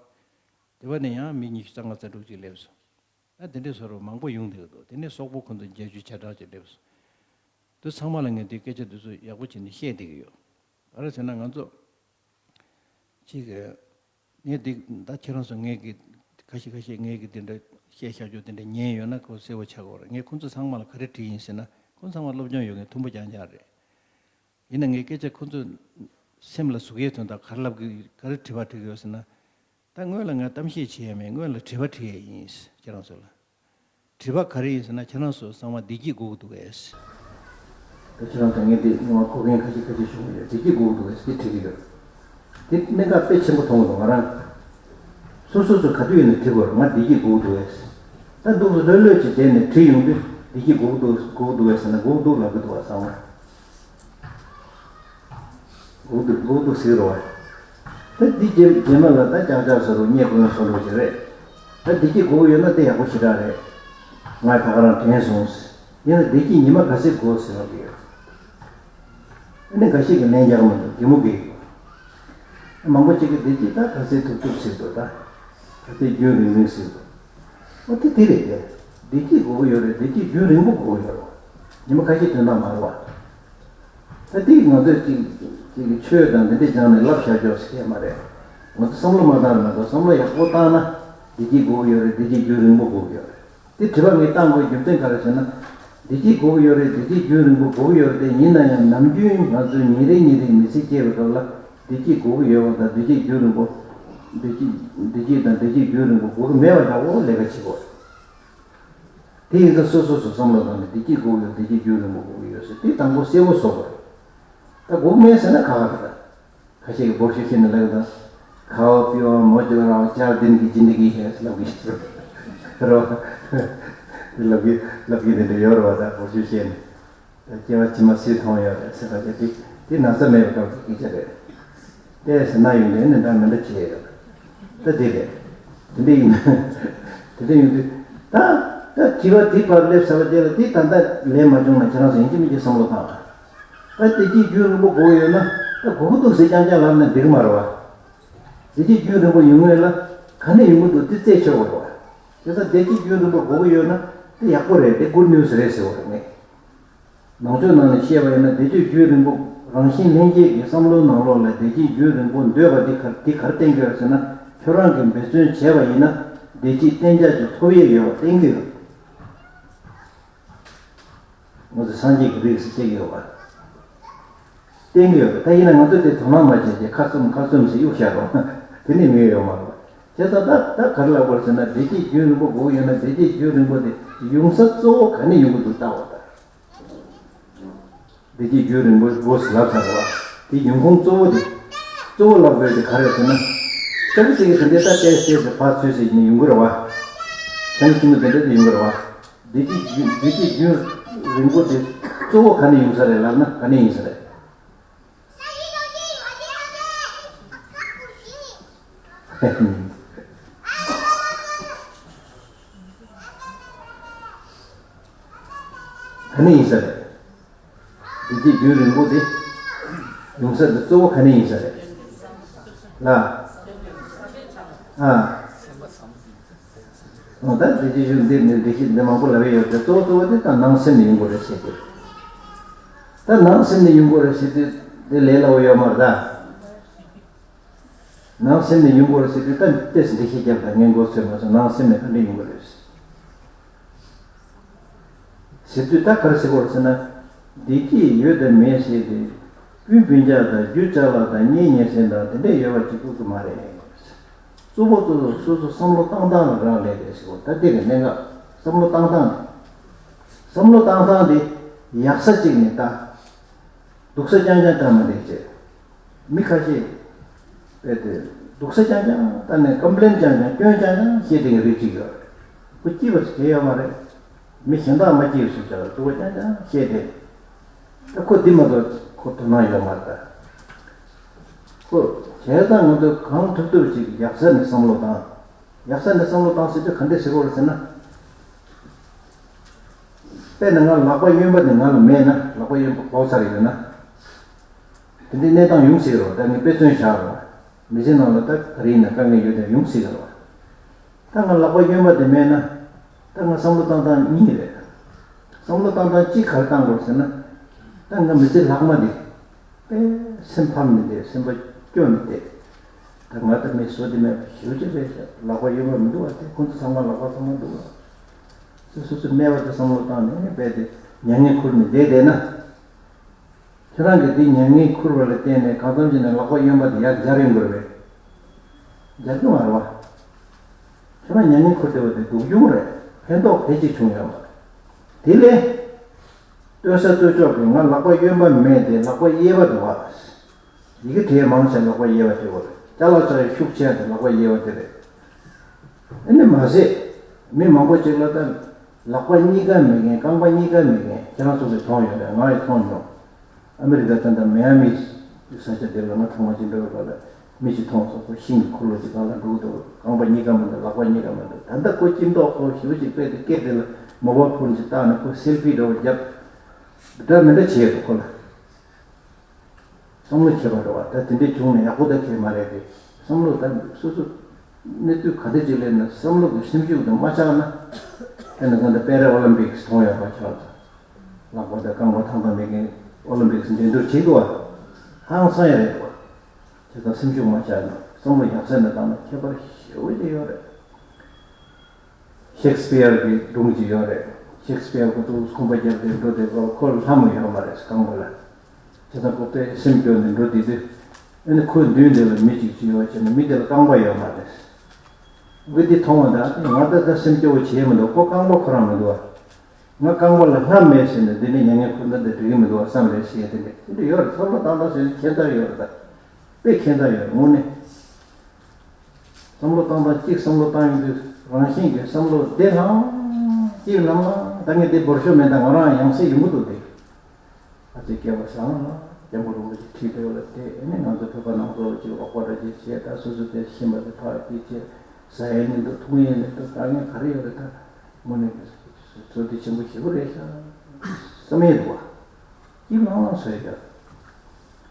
དེ་བ་ནས་ཡང་མི་ཉི་ཤུ་རྩ་ལྔ་རྩ་དྲུག་ཅིག་སླེབས་སོང་། ད་དེ་འདྲའི་བཟོ་འདྲ་མང་པོ་ཡོང་བསྡད་ཀྱི་འདུག་དེ་ནས་སོག་པོ་ཁོ་ཚོ་བརྒྱད་ཅུ་གྱ་གྲངས་ཅིག་སླེབས་སོང་། དེ་ཚང་མ་ལ་ངས་དེ་སྐད་ཆ་དེ་ཚོ་ཡག་པོ་བྱས་ནས་བཤད་བསྡད་ཀྱི་ཡོད། ག་རེ་ཟེར་ན་ང་ཚོ་གཅིག་གི་ངས་འདི་ད་ཁྱེད་རང་ཚོ་ངས་ཀྱི་ཁ་ཤས་ཁ་ཤས་ངས་ཀྱི་དེ་འདྲ་བཤད་བཞག་རྒྱུ་དེ་འདྲ་ཉན་ཡོད་ན་ཁོ་གསལ་པོ་ཆགས་ཀྱི་ཡོད་རེད། ངས་ཁོ་ཚོ་ཚང་མ་ལ་ག་རེ་བྲིས་ཡིན་ཟེར་ན། ཁོ་ཚང་མ་སློབ་སྦྱོང་ཡོད་མཁན་མཐོན་པོ་རྐྱང་རྐྱང་རེད། ཡིན་ན་ངས་སྐད་ཆ་ཁོ་ཚོ་སེམས་ལ་ཟུག་ཡས་དོན་དག་ག་རེ་ལབ་ཀྱི་ག་རེ་དྲི་བ་དྲི་གི་ཡོད་ཟེར་ན། ད་སྔོན་ལ་ང་གཏམ་བཤད་བྱེད་ཡས་མེད། སྔོན་ལ་དྲི་བ་དྲི་ཡས་ཡིན། ཁྱེད་རང་ཚོ་ལ་དྲི་བ་ག་རེ་ཡིན་ཟེར་ན། ཁྱེད་རང་ཚོ་ཚང་མ་བདེ་སྐྱིད་དགོས་ཀྱི་འདུག་གས། ད་ཁྱེད་རང་ཚོ་ངས་འདི་སྔོན་མ་གོ་མཁན་ཁ་ཤས་ཁ་ཤས་བྱུང་ཡོད། བདེ་སྐྱིད་དགོས་ཀྱི་འདུག་གས་དེ་དྲི་གི་ཡོད། དེ་གནད་འགག་དཔེ་ཆེན་པོ་མཐོང་གི་འདུག་ང་རང་སོ་སོ་ཚོ་ག་དུས་ཡིན་ན་དྲི་དགོས་རེད། ང་བདེ་སྐྱིད་དགོས་ཀྱི་འདུག་གས། ད་འདུག་སེ་ལྷོད་ལྷོད་ཅིག་བསྡད་ནས་དྲི་ཡོང་དུས་བདེ་སྐྱིད་དགོས་ཀྱི་འདུག་དགོས་ཀྱི་འདུག་གས་ཟེར་ན། དགོས་ཀྱི་འདུག་ལབ་ཀྱི་འདུག་བ། ཚང་མ། འགོག་འདུག་འགོག་འདུག་ཟེར་རོ། ད་འདི་རྗེས་རྗེས་མ་ལ་ད་ཀྱག་ཀྱག་ཟེར་རོ། རྙེད་དགོས་ན་བཟོ་འདྲ་ཅིག་རེད། ད་བདེ་སྐྱིད་དགོས་ཀྱི་ཡོད་ན་དེ་ཡག་པོ་ཞེ་དྲག་རེད། ང་ད་ག་རང་དྲན་སོང་། ཡིན་ན་བདེ་སྐྱིད་ཉི་མ་ག་ཚོད་དགོས་ཟེར་བ་དེ་ཡོད། ཨ་ནི་འགའ་ཤས་ཀྱིས་ལན་རྒྱག་མི་འདུག་གད་མོ་བགད་ཀྱི་ཡོད། མང་པོ་ཅིག་གིས་བདེ་སྐྱིད་ད་ག་ཚོད་ཐུབ་ཐུབ་ཟེར་འདུག་ད་ག་ཚོད་རྒྱུན་རིང་རིང་ཟེར་འདུག་འོ་དེ་དེ་རེད་དེ། བདེ་སྐྱིད་དགོས་ཀྱི་ཡོད་རེད། བདེ་སྐྱིད་རྒྱུན་རིང་པོ་དགོས་ཀྱི་ཡོད་རེད། ཉི་མ་ཁ་ཤས་དོན་དག་མ་རེད་བ། ད་དེ་ང་ཚོས་ཅིག་ཅིག་གི་ཆོས་དང་འདི་འདྲ་སྦྱངས་ནས་ལབ་བཞག་ཆོག་ཟེར་མཁན་མ་རེད། ང་ཚོ་བསམ་བློ་མ་བཏང་ན་མ་གཏོགས། བསམ་བློ་ཡག་པོ་བཏང་ན་བདེ་སྐྱིད་དགོས་ཀྱི་ཡོད་རེད། བདེ་སྐྱིད་རྒྱུན་རིང་པོ་དགོས་ཀྱི་ཡོད་རེད། དེ་དྲི་བ་ངས་བཏང་དགོས་རྒྱུ་མཚན་ག་རེ་ཟེར་ན། བདེ་སྐྱིད་དགོས་ཀྱི་ཡོད་རེད། བདེ་སྐྱིད་རྒྱུན་རིང་པོ་དགོས་ཀྱི་ཡོད་རེད་དེ། ཡིན་ན་ཡང་ནམ་རྒྱུན་ང་ཚོས་ཉིན་རེ་ཉིན་རེ་མི་ཚེ་སྐྱེལ་བའི་སྐབས་ལ་བདེ་སྐྱིད་དགོས་ཀྱི་ཡོད་པ་དང་། བདེ་སྐྱིད་རྒྱུན་རིང་པོ། བདེ་སྐྱིད་བདེ་སྐྱིད་དང་བདེ་སྐྱིད་རྒྱུན་རིང་པོ་དགོས་ཀྱི་མེད་པ་འདྲ་བོ་ལས་ཀ་བྱེད་དགོས། དེ་ཡིན་ཙང་སོ་སོ་སོ་བསམ་བློ་བཏང་ནས་བདེ་སྐྱིད་དགོས་ཀྱི་ཡོད། བདེ་སྐྱིད་རྒྱུན་རིང་པོ་དགོས་ཀྱི་ཡོད་ཟེར་དེ་དང་པོ་གསལ་པོ་བཟོ་དགོས། ད་དགོས་མེད་ཟེར་ན་ཁག་ཁག་རེད་ད། ཁ་ཤས་ཀྱིས་འབོར་ཤུགས་བཤད་ནས་ལབ་ཀྱི་འདུག་ཁ་བ་པི་ཝ་མོ་ཇོ་ར་ཅར་དིན་གི་ཇིན་དི་གི་ཧེ་ལབ་ཀྱི་ཞིག་རེད་བ། ལབ་ཀྱི་ལབ་ཀྱི་དེ་འདྲ་ཡོད་རེད་བ། ད་འབོར་ཤུགས་བཤད་ནས། ད་སྐྱེ་བ་ཕྱི་མ་སུས་མཐོང་ཡོད་རེད་ཟེར་བ་དེ་དེ་དེ་ན་ཚ་མེད་པའི་སྐབས་ཀྱི་སྐད་ཆ་རེད། ཏེ་ཟེར་ན་ཡོང་དེ་ནི་འདྲ་མི་འདྲ་བྱེད་ཡོད། ད་དེ་རེད། དེ་འདྲ་ཡིན། དེ་འདྲ་ཡོང་དུས། ད་ད་དྲི་བ་དེ་བར་སླེབས་ཚར་བ་དེ་ལ་དེ་ད་ལྟ་ལན་མ་བྱུང་ན་ཁྱེད་རང་ཚོ་ཡིན་གཅིག་མིན་གཅིག་བསམ་བློ་བཏང་ཨ། ད་བདེ་སྐྱིད་རྒྱུན་རིང་པོ་དགོས་ཡོད་ན་ད་དགོས་ཀྱི་འདུག་ཟེར་རྐྱང་རྐྱང་ལབ་ན་འགྲིག་གི་མ་རེད་བ། བདེ་སྐྱིད་རྒྱུན་རིང་པོ་ཡོང་ངེས་ལ་ག་ནས་ཡོང་གི་འདུག་དེ་རྩད་ཆོད་དགོས་རེད་བ། དེ་ཚོ་བདེ་སྐྱིད་རྒྱུན་རིང་པོ་དགོས་ཀྱི་ཡོད་ན་དེ་ཡག་པོ་རེད། དེ་good news་རེད་ཟེར་བ་རེད་ངས། ནང་ཆོས་ནང་ནས་བཤད་པ་ཡིན་ན་བདེ་སྐྱིད་རྒྱུན་རིང་པོ་རང་བཞིན་ལྷན་སྐྱེས་ཀྱི་བསམ་བློའི་ནང་ལོགས་ལ་བདེ་སྐྱིད་རྒྱུན་རིང་པོ་འདོད་པ་འདི་ག་འདི་ག་རེ་བསྟན་གྱི་ཡོད་ཟེར་ན། ཁྱོད་རང་གིས་འབད་བརྩོན་བྱས་པ་ཡིན་ན་བདེ་སྐྱིད་གཏན་འཇགས་ཀྱི་ཐོབ་ཡས་ཡོད་པ་བསྟན་གྱི་ཡོད། ང་ཚོ་སངས་རྒྱས་ཀྱི་རིགས་སུ་སྐྱེ་གི་ཡོད་པ། བསྟན་གྱི་ཡོད་པ། ད་ཡིན་ན་ང་ཚོས་དེ་དོ་སྣང་མ་བྱས་ཀྱི་ཁ་བཙུམ་ཁ་བཙུམ་ཟེར་གཡུག་བཞག་རོགས། དེ་ནི་མི་ཡོད་མ་རེད། བྱས་ཙང་ད་ད་ག་རེ་ལབ་དགོས་ཟེར་ན་བདེ་སྐྱིད་རྒྱུན་རིང་པོ་དགོས་ཡོད་ན་བདེ་སྐྱིད་རྒྱུན་རིང་པོ་དེ་ཡོང་ས་གཙོ་བོ་ག་ནས་ཡོང་གི་འདུག་ལྟ་བ་དང་། བདེ་སྐྱིད་རྒྱུན་རིང་པོ་དགོས་ཟེར་ལབ་ཚར་བ། དེ་ཡོང་ཁུངས་གཙོ་བོ་དེ། གཙོ་བོ་ལབ་དགོས་དེ་ག་རེ་ཟེར་ན། ལྕགས་ཟེར་གྱི་དེ་འདྲའི་ད་ཏེ་ཏེ་ཟེར་ཕར་ཚུར་ཟེར་ནས་ཡོང་གི་རེད་བ། ཆང་ཁྱི་མོ་དེ་འདྲ་དེ་ཡོང་གི་རེད་བ། བདེ་སྐྱིད་རྒྱུན་བདེ་སྐྱིད་རྒྱུན་རིང་པོ་དེ་གཙོ་བོ་ག་ནས་ཡོང་ས་རེད་ལབ་ན་ག་ནས་ཡིན་ས་རེད། ག་ནས་ཡིན་ས་རེད། བདེ་སྐྱིད་རྒྱུན་རིང་པོ་དེ་ཡོང་ས་དེ་གཙོ་བོ་ག་ནས་ཡིན་ས་རེད། ལ། ཨ། འོ་ད་བདེ་སྐྱིད་རྒྱུན་འདི་ནི་བདེ་སྐྱིད་འདི་མང་པོ་ལབ་ཡོད་དེ་གཙོ་བོ་གཙོ་བོ་དེ་ད་ནང་སེམས་ནས་ཡོང་དགོས་རེད་ཟེར་དེ། ད་ནང་སེམས་ནས་ཡོང་དགོས་རེད་ཟེར་དེ་དེ་ལས་སླ་བོ་ཡོད་མ་རེད་ད། ནང་སེམས་ནས་ཡོང་དགོས་རེད་ཟེར་དུས་ད་ཏོག་ཙམ་འགྲེལ་བཤད་རྒྱབ་དང་སྔོན་འགོག་ཚོད་མ་སོང་ནང་སེམས་ནས་ག་འདྲ་ཡོང་གི་རེད་ཟེར་དུས་ད་ག་རེ་ཟེར་དགོས་རེད་ཟེར་ན། བདེ་སྐྱིད་ཡོད་དང་མེད་ཟེར་ཏེ། སྤུན་སྤུན་ཀྱག་དང་རྒྱུ་ཅ་ལག་དང་གཉེན་ཉེ་ཚན་དང་དེ་འདྲས་ཡོད་པ་གཅིག་པུ་གི་མ་རེད། གཙོ་བོ་གཙོ་བོ་སོ་སོ་བསམ་བློ་བཏང་སྟངས་ལ་རག་ལས་རེད་ཟེར་གོ་ད་དེ་གི་གནད་འགག་བསམ་བློ་བཏང་སྟངས་དེ། བསམ་བློ་བཏང་སྟངས་དེ་ཡག་ས་གཅིག་ནས་ལྟ། སྡུག་ས་རྐྱང་རྐྱང་ལྟ་མ་བསྡད་ཅེས། མི་ཁ་ཤས། དཔེ་དེ། སྡུག་ས་རྐྱང་རྐྱང་ལྟ་ནས་ཀམ་པི་ལེན་རྐྱང་རྐྱང་སྐྱོན་རྐྱང་རྐྱང་བཤད་བསྡད་མཁན་རིགས་གཅིག་ཡོད་རེད། ཁོ་སྐྱིད་པ་ཞིག་གང་ཡོད་མ་རེད། མི་གཞན་དག་མ་སྐྱིད་པ་ཞིག་བྱ་བ་སྡུག་པ་རྐྱང་རྐྱང་བཤད་བསྡད། ད་ཁོ་འདི་མ་གཏོགས་ཁོ་དོ་སྣང་ཡོད་མ་རེད་ད། ཁོ། བྱས་ཙང་ང་ཚོས་གང་ཐུབ་ཐུབ་ཅིག་ཡག་ས་ནས་བསམ་བློ་བཏང་། ཡག་ས་ནས་བསམ་བློ་བཏང་ཟེར་དུས་ག་འདྲས་ཟེར་དགོས་རེད་ཟེར་ན། དཔེར་ན་ང་ལག་པ་གཡོན་པ་དེ་ང་ལ་མེད་ན་ལག་པ་གཡོན་པ་ཕོག་ཚར་ཡོད་ན། དེ་འདྲའི་གནས་སྟངས་ཡོང་སྲིད་རོ་ད་ངས་དཔེ་མཚོན་བཞག་རོ། མི་ཚེ་ནང་ལ་ད་ག་རེ་ཡིན་ན་དཀའ་ངལ་ཡོད་དེ་ཡོང་སྲིད་རོ། ད་ང་ལག་པ་གཡོན་པ་དེ་མེད་ན། ད་ང་བསམ་བློ་བཏང་སྟངས་གཉིས་རེད། བསམ་བློ་བཏང་སྟངས་གཅིག་ག་རེ་བཏང་དགོས་ཟེར་ན། ད་ང་མི་ཚེ་ལྷག་མ་དེ། དཔེ་སེམས་ཕམ་ནས་བསྡད་སེམས་པ་སྐྱོ་ནས་བསྡད། ད་ང་ད་མི་བཟོ་དེ་མེད་པ་ཞེ་པོ་ཅིག་རེད་ཤག་ལག་པ་གཡོན་པ་མི་འདུག་བ་དེ་ཁོང་ཚོ་ཚང་མ་ལག་པ་ཚང་མ་འདུག་བ། སོ་སོ་སོ་སྨྲས་པ་དེ་བསམ་བློ་བཏང་ནས་རྦད་དེ་མྱ་ངན་ཁུར་ནས་བསྡད་བསྡད་ན། ཁྱེད་རང་གིས་དེ་མྱ་ངན་ཁུར་བ་ལ་བརྟེན་ནས་གང་འཚམ་ཅིག་ནས་ལག་པ་གཡོན་པ་དེ་ཡར་འབྱར་ཡོང་གི་རེད་པས། འབྱར་གྱི་མ་རེད་བ། ཁྱེད་རང་མྱ་ངན་ཁུར་བསྡད་པ་དེ་སྡུག་གྱོང་རེད། ཕན་ཐོགས་ཕལ་ཆེར་བྱུང་ཡོད་མ་རེད། དེ་ལས། ལྟོས་ས་ལྟོས་ཕྱོགས་ཀྱི་ང་ལག་པ་གཡོན་པ་མེད་དེ་ལག་པ་གཡས་པ་འདུག་བ། ཡི་གེ་དེ་མང་ཆེ་ལག་པ་གཡས་པ་དེ་བ་རེད། ཅ་ལག་ཆ་ཡི་ཤུགས་ཆེ་དེ་ལག་པ་གཡས་པ་དེ་རེད། ཨ་ནི་མ་ཟད། མི་མང་པོ་ཅིག་ལ་ད། ལག་པ་གཉིས་ཀ་མེད་མཁན་རྐང་པ་གཉིས་ཀ་མེད་མཁན་ཁྱེད་རང་ཚོ་གིས་མཐོང་ཡོད་རེད་ང་ཡིས་མཐོང་མྱོང་། ཨ་མི་རི་ཀ་ད་ལྟ་མི་ཨ་མི་ས་ཆ་དེ་ལ་ང་ཐེངས་མ་གཅིག་འགྲོ་བའི་སྐབས་ལ་མི་ཞིག་མཐོང་སོང་ཁོ་ཤིང་གི་འཁོར་ལོ་ཅིག་སྒང་ལ་འདུག་འདུག་རྐང་པ་གཉིས་ཀ་མི་འདུག་ལག་པ་གཉིས་ཀ་མི་འདུག་ད་ལྟ་ཁོ་སྐྱིད་མདོག་ཁོ་ཞེ་པོ་ཅིག་དཔེ་དེ་སྐད་དེ་ལ་མོ་བ་ཕོན་ཅིག་བཏགས་ནས་ཁོ་སེལ་ཕི་འདྲ་བོ་བརྒྱབ། འདྲ་མི་འདྲ་བྱས་འདུག་ཁོ་ལ། བསམ་བློ་བྱེད་པ་འགྲོ་བ་ད་དེ་འདྲས་བྱུང་ན་ཡག་པོ་ད་གས་མ་རེད་དེ་བསམ་བློ་ད་སོ་སོ་གནས་ཚུལ་ག་འདྲ་ཅིག་སླེབས་ན་བསམ་བློ་གི་སེམས་ཤུགས་དེ་མ་ཆག་ན་དཔེར་ན་ད་ལྟ་པེ་ར་ཨོ་ལིམ་པིག་སི་མཐོང་ཡོད་པ་ཆགས་ད་ལག་པ་དང་རྐང་པ་ཐང་ཐང་མེད་མཁན་ཨོ་ལིམ་པིག་སི་འགྲན་བསྡུར་བྱེད་དགོས་བ་ཧང་སང་ཡ་རེད་བ་དེ་ད་སེམས་ཤུགས་མ་ཆག་ན་བསམ་བློ་ཡག་ས་ནས་བཏང་ན་ཁྱད་པར་ཞེ་པོ་ཅིག་ཡོད་རེད། ཤེག་སི་པི་ཡར་གྱི་སྒྲུང་ཅིག་ཡོད་རེད། ཤེག་སི་པི་ཡར་ཁོ་ཚོ་ཁང་པ་བརྒྱབ་སྟེ་འགྲོ་དེ་ཁོ་ཁོ་ལ་ལྷམ་ཡོད་མ་རེད་རྐང་པ་ལ། བྱས་ཙང་ཁོ་དཔེ་སེམས་སྐྱོ་ནས་འགྲོ་དེ་དུས། ཨ་ནི་ཁོའི་མདུན་དེ་ལ་མི་གཅིག་ཅིག་ཡོད་བྱས་ནས་མི་དེ་ལ་རྐང་པ་ཡོད་མ་རེད། ཁོས་འདི་མཐོང་བ་དང་ང་ད་ལྟ་སེམས་སྐྱོ་བོ་བྱས་མི་འདུག་ཁོ་རྐང་པ་ཁོ་རང་མི་འདུག་བ། ང་རྐང་པ་ལ་ལྷམ་མེད་ཟེར་ནས་འདི་ནས་མྱ་ངན་ཁུར་ན་འདི་འགྲིག་གི་མི་འདུག་བ་བསམ་རེད་ཟེར་དེ་འདྲ་དེ་འདྲ་ཡོད་རེད། བསམ་བློ་བཏང་སྟངས་ཟེར་ནས་ཁྱད་མཚར་ཡོད་རེད་ད། དཔེ་ཁྱད་མཚར་ཡོད་རེད་དངོས་གནས། བསམ་བློ་བཏང་སྟངས་གཅིག་བསམ་བློ་བཏང་ཡོང་དུས་རང་བཞིན་གྱིས་བསམ་བློ་བདེ་ལྷང་གཅིག་ལམ་ལ་ད་ངས་དེ་འབོར་ཤོག་མེད་ད་ང་རང་ཡང་སེ་ཡོང་གི་འདུག་དེ། ཨ་ཙི་སྐྱེ་བ་བཟང་ལ་ སྐྱབས་མགོན་རིན་པོ་ཆེ་ཁྲི་ལོ་ལ་བལྟས། ཨ་ནི་ང་ཚོ་བོད་པ་ནང་ཚོ་ཅིག་རོགས་པ་འདྲ་ཅིག་བྱས། ད་སོ་སོ་དེ་ཤེས་པ་དེ་ཕར་སྐྱེལ་བྱས། ཟ་ཡས་མི་འདུག་འཐུང་ཡས་མི་འདུག་ལྟ་མཁན་ག་རེ་ཡོད་རེད། ད་དངོས་གནས་ཚོད་འཛིན་ཆེན་པོ་ཞེ་པོ་རེད་ཤག་བསམ་ཡས་འདུག་བ། སྐྱིད་ལྷང་ལྷང་བཟོས་ཀྱང་།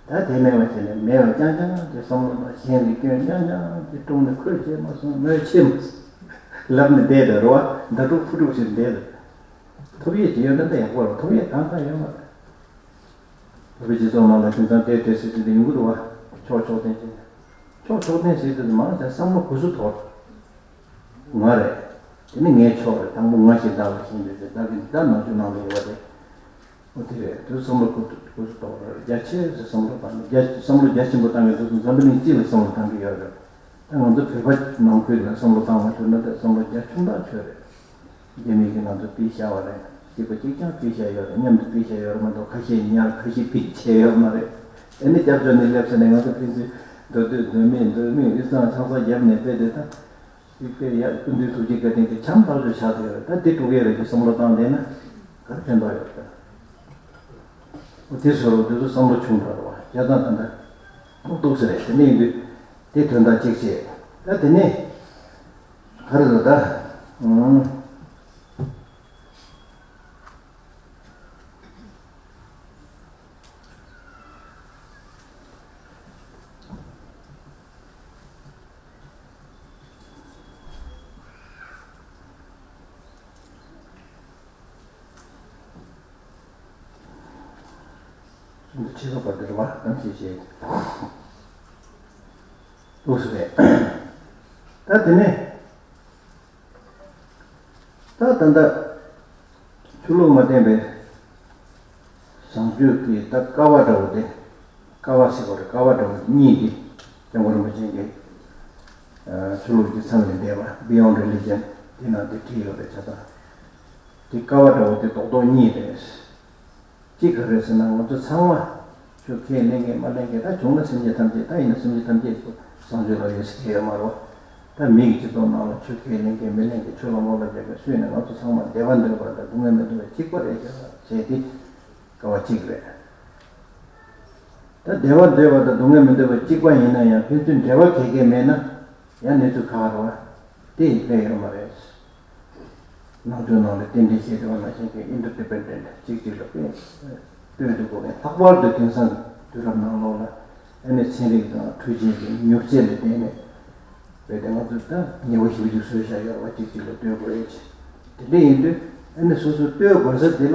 ད་དེ་མེད་པ་བྱས་ནས་མེད་པ་རྐྱང་རྐྱང་དེ་བསམ་བློ་དང་གཞན་གྱི་སྐྱོན་རྐྱང་རྐྱང་དེ་དཀྲུགས་ནས་ཁོས་བྱས་མ་སོང་། མོས་བྱས་མ་སོང་ལབ་ནས་བསྡད་དང་རེད་བ། མདའ་དཀྲུག་ཕུ་དཀྲུག་བྱས་བསྡད་དང་། ཐོབ་ཡས་ཅིག་ཡོད་ན་ད་ཡག་པོ་རེད། ཐོབ་ཡས་གང་གང་ཡོད་མ་རེད། བོད་པའི་སྤྱི་ཚོགས་ནང་ལ་དེང་སང་དེ་དེ་ཟེར་གྱི་དེ་ཡོང་གི་འདུག་བ། ཕྱོགས་ཕྱོགས་འཐེན་བྱས་ནས། ཕྱོགས་ཕྱོགས་འཐེན་ཟེར་དུས་མང་ཆེ་བསམ་བློ་གུ་སུ་དོར། ང་རེད། དེ་ནི་ངའི་ཕྱོགས་རེད། དང་པོ་ང་ཞིག་བདག་ལ་ཤེས་འདོད་ཅེས་བདག་གི་བདག་ནང་ཆོས་ནང་ལ་ཡོད་པ་རེད། འོ་དེ་རེད། དེ་བསམ་བློ་གུ་གུ་སུ་དོར་རེད། རྒྱ་ཆེ་ཟེར་བསམ་བློ་བཏང་ནས། རྒྱ་བསམ་བློ་རྒྱ་ཆེན་པོ་བཏང་གི་འདུག་འཛམ་བུ་གླིང་སྤྱི་ལ་བསམ་བློ་བཏང་གི་ཡོད་རེད། ད་ང་ཚོ་བོད་པ་ནང་ཁུལ་ལ་བསམ་བློ་བཏང་མ་ཐུབ་ན་ད་བསམ་བློ་རྒྱ་ཆུང་དྲགས་ཆོད་རེད། རྒྱ་མི་གིས་ང་ཚོ་ཕུད་བཞག་པ་རེད། གཅིག་པ་གཅིག་རྐྱང་ཕུད་བཞག་ཡོད་རེད། མཉམ་དུ་ཕུད་བཞག་ཡོད་རེད་མ་གཏོགས་ཁ་ཤས་ཉར་ཁ་ཤས་ཕུད་བྱས་ཡོད་མ་རེད། ཨེ་ནི་སྐྱབས་བཅོལ་ནས་སླེབས་ཚར་ནས་ང་ཚོ་ཕན་ཚུན་མདོ་སྟོད་མདོ་སྨད་མདོ་སྨད་དབུས་གཙང་ཆང་ས་བརྒྱབ་ནས་དཔེ་དེ་ད་དཔེ་ཡ་སྐུ་མདུན་ཐུགས་རྗེ་བཀའ་དྲིན་གྱིས་འཆམ་ཐག་ཆོད་ཆགས་བསྡད་ཡོད་རེད། ད་འདི་དཀྲུག་ཡས་རེད་ཅེས་བསམ་བློ་བཏང་བསྡད་ན་ག་རེ་ཕན་ཐོགས་ཡོད་རེད། འོ་དེ་བཟོ་རོགས་དེ་ཚོ་བསམ་བློ་ཆུང་དྲགས་རེད་བ། བྱས་ཙང་ད་ལྟ་ཏོག་ཙམ་རེད། དེ་ནས་ཡིན་དུས་དེ་དོན་དག་གཅིག་བྱས། ད་དེ་ནས་ག་རེ་ཟེར་ད། ཨང་། འདི་ཕྱི་ལོགས་པ་འདིར་བ་གང་ཞིག་བྱེད། ལུགས་སུ་རེད། ད་དེ་ནས། ད་ད་ལྟ་ཆོས་ལུགས་མ་བརྟེན་པའི་བཟང་སྤྱོད་ཀྱི་ད་ཀ་བ་འདྲ་བོ་དེ། ཀ་བ་ཟེར་བ་རེད། ཀ་བ་འདྲ་བོ་གཉིས་དེ་སྐྱབས་མགོན་རིན་པོ་ཆེ་གིས་ཆོས་ལུགས་ཀྱི་མཚམས་ལས་འདས་པ། Beyond Religion དེ་ནང་དེ་བྲིས་ཡོད་རེད། བྱས་ཙང་དེ་ཀ་བ་འདྲ་བོ་དེ་རྡོག་རྡོག་གཉིས་རེད། གཅིག་ག་རེ་ཟེར་ན། ང་ཚོ་ཚང་མ་ཆོས་ཁས་ལེན་མཁན་མ་ལེན་མཁན། ད་བྱུང་ན་སེམས་ཅན་ཐམས་ཅད། ད་ཡིན་ན་སེམས་ཅན་ཐམས་ཅད་ཀྱི་བཟང་སྤྱོད་ལ་ཡོད་ཟེར་མཁན་ཡོད་མ་རེད། ད་མི་གི་སྤྱི་ཚོགས་ནང་ལ་ཆོས་ཁས་ལེན་མཁན་མི་ལེན་མཁན། ཆོས་ལ་ངོ་ལ་རྒྱག་མཁན་སུ་ཡིན་ན་ང་ཚོ་ཚང་མ་བདེ་བ་འདོད་པ་དང་སྡུག་བསྔལ་མི་འདོད་པ་གཅིག་པ་རེད་ཤག་ཟེར་དེ་ཀ་བ་གཅིག་རེད། ད་བདེ་བ་འདོད་པ་དང་སྡུག་བསྔལ་མི་འདོད་པ་གཅིག་པ་ཡིན་ན་ཡང་ཕན་ཚུན་འབྲེལ་བ་ག་གེ་མེད་ན་ཡང་གནས་ཚུལ་ཁག་རེད་བ། དེ་ཡིན་ཕན་ཡོད་མ་རེད། ནང་ཆོས་ནང་ལ་རྟེན་འབྲེལ་བཤད་བསྡད་པ་ནང་བཞིན་གྱི་interdependent གཅིག་གཅིག་ལ་དཔེ་ལྟོས་དགོས་པས། ལྷག་པར་དུ་དེང་སང་གི་དུས་རབས་ནང་ལོགས་ལ་ཨ་ནི་ཚན་རིག་དང་འཕྲུལ་ཆས་ཀྱི་མྱུར་ཚད་ལ་བརྟེན་ནས་རྦད་དེ་ང་ཚོས་ད་ཉེས་པ་ཞེ་པོ་ཅིག་བཟོས་བཞག་ཡོད་རེད་བ། གཅིག་གཅིག་ལ་ལྟོས་དགོས་ཡས་ཅིག་དེ་འདྲ་ཡིན་དུས་ཨ་ནི་སོ་སོས་ལྟོས་དགོས་ས་དེ་ལ་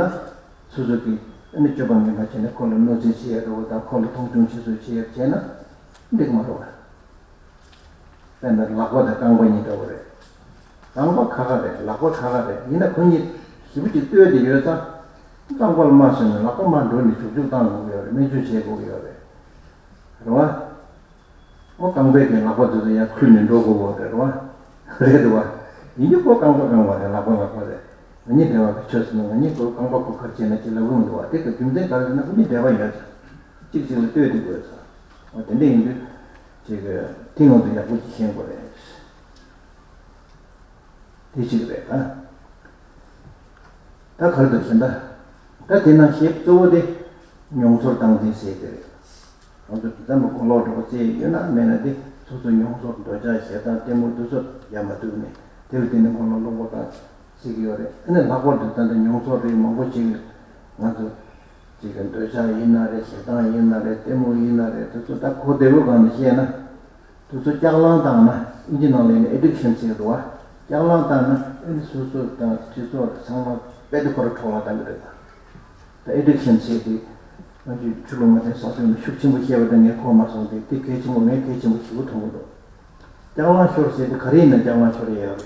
སོ་སོ་གིས་ཨ་ནི་སྤྱོད་པ་ངན་པ་བྱས་ནས་ཁོ་ལ་གནོད་འཚེ་བྱེད་ཡས་འདྲ་བོ་དང་ཁོ་ལ་མཐོང་ཆུང་བྱེད་ཚུལ་བྱེད་ཡས་བྱས་ན་འགྲིག་མ་རེད་བ། དཔེར་ན་ལག་པ་དང་རྐང་པ་གཉིས་འདྲ་བོ་རེད། རྐང་པ་ཁ་ཁ་རེད། ལག་པ་ཁ་ཁ་རེད། ཡིན་ན་ཁོ་གཉིས་ཞེ་པོ་ཅིག་ལྟོས་ཏེ་ཡོད་ཙང་། རྐང་པ་ལ་རྨ་བཟོས་ནས་ལག་པ་རྨ་འགྲོ་ནས་འཇུག་འཇུག་བཏང་དགོས་ཀྱི་ཡོད་རེད། སྨན་བཅོས་བྱེད་དགོས་ཀྱི་ཡོད་རེད། རེད་བ། ཨོ་རྐང་པའི་གི་ལག་པ་དེ་ཚོ་ཡར་འཁུར་ནས་འགྲོ་དགོས་ཀྱི་ཡོད་རེད། རེད་བ། རེད་བ། ཡིན་གྱི་ཁོ་རྐང་པ་རྐང་པ་རེད། ལག་པ་ལག་པ་རེད། ང་གཉིས་འབྲེལ་བ་གི་ཆོས་ཟེར་ན་ང་གཉིས་ཁོ་རྐང་པ་ཁུ་ཁར་བྱས་ན་ཅི་ལབ་ཀྱི་མི་འདུག་བ། དེ་གི་རྒྱུ་མཚན་ག་རེ་ཟེར་ན་ཁོ་གཉིས་འབྲེལ་བ་ཡོད་ཙང་། གཅིག་གཅིག་ལ་ལྟོས་ཏེ་དགོས་ཙང་། ཨོ་དེ་འདྲ་ཡིན་དུས་ཅིག་གི་དེ་ང་ཚོ་ཡག་པོ་ཅིག་ཤེས་དགོས་རེད། དེ་གཅིག་རེད་ད། ད་ག་རེ་འདུག་ཟེར་ན། ད་དེ་ནང་བཤད་གཙོ་བོ་དེ་མྱོང་ཚོར་སྟངས་འཛིན་ཟེར་དེ་རེད། ང་ཚོ་དེ་ཙམ་གྱི་གོ་ལོག་འདྲ་པོ་བཙལ་ཡོད་ན་མེད་ན་དེ་སོ་སོ་མྱོང་ཚོར་འདོད་ཆགས་ཞེ་སྡང་གཏི་མུག་དེ་ཚོ་ཡར་མ་ཐུག་ནས་དེ་ལ་བརྟེན་ནས་གོ་ལོག་སློང་གོ་སྟངས་ཟེར་གྱི་ཡོད་རེད། ཨ་ནི་ལྷག་པར་དུ་ད་ལྟ་མྱོང་ཚོར་རིགས་མང་པོ་ཅིག་ང་ཚོ་ཅིག་གི་འདོད་ཆགས་ཡིན་ན་རེད། ཞེ་སྡང་ཡིན་ན་རེད། གཏི་མུག་ཡིན་ན་རེད། དེ་ཚོ་ད་གོ་བདེ་པོའི་སྒང་ནས་བཤད་ན། དེ་ཚོ་ལྕགས་ལང་བཏང་ན། ཨིན་ཇི་ནང་ལ་ཡིན་ན་addiction ཟེར་འདུག་བ། ལྕགས་ལང་བཏང་ན་ཨ་ནི་སོ་སོ་དང་སྤྱི་ཚོགས་ཚང་མ་རྦད་དེ་ཁོ་རང་འཕྲོ་བརླག་བཏང་གི་རེད་ད། ད་addiction ཟེར་དེ་ང་ཚོས་ཆོས་ལུགས་མ་བརྟེན་བཟང་སྤྱོད་ནང་ཤུགས་ཆེན་པོ་བཤད་པ་དེ་ངས་གོ་མ་སོང་སྟེ། དེ་གལ་ཆེན་པོ། ངས་གལ་ཆེན་པོ་ཞེ་པོ་མཐོང་གི་འདུག་ལྕགས་ལང་ཤོར་ཟེར་དེ་ག་རེ་ཡིན་ན་ལྕགས་ལང་ཤོར་ཡས་ཡོད་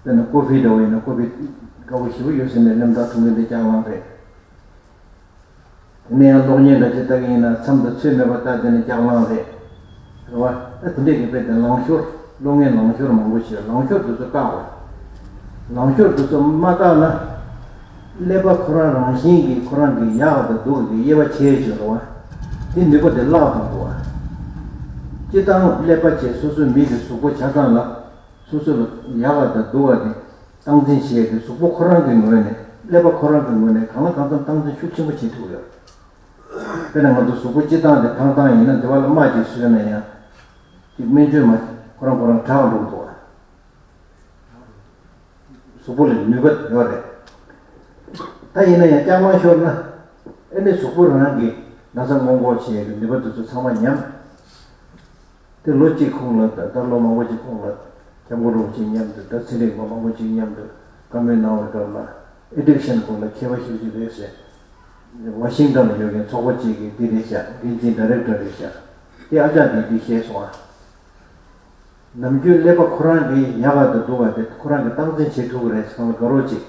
རེད་ད། དཔེར་ན་ཀོ་ཧྥི་འདྲ་བོ་ཡིན་ན་ཀོ་ཧྥི་དཀར་པོ་ཞེ་པོ་ཡོད་ཟེར་ནས་ལེམ་ཐག་འཐུང་གི་འདི་ལྕགས་ལང་རེད། དེ་ནས་ཡང་གློག་བརྙན་འདྲ་ཅིག་ལྟ་གི་ཡིན་ན་མཚམས་དང་ཚོད་མེད་པར་ལྟ། དེ་ནི་ལྕགས་ལང་རེད། རེད་བ། ད་དེ་འདྲས་ཀྱི་དཔེ་དེ་ལང་ཤོར། གློག་བརྙན་ལང་ཤོར་མང་པོ་ཞིག་ལང་ཤོར་དེ་ཚོ་བཀག་པ། ལང་ཤོར་དེ་ཚོ་མ་བཀག་ན། ཀླད་པ་ཁོ་རང་རང་བཞིན་གྱིས་ཁོ་རང་གི་ཡག་དང་སྡུག་གི་དབྱེ་བ་ཕྱེ་ཡས་ཡོད་རེད་བ། དེ་ནུས་པ་དེ་བརླག་བཏང་འདུག་བ། སྤྱིར་བཏང་ཀླད་པ་བྱས་སོ་སོའི་མི་གི་གཟུགས་པོ་ཆ་ཚང་ལ། སོ་སོ་ལ་ཡག་པ་དང་སྡུག་པ་དེ་སྟངས་འཛིན་བྱེད་ཡས་དེ་གཟུགས་པོ་ཁོ་རང་གི་ངོས་ནས་ ཀླད་པ་ཁོ་རང་གི་ངོས་ནས་གང་ལ་གང་འཚམ་སྟངས་འཛིན་ཤུགས་ཆེན་པོ་བྱེད་ཐུབ་ཡོད། དཔེར་ན་ང་ཚོ་གཟུགས་པོ་སྤྱིར་བཏང་དེ་ཐང་ཐང་ཡིན་ན་དེ་བ་ལ་རྨ་ཅིག་བཟོས་ན་ཡང་། དེ་སྨན་བཅོས་མ་ཁོ་རང་ཁོ་རང་དྲག་འགྲོ་གི་འདུག་བ། གཟུགས་པོ་ལ་ནུས་པ་ཡོད་རེད། ད་ཡིན་ན་ཡང་སྐྱག་ལང་ཤོར་ན། ཨེ་ནི་གཟུགས་པོ་རང་གི་ན་ཚ་སྔོན་འགོག་བྱེད་ཡག་གི་ནུས་པ་དེ་ཚོ་ཚང་མ་ཉམས། དེ་ལོ་གཅིག་ཁོངས་ལ་ད་ལྟ་ལོ་མང་པོ་ཅིག་ཁོངས་ལ་སྐྱབས་མགོན་རིན་པོ་ཆེ་མཉམ་དུ་ད་ཚེ་རིང་པ་མང་པོ་ཅིག་མཉམ་དུ་བཀའ་མོལ་གནང་བའི་སྐབས་ལ་ཨེ་ཌིག་ཤན་སྐོར་ལ་མཁས་པ་ཞེ་པོ་ཅིག་རེད་ཟེར། ཝ་ཤིང་ཊོན་ལ་ཡོད་མཁན་ཚོགས་པ་གཅིག་གིས་འདི་རེད་ཤག་འགན་འཛིན་ཌའི་རེག་ཊར་རེད་ཤག་དེ་ཨ་ཅག་གིས་འདི་བཤད་སོང་ཨ། ནམ་རྒྱུན་ཀླད་པ་ཁོ་རང་གིས་ཡག་ག་དང་སྡུག་ག་དེ་ཁོ་རང་གིས་སྟངས་འཛིན་བྱེད་ཐུབ་ཀྱི་རེད་ཟེར་ཁང་ལ་དགའ་རོགས་གཅིག་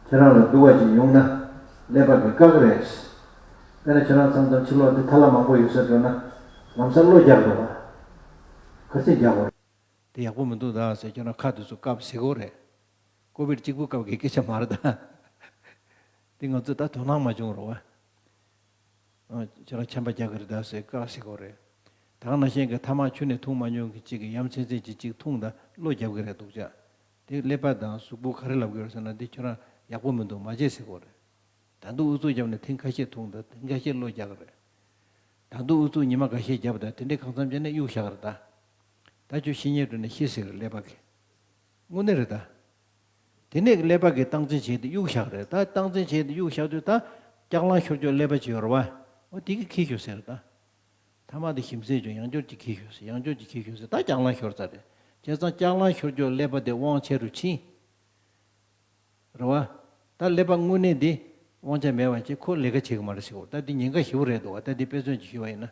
ཁྱེད་རང་ལ་སྡུག་པ་ཅིག་ཡོང་ན་ཀླད་པ་གིས་བཀག་གི་རེད། དཔེར་ན་ཁྱེད་རང་མཚམས་མཚམས་ཕྱི་ལོགས་འདི་ཐ་ལ་མང་པོ་ཡོད་ས་འགྲོ་ན་ལམ་སང་གློ་རྒྱག་འགྲོ་བ། ག་ཚོད་རྒྱག་དགོས་རེད། དེ་ཡག་པོ་མི་འདུག་ད་ཟེར་ཁྱེད་རང་ཁ་དེ་ཚོ་བཀབ་ཟེར་དགོས་རེད། ཀོ་བིད་གཅིག་པུ་སྐབས་ཀྱི་སྐད་ཆ་མ་རེད་ད། དེ་ང་ཚོས་ད་དོ་སྣང་མ་བྱུང་རོགས། ཁྱེད་རང་ཆམ་པ་རྒྱག་གི་རེད་ད་ཟེར་བཀག་ཟེར་དགོས་རེད། ད་ག་ནང་བཞིན་གྱི་ཐ་མག་ཆུ་ནས་འཐུང་མ་མྱོང་གི་གཅིག་གིས་ཡ་མཚན་ཚན་གྱི་གཅིག་འཐུང་ད་གློ་རྒྱབ་གི་རེད་འདུག་ཅག་དེ་ཀླད་པ་དང་གཟུགས་པོ་ག་རེ་ལབ་གི་ཡོད་ཟེར་ན་འདི་ཁྱོད་རང་ཡག་པོ་མི་འདུག་མ་བྱེད་ཟེར་དགོས་རེད། ད་དུང་ཨུ་ཚུགས་བརྒྱབ་ནས་ཐེངས་ཁ་ཤས་འཐུང་ད་ཐེངས་ཁ་ཤས་གློ་རྒྱག་གི་རེད། ད་དུང་ཨུ་ཚུགས་ཉི་མ་འགའ་ཤས་བརྒྱབ་ད་དེ་འདྲའི་གང་འཚམ་བྱས་ནས་གཡུག་བཞག་གི་རེད་ད། ད་ཁྱོད་ཤི་ཉེས་འགྲོ་ནས་ཤི་ཟེར་གི་རེད་ཀླད་པ་གིས། དངོས་གནས་རེད་ད། དེ་ནས་ཀླད་པ་གིས་སྟངས་འཛིན་བྱས་ཏེ་གཡུག་བཞག་རེད་ད་སྟངས་འཛིན་བྱས་ཏེ་གཡུག་བཞག་དུས་ད་སྐྱག་ལང་ཤོར་ཀྱོག་ཀླད་པ་ཅིག་ཡོད་རེད་བ། འོ་དེ་གིས་འཁྱེར་ཤོག་ཟེར་ད། ཐ་མག་དེ་ཞིམ་ཟས་ཅུང་ཡང་འབྱོར་གྱིས་འཁྱེར་ཤོག་ཟེར་ཡང་འབྱོར་གྱིས་འཁྱེར་ཤོག་ཟེར་ད་སྐྱག་ལང་ཤོར་ཚར་རེད། བྱས་ཙང་སྐྱག་ལང་ཤོར་ཀྱོག་ཀླད་པ་དེ་དབང་ཆེ་རུ་ཕྱིན། རེད་བ། ད་ཀླད་པ་དངོས་གནས་འདི་དབང་ཆ་མེད་པ་ཅིག་ཁོ་ལས་ཀ་བྱེད་གི་མ་རེད་ཟེར་གོ་ད་འདི་ཉེན་ཁ་ཞེ་པོ་རེད་འདུག་བ་ད་འདི་དཔེ་མཚོན་ཅིག་ཞུས་པ་ཡིན་ན།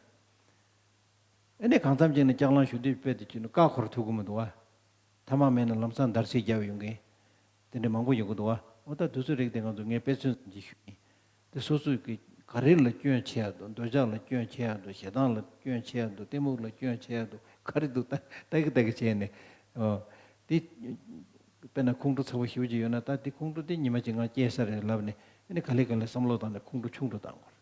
ཨ་ནི་གང་འཚམ་ཅིག་ནས་སྐྱག་ལང་ཞུ་དུས་དཔེ་དེ་ཅིག་ནི་བཀག་འཁོར་ཐུབ་གི་མི་འདུག་བ། ཐ་མག་མེད་ན་ལམ་སང་འདར་སིག་རྒྱབ་ཡོང་མཁན། དེ་འདྲ་མང་པོ་ཡོང་གི་འདུག་བ། འོ་ད་དུས་ཚོད་རིགས་དེ་ང་ཚོ་ངས་དཔེ་མཚོན་ཙམ་ཅིག་ཞུས་ཡིན། དེ་སོ་སོས་ཀྱི་ག་རེ་ལ་སྐྱོན་ཆེ་ཡ་འདུག་འདོད་ཆགས་ལ་སྐྱོན་ཆེ་ཡ་འདུག་ཞེ་སྡང་ལ་སྐྱོན་ཆེ་ཡ་འདུག་གཏི་མུག་ལ་སྐྱོན་ཆེ་ཡ་འདུག་ག་རེ་འདུག་ད་ལྟ་གི་ལྟ་གི་བྱས་ནས། ཨོ། དེ། དཔེར་ན་ཁོང་ཁྲོ་ཚ་པོ་ཞེ་པོ་ཅིག་ཡོད་ན་ད་དེ་ཁོང་ཁྲོ་དེ་ཉི་མ་གཅིག་ངང་སྐྱེས་ས་རེད་ལབ་ནས་ཨ་ནི་ག་ལེ་ག་ལེ་བསམ་བློ་བཏང་ནས་ཁོང་ཁྲོ་ཆུང་དུ་བཏང་དགོས་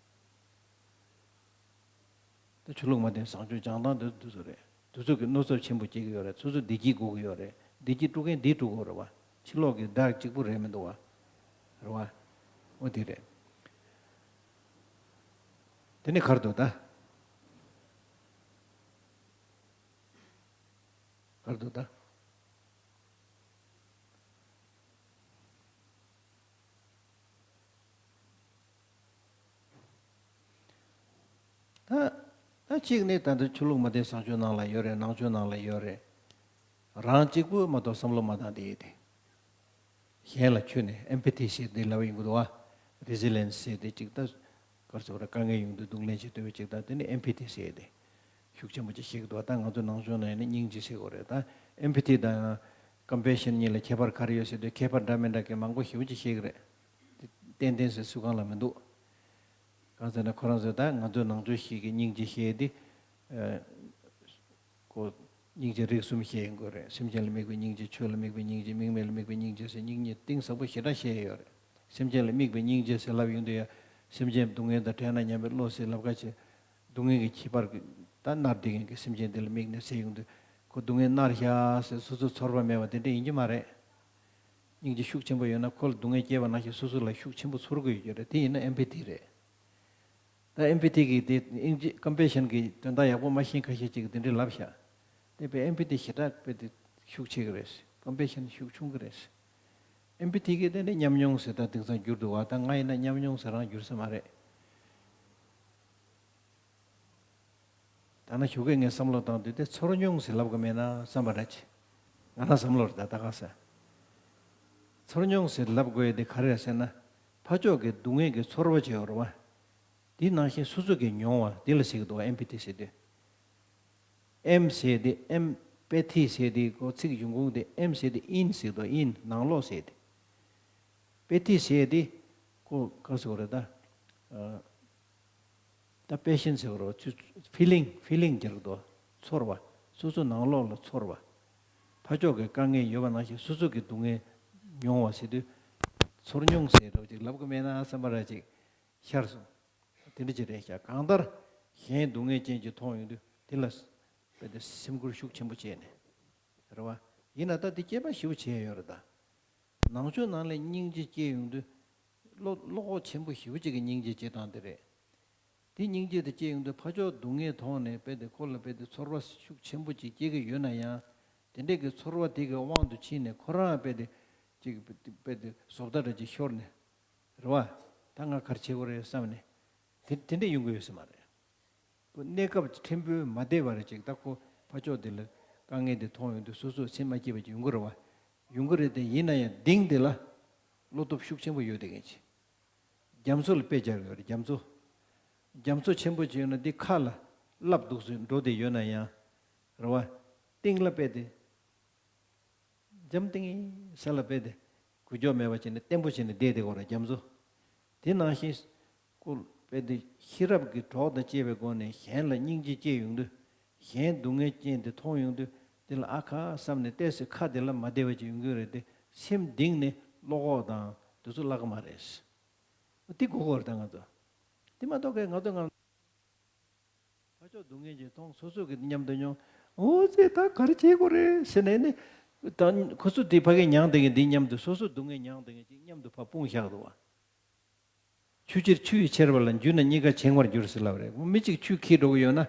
རེད། ད་ཆོས་ལུགས་མ་བསྟེན་བཟང་སྤྱོད་སྦྱང་སྟངས་དེ་འདི་ཚོ་རེད། དེ་ཚོ་གི་མནོ་ཚབས་ཆེན་པོ་སྐྱེ་གི་ཡོད་རེད། སོ་སོ་བདེ་སྐྱིད་དགོས་གི་ཡོད་རེད། བདེ་སྐྱིད་དཀྲུག་མཁན་འདིས་དཀྲུག་དགོས་རེད་བ། ཕྱི་ལོགས་ཀྱི་བདག་གཅིག་པུ་རེད་མི་འདུག་བ། རེད་བ། འོ་དེ་རེད། དེ་ནི་གར་འདུག་ད། གར་འདུག་ད། ད། ད་གཅིག་ནི་ད་ལྟ་ཆོས་ལུགས་མ་བསྟེན་བཟང་སྤྱོད་ནང་ལ་ཡོད་རེད། ནང་ཆོས་ནང་ལ་ཡོད་རེད། རང་གཅིག་པུ་མ་གཏོགས་བསམ་བློ་མ་བཏང་བསྡད་ཡོད་དེ། གཞན་ལ་ཁྱོད་ནས་ཨེམ་པ་ཐི་ཟེར་དེ་ལབ་ཡོང་གི་འདུག་བ། རི་ཟི་ལེན་སི་ཟེར་དེ་གཅིག་ད། གར་སོགས་ར་དཀའ་ངལ་ཡོང་དུས་སྡུག་ལན་ཞིག་སྟོན་པའི་གཅིག་ད་དེ་ནི་ཨེམ་པ་ཐི་ཟེར་དེ། ཤུགས་ཆེན་པོ་ཅིག་ཤེས་ཀྱི་འདུག་བ། ད་ང་ཚོ་ནང་ཆོས་ནང་ཡིན་ན་སྙིང་རྗེ་ཟེར་དགོས་རེད་ད། ཨེམ་པ་ཐི་དང་ཀམ་པེ་ཤན་གཉིས་ལ་ཁྱད་པར་ག་རེ་ཡོད་ཟེར་དུས་ཁྱད་པར་འདྲ་མི་འདྲ་གི་མང་པོ་ཞེ་པོ་ཅིག་ཤེས་ཀྱི་རེད། དེ་ཏན་ཏན་ཟེར་སུ་གང་ལ་མི་འདུག་གང་ཟེར་ན་ཁོ་རང་ཚོས་ད་ང་ཚོའི་ནང་ཆོས་ཤིག་གི་སྙིང་རྗེ་ཤེས་དེ། ཨ། ཁོ། སྙིང་རྗེ་རིགས་གསུམ་བཤད་ཡོང་གི་རེད། སེམས་ཅན་ལ་དམིགས་པའི་སྙིང་རྗེ། ཆོས་ལ་དམིགས་པའི་སྙིང་རྗེ། མིག་སྨན་ལ་དམིགས་པའི་སྙིང་རྗེ་ཟེར་སྙིང་རྗེ་གཏིང་ཟབ་པོ་ཞེ་དྲག་བཤད་ཡོད་རེད། སེམས་ཅན་ལ་དམིགས་པའི་སྙིང་རྗེ་ཟེར་ལབ་ཡོང་དུས་ཡ། སེམས་ཅན་སྡུག་བསྔལ་དང་བྲལ་ན་སྙམ་པའི་བློ་ཟེར་ལབ་ཁ་ཕྱེ། སྡུག་བསྔལ་གྱི་ཁྱད་པར་གྱི་ད་མནར་བསྡད་མཁན་གྱི་སེམས་ཅན་དེ་ལ་དམིགས་ནས་ཟེར་ཡོང་དུས་ཁོ་སྡུག་བསྔལ་མནར་ཤག་ཟེར་སོ་སོ་ཚོར་བ་མེད་པ་དེ་འདྲ་ཡིན་གྱི་མ་རེད། སྙིང་རྗེ་ཤུགས་ཆེན་པོ་ཡོད་ན་ཁོ་ལ་སྡུག་བསྔལ་སྐྱེས་པ་ནང་བཞིན་སོ་སོ་ལ་ཤུགས་ཆེན་པོ་ཚོར་དགོས་ཡོད་ཀྱི་རེད། དེ་ཡིན་ན་ཨེམ་པ་ཐི་རེད། ད་ཨེམ་པ་ཐི་གི་དེ་ཨིན་ཇི་ཀམ་པེ་ཤན་གི་དོན་དག་ཡག་པོ་མ་ཤེས་ཁ་ཤས་ཅིག་གིས་དེ་འདྲའི་ལབ་ཤག་དེ་དཔེ་ཨེམ་པ་ཐི་ཞེ་དྲག་དཔེ་དེ་ཤུགས་ཆེ་གི་རེད། ཀམ་པེ་ཤན་ཤུགས་ཆུང་གི་རེད། ཨེམ་པ་ཐི་གི་དེ་ནི་ཉམས་མྱོང་ཟེར་ད་དེང་སང་འགྱུར་འདུག་བ། ད་ང་ཡིན་ན་ཉམས་མྱོང་ཟེར་རང་འགྱུར་ས་མ་རེད། ད་ན་ཞོགས་ཀས་ངས་བསམ་བློ་བཏང་དུས་དེ་ཚོར་མྱོང་ཟེར་ལབ་དགོས་མེད་ན་བསམ་པ་ར་ཅི། ང་རང་བསམ་བློ་རེད་ད་ད་ག་ས། ཚོར་མྱོང་ཟེར་ལབ་དགོས་ཡ་དེ་ག་རེ་རེད་ཟེར་ན། ཕར་ཕྱོགས་ཀྱི་སྡུག་བསྔལ་གྱི་ཚོར་བ་ཅིག་ཡོད་རེད་བ། དེ་ནང་བཞིན་སོ་སོ་གིས་མྱོང་བ་དེ་ལ་ཟེར་གྱི་འདུག་བ། ཨེམ་པ་ཐི་ཟེར་དུས། ཨེམ་ཟེར་དེ་ཨེམ་པ་ཐི་ཟེར་དེ་ཁོ་ཚིག་གཞུང་ཁུངས་དེ་ཨེམ་ཟེར་དེ་ཨིན་ཟེར་དུས་ཨིན་ནང་ལོགས་ཟེར་དེ། པ་ཐི་ཟེར་དེ་ཁོ་ག་ཟེར་བ་རེད་ད། ཨ། ད་པེ་ཤན་ཟེར་བ་རེད་བ། ཕི་ལིང་ཕི་ལིང་རྒྱག་འདུག་ཚོར་བ། སོ་སོ་ནང་ལོགས་ལ་ཚོར་བ། ཕར་ཕྱོགས་ཀྱི་དཀའ་ངལ་ཡོད་པ་ནང་བཞིན་སོ་སོ་གི་སྡུག་བསྔལ་མྱོང་བ་ཟེར་དུས། ཚོར་མྱོང་ཟེར་རོ་ཅིག་ལབ་གི་མེད་ན་བསམ་པ་ར་ཅིག་ཤར་སོང་། དེ་འདྲ་ཅིག་རེད་ཤག་གང་ལྟར་གཞན་སྡུག་བསྔལ་ཅན་ཅིག་མཐོང་ཡོང་དུས་དེ་ལ་དཔེ་དེ་སེམས་ཁུར་ཤུགས་ཆེན་པོ་བྱས་ནས། རེད་བ། ཡིན་ན་ད་དེ་སྐྱེས་པ་ཞེ་པོ་བྱས་ཡོད་རེད་ད། ནང་ཆོས་ནང་ལ་སྙིང་རྗེ་སྐྱེས་ཡོང་དུས་ བློ་བློ་ཁོག་ཆེན་པོ་ཞེ་པོ་ཅིག་གི་སྙིང་རྗེ་སྐྱེ་སྟངས་དེ་རེད། དེ་སྙིང་རྗེ་དེ་སྐྱེ་ཡོང་དུས་ཕར་ཕྱོགས་སྡུག་བསྔལ་མཐོང་ནས་རྦད་དེ་ཁོ་ལ་རྦད་དེ་ཚོར་བ་ཤུགས་ཆེན་པོ་ཅིག་སྐྱེ་གི་ཡོད་ན་ཡང་། དེ་འདྲས་ཀྱི་ཚོར་བ་དེ་གི་དབང་དུ་ཕྱིན་ནས་ཁོ་རང་རྦད་དེ་ཅིག་རྦད་དེ་བཟོ་ལྟ་འདྲ་ཅིག་ཤོར་ནས། རེད་བ། ད་ང་ག་རེ་བྱེད་དགོས་རེད་བསམ་ནས། དེ་དེ་འདྲས་ཡོང་གི་ཡོད་ས་མ་རེད། ཁོ་གནས་སྐབས་ཕྲན་བུ་མ་བདེ་བ་རེ་ཅིག་ད་ཁོ་ཕར་ཕྱོགས་དེ་ལ་དཀའ་ངལ་དེ་མཐོང་ཡོང་དུས་སོ་སོ་སེམས་མ་སྐྱིད་པ་ཅིག་ཡོང་གི་རེད་བ། ཡོང་གི་རེད་དེ། ཡིན་ན་ཡང་གཏིང་དེ་ལ་བློ་སྟོབས་ཤུགས་ཆེན་པོ་ཡོད་དེ་གན་ཅིག་རྒྱ་མཚོ་ལ་དཔེ་སྦྱར་ཡོད་རེད། རྒྱ་མཚོ། རྒྱ་མཚོ་ཆེན་པོ་ཅིག་ཡོད་ན་དེ་ཁ་ལ་རླབས་འདུག་སེ་འགྲོ་བསྡད་ཡོད་ན་ཡང་། རེད་བ། གཏིང་ལ་རྦད་དེ། འཇམ་ཐིང་ངེ་ས་ལ་རྦད་དེ་འགུལ་སྐྱོད་མེད་པ་བྱས་ནས་བརྟན་པོ་བྱས་ནས་བསྡད་དེ་གོ་ར་རྒྱ་མཚོ། དེ་ནང་བཞིན་སྐུ་རྦད་དེ་ཤེས་རབ་ཀྱི་གྲོགས་དང་བཅས་པའི་སྒོ་ནས་གཞན་ལ་སྙིང་རྗེ་སྐྱེ་ཡོང་དུས། གཞན་སྡུག་བསྔལ་ཅན་དེ་མཐོང་ཡོང་དུས་དེ་ལ་ཨ་ཁ་བསམ་ནས་ཏོག་ཙམ་ཁ་དེ་ལ་མ་བདེ་བ་ཅིག་ཡོང་གི་རེད་དེ། སེམས་གཏིང་ནས་བློ་ཁོག་དང་དེ་ཚོ་བརླག་གི་མ་རེད། དེ་དགོས་ཀྱི་རེད་ད་ང་ཚོ། དེ་མ་གཏོགས་ཀྱི་ང་ཚོ་ང་། ཕར་ཕྱོགས་སྡུག་བསྔལ་ཅིག་མཐོང་སོ་སོ་གི་མཉམ་དུ་མྱོང་། འོ་ཙེ་ད་ག་རེ་བྱེད་དགོས་རེད་ཟེར་ནས་ནི། ད་ཁོ་ཚོ་དེ་ཕ་གི་མྱངས་བསྡད་མཁན་དེ་མཉམ་དུ་སོ་སོ་སྡུག་བསྔལ་མྱངས་བསྡད་མཁན་ཅིག་མཉམ་དུ་ཕར་སྤུངས་བཞག་འདུག་བ། ཆུ་ཕྱིར་ཆུ་ཡིས་ཁྱེར་བ་ལ་འཇུས་ན་གཉིས་ཀ་བྱེང་བར་འགྱུར་ཟེར་ལབ་རེད། མི་གཅིག་ཆུ་འཁྱེར་འགྲོ་གི་ཡོད་ན།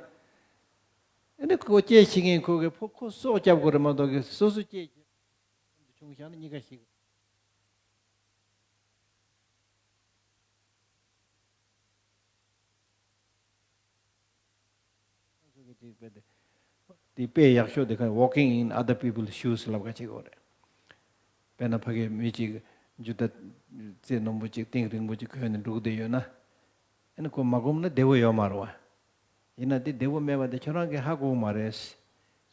ཨ་ནི་ཁོ་སྐྱེལ་ཤེས་མཁན་ཁོ་གི་ཕོ་ཁོ་སྲོག་སྐྱབས་དགོས་རེད་མ་གཏོགས་གི་སོ་སོ་སྐྱེལ་མཉམ་དུ་བྱུང་བཞག་ན་གཉིས་ཀ་ཤི། སོ་སོ་གི་ཅིག་དཔེ་དེ། དེ་དཔེ་ཡག་ཤོས་དེ་ག་walking in other people's shoes ལབ་ཀ་ཅིག་ཡོད་རེད། དཔེར་ན་ཕ་གི་མི་གཅིག་ཇུ་ཏ་རྩེ་རྣོན་པོ་ཅིག་གཏིང་རིང་པོ་ཅིག་གོན་ནས་འགྲོ་གི་བསྡད་ཡོད་ན། ཨ་ནི་ཁོ་མ་གོམས་ན་བདེ་བོ་ཡོད་མ་རེད་བ། ཡིན་ན་དེ་བདེ་བོ་མེད་པ་དེ་ཁྱོད་རང་གིས་ཧ་གོ་གི་མ་རེད།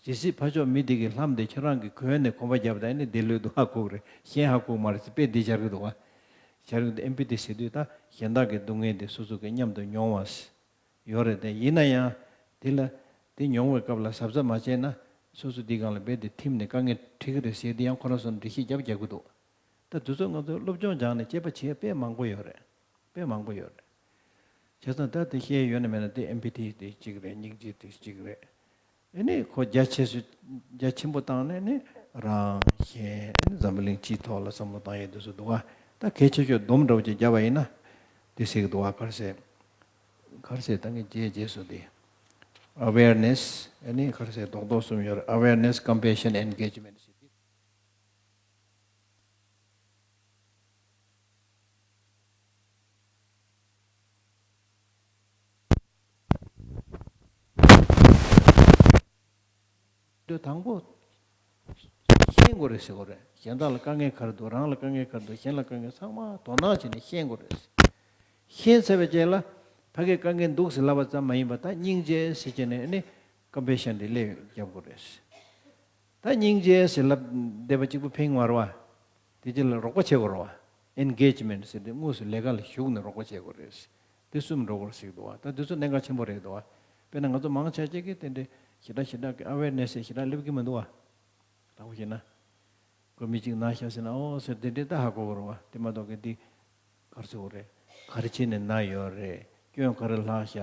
ཇི་སྲིད་ཕར་ཕྱོགས་མི་དེ་གི་ལྷམ་དེ་ཁྱོད་རང་གིས་གོན་ནས་གོམ་པ་བརྒྱབ་ད་ཨ་ནི་བདེ་ལོས་འདུག་ཧ་གོ་གི་རེད། གཞན་ཧ་གོ་གི་མ་རེད་ཟེར་དཔེ་འདི་སྦྱར་གི་འདུག་བ། སྦྱར་གི་འདུག་ཨེམ་པ་ཐི་ཟེར་དུས་ད་གཞན་དག་གི་སྡུག་བསྔལ་དེ་སོ་སོ་གིས་མཉམ་དུ་མྱོང་བ་ཡོད་རེད་དེ། ཡིན་ན་ཡང་དེ་ལ་དེ་མྱོང་བའི་སྐབས་ལ་གཟབ་གཟབ་མ་བྱས་ན་སོ་སོ་དེའི་སྒང་ལ་རྦད་དེ་ཐིམ་ནས་དཀའ་ངལ་འཕྲད་གི་རེད་ཟེར་དེ་ཡང་ཁོ་རང་ཚོ་འགྲེལ་བཤད་རྒྱབ་རྒྱག་གི་འདུག་ད་དུས་ཚོད་ང་ཚོ་སློབ་སྦྱོང་སྦྱངས་ནས་དཔྱད་པ་བྱེད་དཔེ་མང་པོ་ཡོད་རེད། དཔེ་མང་པོ་ཡོད་རེད། བྱས་ཙང་ད་དེ་བཤད་ཡོད་ན་མེད་ན་དེ་ཨེམ་པ་ཐི་དེ་གཅིག་རེད། སྙིང་རྗེ་དེ་གཅིག་རེད། ཨ་ནི་ཁོ་རྒྱ་ཆེ་སུ་རྒྱ་ཆེན་པོ་བཏང་ནས་ནི་རང་གཞན་ཨ་ནི་འཛམ་བུ་གླིང་སྤྱིའི་ཐོག་ལ་བསམ་བློ་བཏང་ཡས་དུས་སུ་འདུག་ག་ད་གལ་ཆེ་ཤོས་སྡོམ་འདྲ་བོ་ཅིག་བརྒྱབ་པ་ཡིན་ན་དེ་ཟེར་གི་འདུག་ག་ག་རེ་ཟེར། ག་རེ་ཟེར་ད་ངས་རྗེས་རྗེས་སུ་དེ། awareness ཨ་ནི་ག་རེ་ཟེར་རྡོག་རྡོག་གསུམ་ཡོད་རེད། awareness, compassion, engagement ཟེར་དེ། དེ་དང་པོ་ཤེས་དགོས་རེད་ཟེར་དགོས་རེད། གཞན་དག་ལ་དཀའ་ངལ་ག་རེ་འདུག་རང་ལ་དཀའ་ངལ་ག་རེ་འདུག་གཞན་ལ་དཀའ་ངལ་ཚང་མ་དོ་སྣང་བྱས་ནས་ཤེས་དགོས་རེད། ཤེས་ཚར་བའི་རྗེས་ལ་ཕ་གིར་དཀའ་ངལ་འདུག་ཟེར་ལབ་པ་ཙམ་མ་ཡིན་པ་ད་སྙིང་རྗེ་ཟེར་བྱས་ནས་ནི་ཀམ་པེ་ཤན་དེ་སླེབས་རྒྱབ་དགོས་རེད། ད་སྙིང་རྗེ་ཟེར་ལབ་བསྡད་པ་གཅིག་པུ་ཕན་མ་རེད་བ། དེ་རྗེས་ལ་རོགས་པ་བྱེད་དགོས་རེད་བ། ཨེན་གེཇ་མེན་ཊི་ཟེར་དེ་དངོས་སུ་ལས་ཀ་ལ་ཞུགས་ནས་རོགས་པ་བྱེད་དགོས་རེད། དེ་གསུམ་འགྲོ་དགོས་རེད་ཟེར་གི་འདུག་བ། ད་དེ་ཚོ་གནད་འགག་ཆེན་པོ་རེད་འདུག་བ། དཔེར་ན་ང་ཚོ་མང་ཆེ་ཅིག་གིས་དེ་འདྲའི་ཞེ་དྲག་ཞེ་དྲག་གི་ཨ་ཝེར་ནེ་སི་ཞེ་དྲག་སླེབས་ཀྱི་མི་འདུག་བ། དྲང་པོ་བཤད་ན། ཁོ་མི་གཅིག་ན་ཤག་ཟེར་ན་ཨོ་ཟེར་དེ་འདྲའི་ད་ཧ་གོ་གི་རེད་བ། དེ་མ་གཏོགས་གི་འདི་ག་རེ་ཟེར་དགོས་རེད། ག་རེ་བྱས་ནས་ན་ཡོད་རེད། སྐྱོན་ག་རེ་ལྷག་ཤག་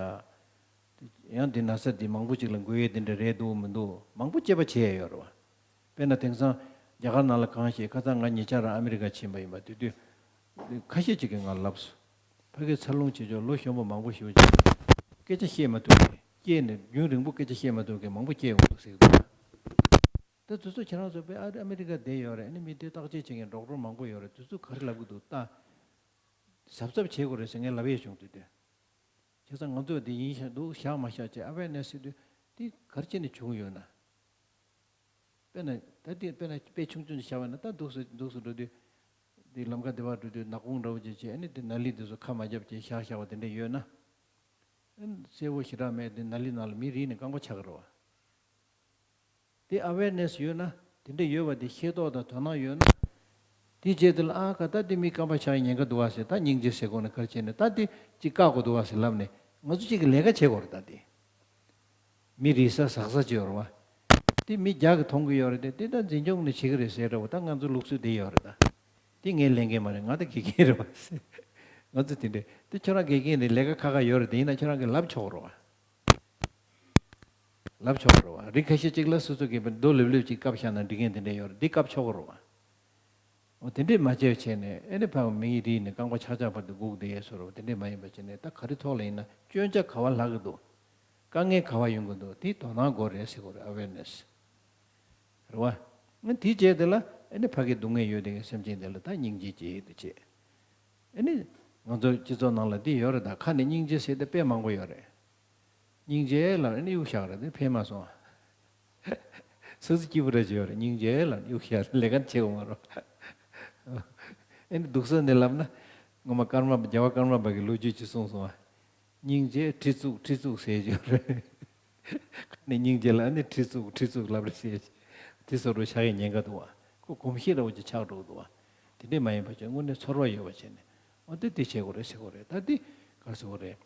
ཡང་འདི་ན་ཚ་འདི་མང་པོ་ཅིག་ལ་འགོས་ཡས་འདི་འདྲ་རེད་འདུག་མི་འདུག་མང་པོ་དཔྱད་པ་བྱས་ཡས་ཡོད་རེད་བ། དཔེར་ན་དེང་སང་རྒྱ་གར་ནང་ལ་གང་ཤེས། ཁ་སང་ང་ཉེ་ཆར་རང་ཨ་མི་རི་ཀ་ཕྱིན་པ་ཡིན་པ། དེ་དུས་ཁ་ཤས་ཅིག་གིས་ང་ལབ་སོང་། ཕ་གིའི་འཚར་ལོངས་བྱེད་ཕྱོགས་ལོ་གཞོན་པ་མང་པོ་ཞེ་པོ་ཅིག་སྐད་ཆ་བཤད་མ་ཐུབ་པས། སྐྱེས་ནས་རྒྱུན་རིང་པོ་སྐད་ཆ་བཤད་མ་ཐུབ་མཁན་མང་པོ་སྐྱེས་ཡོང་འདུག་ཟེར་གི་འདུག་ད་དུས་ཚོད་ཁྱེད་རང་ཚོ་དཔེ་ཨ་རི་ཨ་མི་རི་ཀ་བསྡད་ཡོད་རེད། ཨ་ནི་མི་དེ་བརྟག་དཔྱད་བྱེད་མཁན་ཌོག་ཊར་མང་པོ་ཡོད་རེད། དེ་ཚོས་ག་རེ་ལབ་གི་འདུག་ད་གཟབ་གཟབ་བྱེད་དགོས་རེད་ཟེར་ངས་ལབ་ཡས་བྱུང་དུས་དེ། བྱས་ཙང་ང་ཚོས་འདི་ཡིན་ཤག་འདུག་བཞག་མ་བཞག་ཅེས་ཨ་ཝེར་ནེ་སི་ཟེར་དུས་འདི་ག་རེ་བྱས་ནས་བྱུང་ཡོད་ན། དཔེར་ན་ད་འདི་དཔེར་ན་དཔེ་ཆུང་ཆུང་ཞིག་བཞག་པ་ཡིན་ན། ད་འདུག་སེ་འདུག་སེ་འགྲོ་དུས་འདི་ལམ་ཁ་འདི་བར་འགྲོ་དུས་ནག་ཁུང་འདྲ་བོ་ཅིག་བྱས། ཨ་ནི་འདི་ནཱ་ལི་འདི་ཚོ་ཁ་མ་བརྒྱབ་ཅེས་བཞག་བཞག་པ་དེ་འདྲ་ཡོད་ན། ཨ་ནི་གསལ་པོ་ཞེ་དྲག་མེད་དེ་ནཱ་ལི་ནང་ལ་མི་རིལ་ནས་རྐང་པ་ཆག་གི་རེད་བ། དེ་ཨ་ཝེར་ནེ་སི་ཡོད་ན། དེ་འདྲ་ཡོད་པ་དེ་ཤེས་རྟོགས་དང་དོ་སྣང་ཡོད་ན། དེ་རྗེས་དེ་ལ་ཨ་ཁ་ད་དེ་མི་རྐང་པ་ཆག་ཉེན་ཁ་འདུག་བ་ཟེར། ད་སྙིང་རྗེ་ཟེར་དགོས་ན་ག་རེ་བྱས་ནས་ད་དེ་ཅིག་བཀག་དགོས་འདུག་བ་ཟེར་ལབ་ནས་ང་ཚོ་གཅིག་གི་ལས་ཀ་བྱེད་དགོས་རེད། ད་དེ་མི་རིལ་ས་ཟག་ས་ཅིག་ཡོད་རེད་བ། དེ་མི་བརྒྱ་གིས་མཐོང་གི་ཡོད་རེད་དེ། དེ་ད་འཛིན་སྐྱོང་ནས་བྱེད་ཀྱི་རེད་ཟེར་འདྲ་བོ། ད་ང་ཚོ་ལུགས་སྲོལ་དེ་ཡོད་རེད་ད། དེ་ངས་ལས་མཁན་མ་རེད། ང་ད་དགེ་རྒན་རེད་བ། ང་ཚོ་དེ་འདྲས་དེ། ཁྱོད་རང་དགེ་རྒན་རེད། ལས་ཀ་ཁག་ཁག་ཡོད་རེད་དེ། ཡིན་ན་ཁྱོད་རང་གིས་ལབ་ཆོག་གི་རེད་བ། ལབ་ཆོག་གི་རེད་བ། རིགས་ཁ་ཤས་ཅིག་ལ་སོ་སོ་གིས་རྡོ་ལེབ་ལེབ་ཅིག་བཀབ་བཞག་ན་འགྲིག་མཁན་དེ་འདྲ་ཡོད་རེད། འདི་བཀབ་ཆོག་གི་རེད་བ། འོ་དེ་འདྲས་མ་བྱས་བྱས་ནས་ཨེ་ནི་ཕ་མིག་རིལ་ནས་རྐང་པ་ཆག་ཆག་བར་དུ་སྒུག་བསྡད་ཡས་བཟོ་འདྲ་བོ་དེ་འདྲས་མ་ཡིན་པ་བྱས་ནས། ད་ག་རེ་ཐོག་ལ་ཡིན་ན་སྐྱོན་ཆ་ག་བ་ལྷག་གི་འདུག་དཀའ་ངལ་ག་བ་ཡོང་གི་འདུག་དེ་དོ་སྣང་དགོས་རེད་ཟེར་དགོས་རེད། ཨ་ཝེར་ནེ་སི་རེད་བ། ཨ་དེ་བྱས་དེ་ལ་ཨེ་ནི་ཕ་གི་སྡུག་བསྔལ་ཡོད་དེ་གི་སེམས་ཅན་དེ་ལ་ད་སྙིང་རྗེ་སྐྱེ་ཡས་དེ་བྱས། ཨེ་ནི་ང་ཚོ་སྤྱི་ཚོགས་ནང་ལ་འདི་ཡོད་རེད། ད་ཁ་ནས་སྙིང་རྗེ་ཟེར་དེ་དཔེ་མང་པོ་ཡོད་རེད། སྙིང་རྗེ་ལབ་ནས་གཡུག་བཞག་རེད། དེ་ཕན་མ་སོང་། སུ་སུ་སྐྱིད་པོ་རེ་བྱེད་ཡོད་རེད། སྙིང་རྗེ་ལབ་ནས་གཡུག་བཞག་རེད། ལས་ཀ་བྱེད་དགོས་མ་རེད། ཨེ་འདི་སྡུག་ས་ནས་ལབ་ན། ངོ་མ་ཀརྨ་རྒྱལ་བ་ཀརྨ་པ་གི་ལོ་རྒྱུས་ཅིག་གསུངས་སོང་ཨ། སྙིང་རྗེ་གྲི་བཙུགས་གྲི་བཙུགས་ཟེར་གྱི་ཡོད་རེད། ཁ་ནས་སྙིང་རྗེ་ལབ་ནས་གྲི་བཙུགས་གྲི་བཙུགས་ལབ་རེད་ཟེར། དེ་བཟོ་འདྲ་ཆགས་ཡས་ཉེན་ཁ་འདུག་བ། ཁོ་གོམས་གཤིས་འདྲ་བོ་ཅིག་ཆགས་འགྲོ་གི་འདུག་བ། དེ་འདྲས་མ་ཡིན་པ་བྱས་དངོས་གནས་ཚོར་བ་ཡོད་པ་བྱས་ནས། འོ་དེ་དེ་བྱེད་དགོས་རེད་ཟེར་དགོས་རེད། ད་དེ་ག་རེ་ཟེར་དགོས་རེད།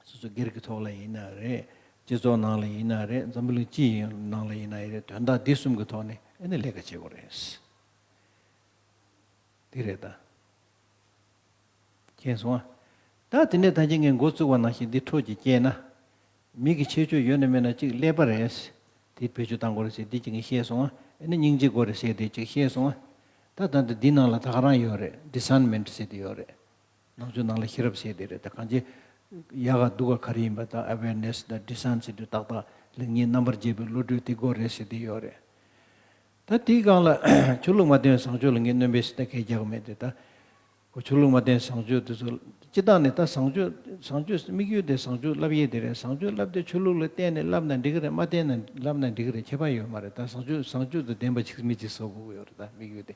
སོ་སོ་སྒེར་གྱི་ཐོག་ལ་ཡིན་ན་རེད། སྤྱི་ཚོགས་ནང་ལ་ཡིན་ན་རེད། འཛམ་བུ་གླིང་སྤྱི་ཡི་ནང་ལ་ཡིན་ན་རེད། དོན་དག་འདི་གསུམ་གྱི་ཐོག་ནས་ཨེ་ནི་ལས་ཀ་བྱེད་དགོས་རེད། དེ་རེད་ད། མཁྱེན་སོང་ཨ། ད་དེ་ནས་ད་ཅི་ངས་འགོ་བཙུགས་པ་ནང་བཞིན་འདི་འཕྲོ་ཅིག་བསྐྱལ་ན། མི་གི་ཁྱད་ཆོས་ཡོད་ན་མེད་ན་གཅིག་ཀླད་པ་རེད། དེ་བེད་སྤྱོད་བཏང་དགོས་རེད་ཟེར་འདི་གཅིག་ངས་བཤད་སོང་ཨ། ཨེ་ནི་སྙིང་རྗེ་དགོས་རེད་ཟེར་དེ་གཅིག་བཤད་སོང་ཨ། ད་ད་ལྟ་འདི་ནང་ལ་ད་ག་རང་ཡོད་རེད། ཌི་སརན་མེན་ཊི་ཟེར་དེ་ཡོད་རེད། ནང་ཆོས་ནང་ལ་ཤེས་རབ་བཤད་དེ་རེད། ད་གང་ཅི་ཡག་ག་སྡུག་ག་ག་རེ་ཡིན་པ་ད་ཨ་ཝེར་ནེ་སི་དང་ཌི་སརན་ཟེར་དུས་ཏག་ཏག་ལེགས་ཉེས་རྣམ་པར་འབྱེད་པའི་བློ་གྲོས་དེ་དགོས་རེད་ཟེར་དེ་ཡོད་རེད། ད་དེའི་སྒང་ལ་ཆོས་ལུགས་མ་བསྟེན་བཟང་སྤྱོད་ལ་ངས་སྣོན་པ་ཞིག་ད་གས་རྒྱག་གི་མེད་དེ། ད་ཁོ་ཆོས་ལུགས་མ་བསྟེན་བཟང་སྤྱོད་དེ་ཚོ་སྤྱི་བཏང་ནས་ད་བཟང་སྤྱོད་བཟང་སྤྱོད་དམིགས་ཡུལ་དེ་བཟང་སྤྱོད་བསླབ་ཡས་དེ་རེད། བཟང་སྤྱོད་བསླབ་དེ་ཆོས་ལུགས་ལ་བརྟེན་ནས་བསླབ་ན་འགྲིག་གི་རེད། མ་བརྟེན་ན་བསླབ་ན་འགྲིག་གི་རེད། ཁྱད་པར་ཡོད་མ་རེད། ད་བཟང་སྤྱོད་བཟང་སྤྱོད་དང་ལྡན་པ་ཅིག་མི་ཅིག་བཟོ་དགོས་ཀྱི་ཡོད་རེད། ད་དམིགས་ཡུལ་དེ།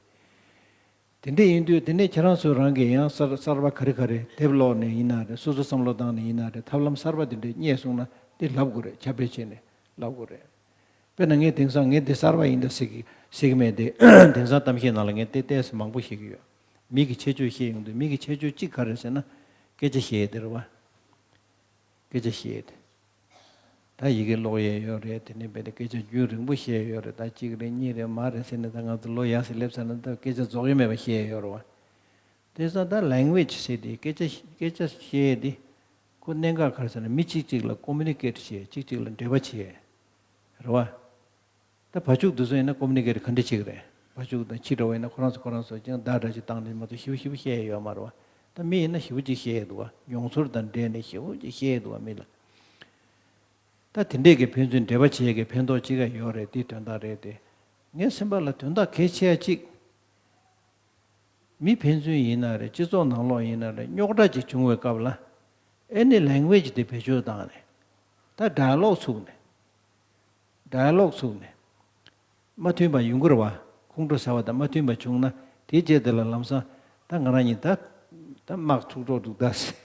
དེ་འདྲ་ཡིན་དུས་དེ་ནས་ཁྱེད་རང་ཚོ་རང་གིས་ཡང་གསར་གསར་པ་ག་རེ་ག་རེ་དེབ་ཀློག་ནས་ཡིན་ན་རེད། སོ་སོ་བསམ་བློ་བཏང་ནས་ཡིན་ན་རེད། ཐབས་ལམ་གསར་པ་དེ་འདྲ་རྙེད་སོང་ན་དེ་ལབ་དགོས་རེད། ཁྱབ་སྤེལ་བྱས་ནས་ལབ་དགོས་རེད། དཔེར་ན་ངས་དེང་སང་ངས་འདི་གསར་པ་ཡིན་ད་ཟེར་གི་ཟེར་གི་མེད་དེ། དེང་སང་གཏམ་བཤད་ནང་ལ་ངས་དེ་ཏོག་ཙམ་མང་པོ་བཤད་གི་ཡོད། མི་གི་ཁྱད་ཆོས་བཤད་ཡོང་དུས་མི་གི་ཁྱད་ཆོས་གཅིག་ག་རེ་ཟེར་ན། སྐད་ཆ་བཤད་ཡས་དེ་རེད་བ། སྐད་ཆ་བཤད་ཡས་དེ། ད་ཡི་གེ་ཀློག་ཡས་ཡོད་རེད། དེ་ནས་རྦད་དེ་སྐད་ཆ་རྒྱུན་རིང་པོ་བཤད་ཡས་ཡོད་རེད། ད་གཅིག་རེད་གཉིས་རེད་མ་རེད་ཟེར་ནས་ད་ང་ཚོ་ལོ་ཡག་སེ་སླེབས་ཚར་ན་ད་སྐད་ཆ་རྫོགས་ཡས་མེད་པ་བཤད་ཡས་ཡོད་རེད་བ། དེ་ཙང་ད་ལེང་གུ་ཨེ་ཇི་ཟེར་དེ་སྐད་ཆ་སྐད་ཆ་བཤད་ཡས་དེ་ཁོ་གནད་འགག་ག་རེ་ཟེར་ན་མི་གཅིག་གཅིག་ལ་ཀོ་མུ་ནི་ཀེ་ཊི་བྱེད་ཡས། གཅིག་གཅིག་ལ་འབྲེལ་བ་བྱེད་ཡས་རེད་བ། ད་བ་ཕྱུགས་དེ་ཚོ་ཡིན་ན་ཀོ་མུ་ནི་ཀེ་ཊི་ག་འདྲ་བྱེད་ཀྱི་རེད། བ་ཕྱུགས་དང་ཁྱི་འདྲ་བོ་ཡིན་ན་ཁོ་རང་ཚོ་ཁོ་རང་ཚོ་ཀྱང་བརྡ་འདྲ་ཅིག་བཏང་ནས་མ་གཏོགས་ཞེ་པོ་ཞེ་པོ་བཤད་ཡས་ཡོད་མ་རེད་བ། ད་མི་ཡིན་ན་ཞེ་པོ་ཅིག་བཤད་ཡས་འདུག་བ། མྱོང་ཚོར་དང་འབྲེལ་ནས་ཞེ་པོ་ཅིག་བཤད་ཡས་འདུག་བ་མི་ལ། ད་དེ་འདྲས་ཀྱི་ཕན་ཚུན་འབྲེལ་བ་བྱེད་ཡས་ཀྱི་ཕན་ཐོགས་ཅིག་ག་ཡོད་རེད། དེ་དོན་དག་རེད་དེ། ངའི་སེམས་པ་ལ་དོན་དག་གལ་ཆེ་བ་ཅིག་མི་ཕན་ཚུན་ཡིན་ན་རེད། སྤྱི་ཚོགས་ནང་ལོགས་ཡིན་ན་རེད། རྙོག་དྲ་ཅིག་བྱུང་བའི་སྐབས་ལ་ཨེ་ནི་ལེང་གུ་ཨེ་ཇི་དེ་བེད་སྤྱོད་བཏང་ནས་ད་ཌའི་ལོག་ཚུགས་ནས། ཌའི་ལོག་ཚུགས་ནས། མ་མཐུན་པ་ཡོང་གི་རེད་བ། ཁོང་ཁྲོ་ཟ་བ་དང་མ་མཐུན་པ་བྱུང་ན་དེའི་རྗེས་དེ་ལ་ལམ་སང་ད་ང་རང་གཉིས་ད་ད་དམག་ཚུགས་འགྲོ་འདུག་ད་ཟེར།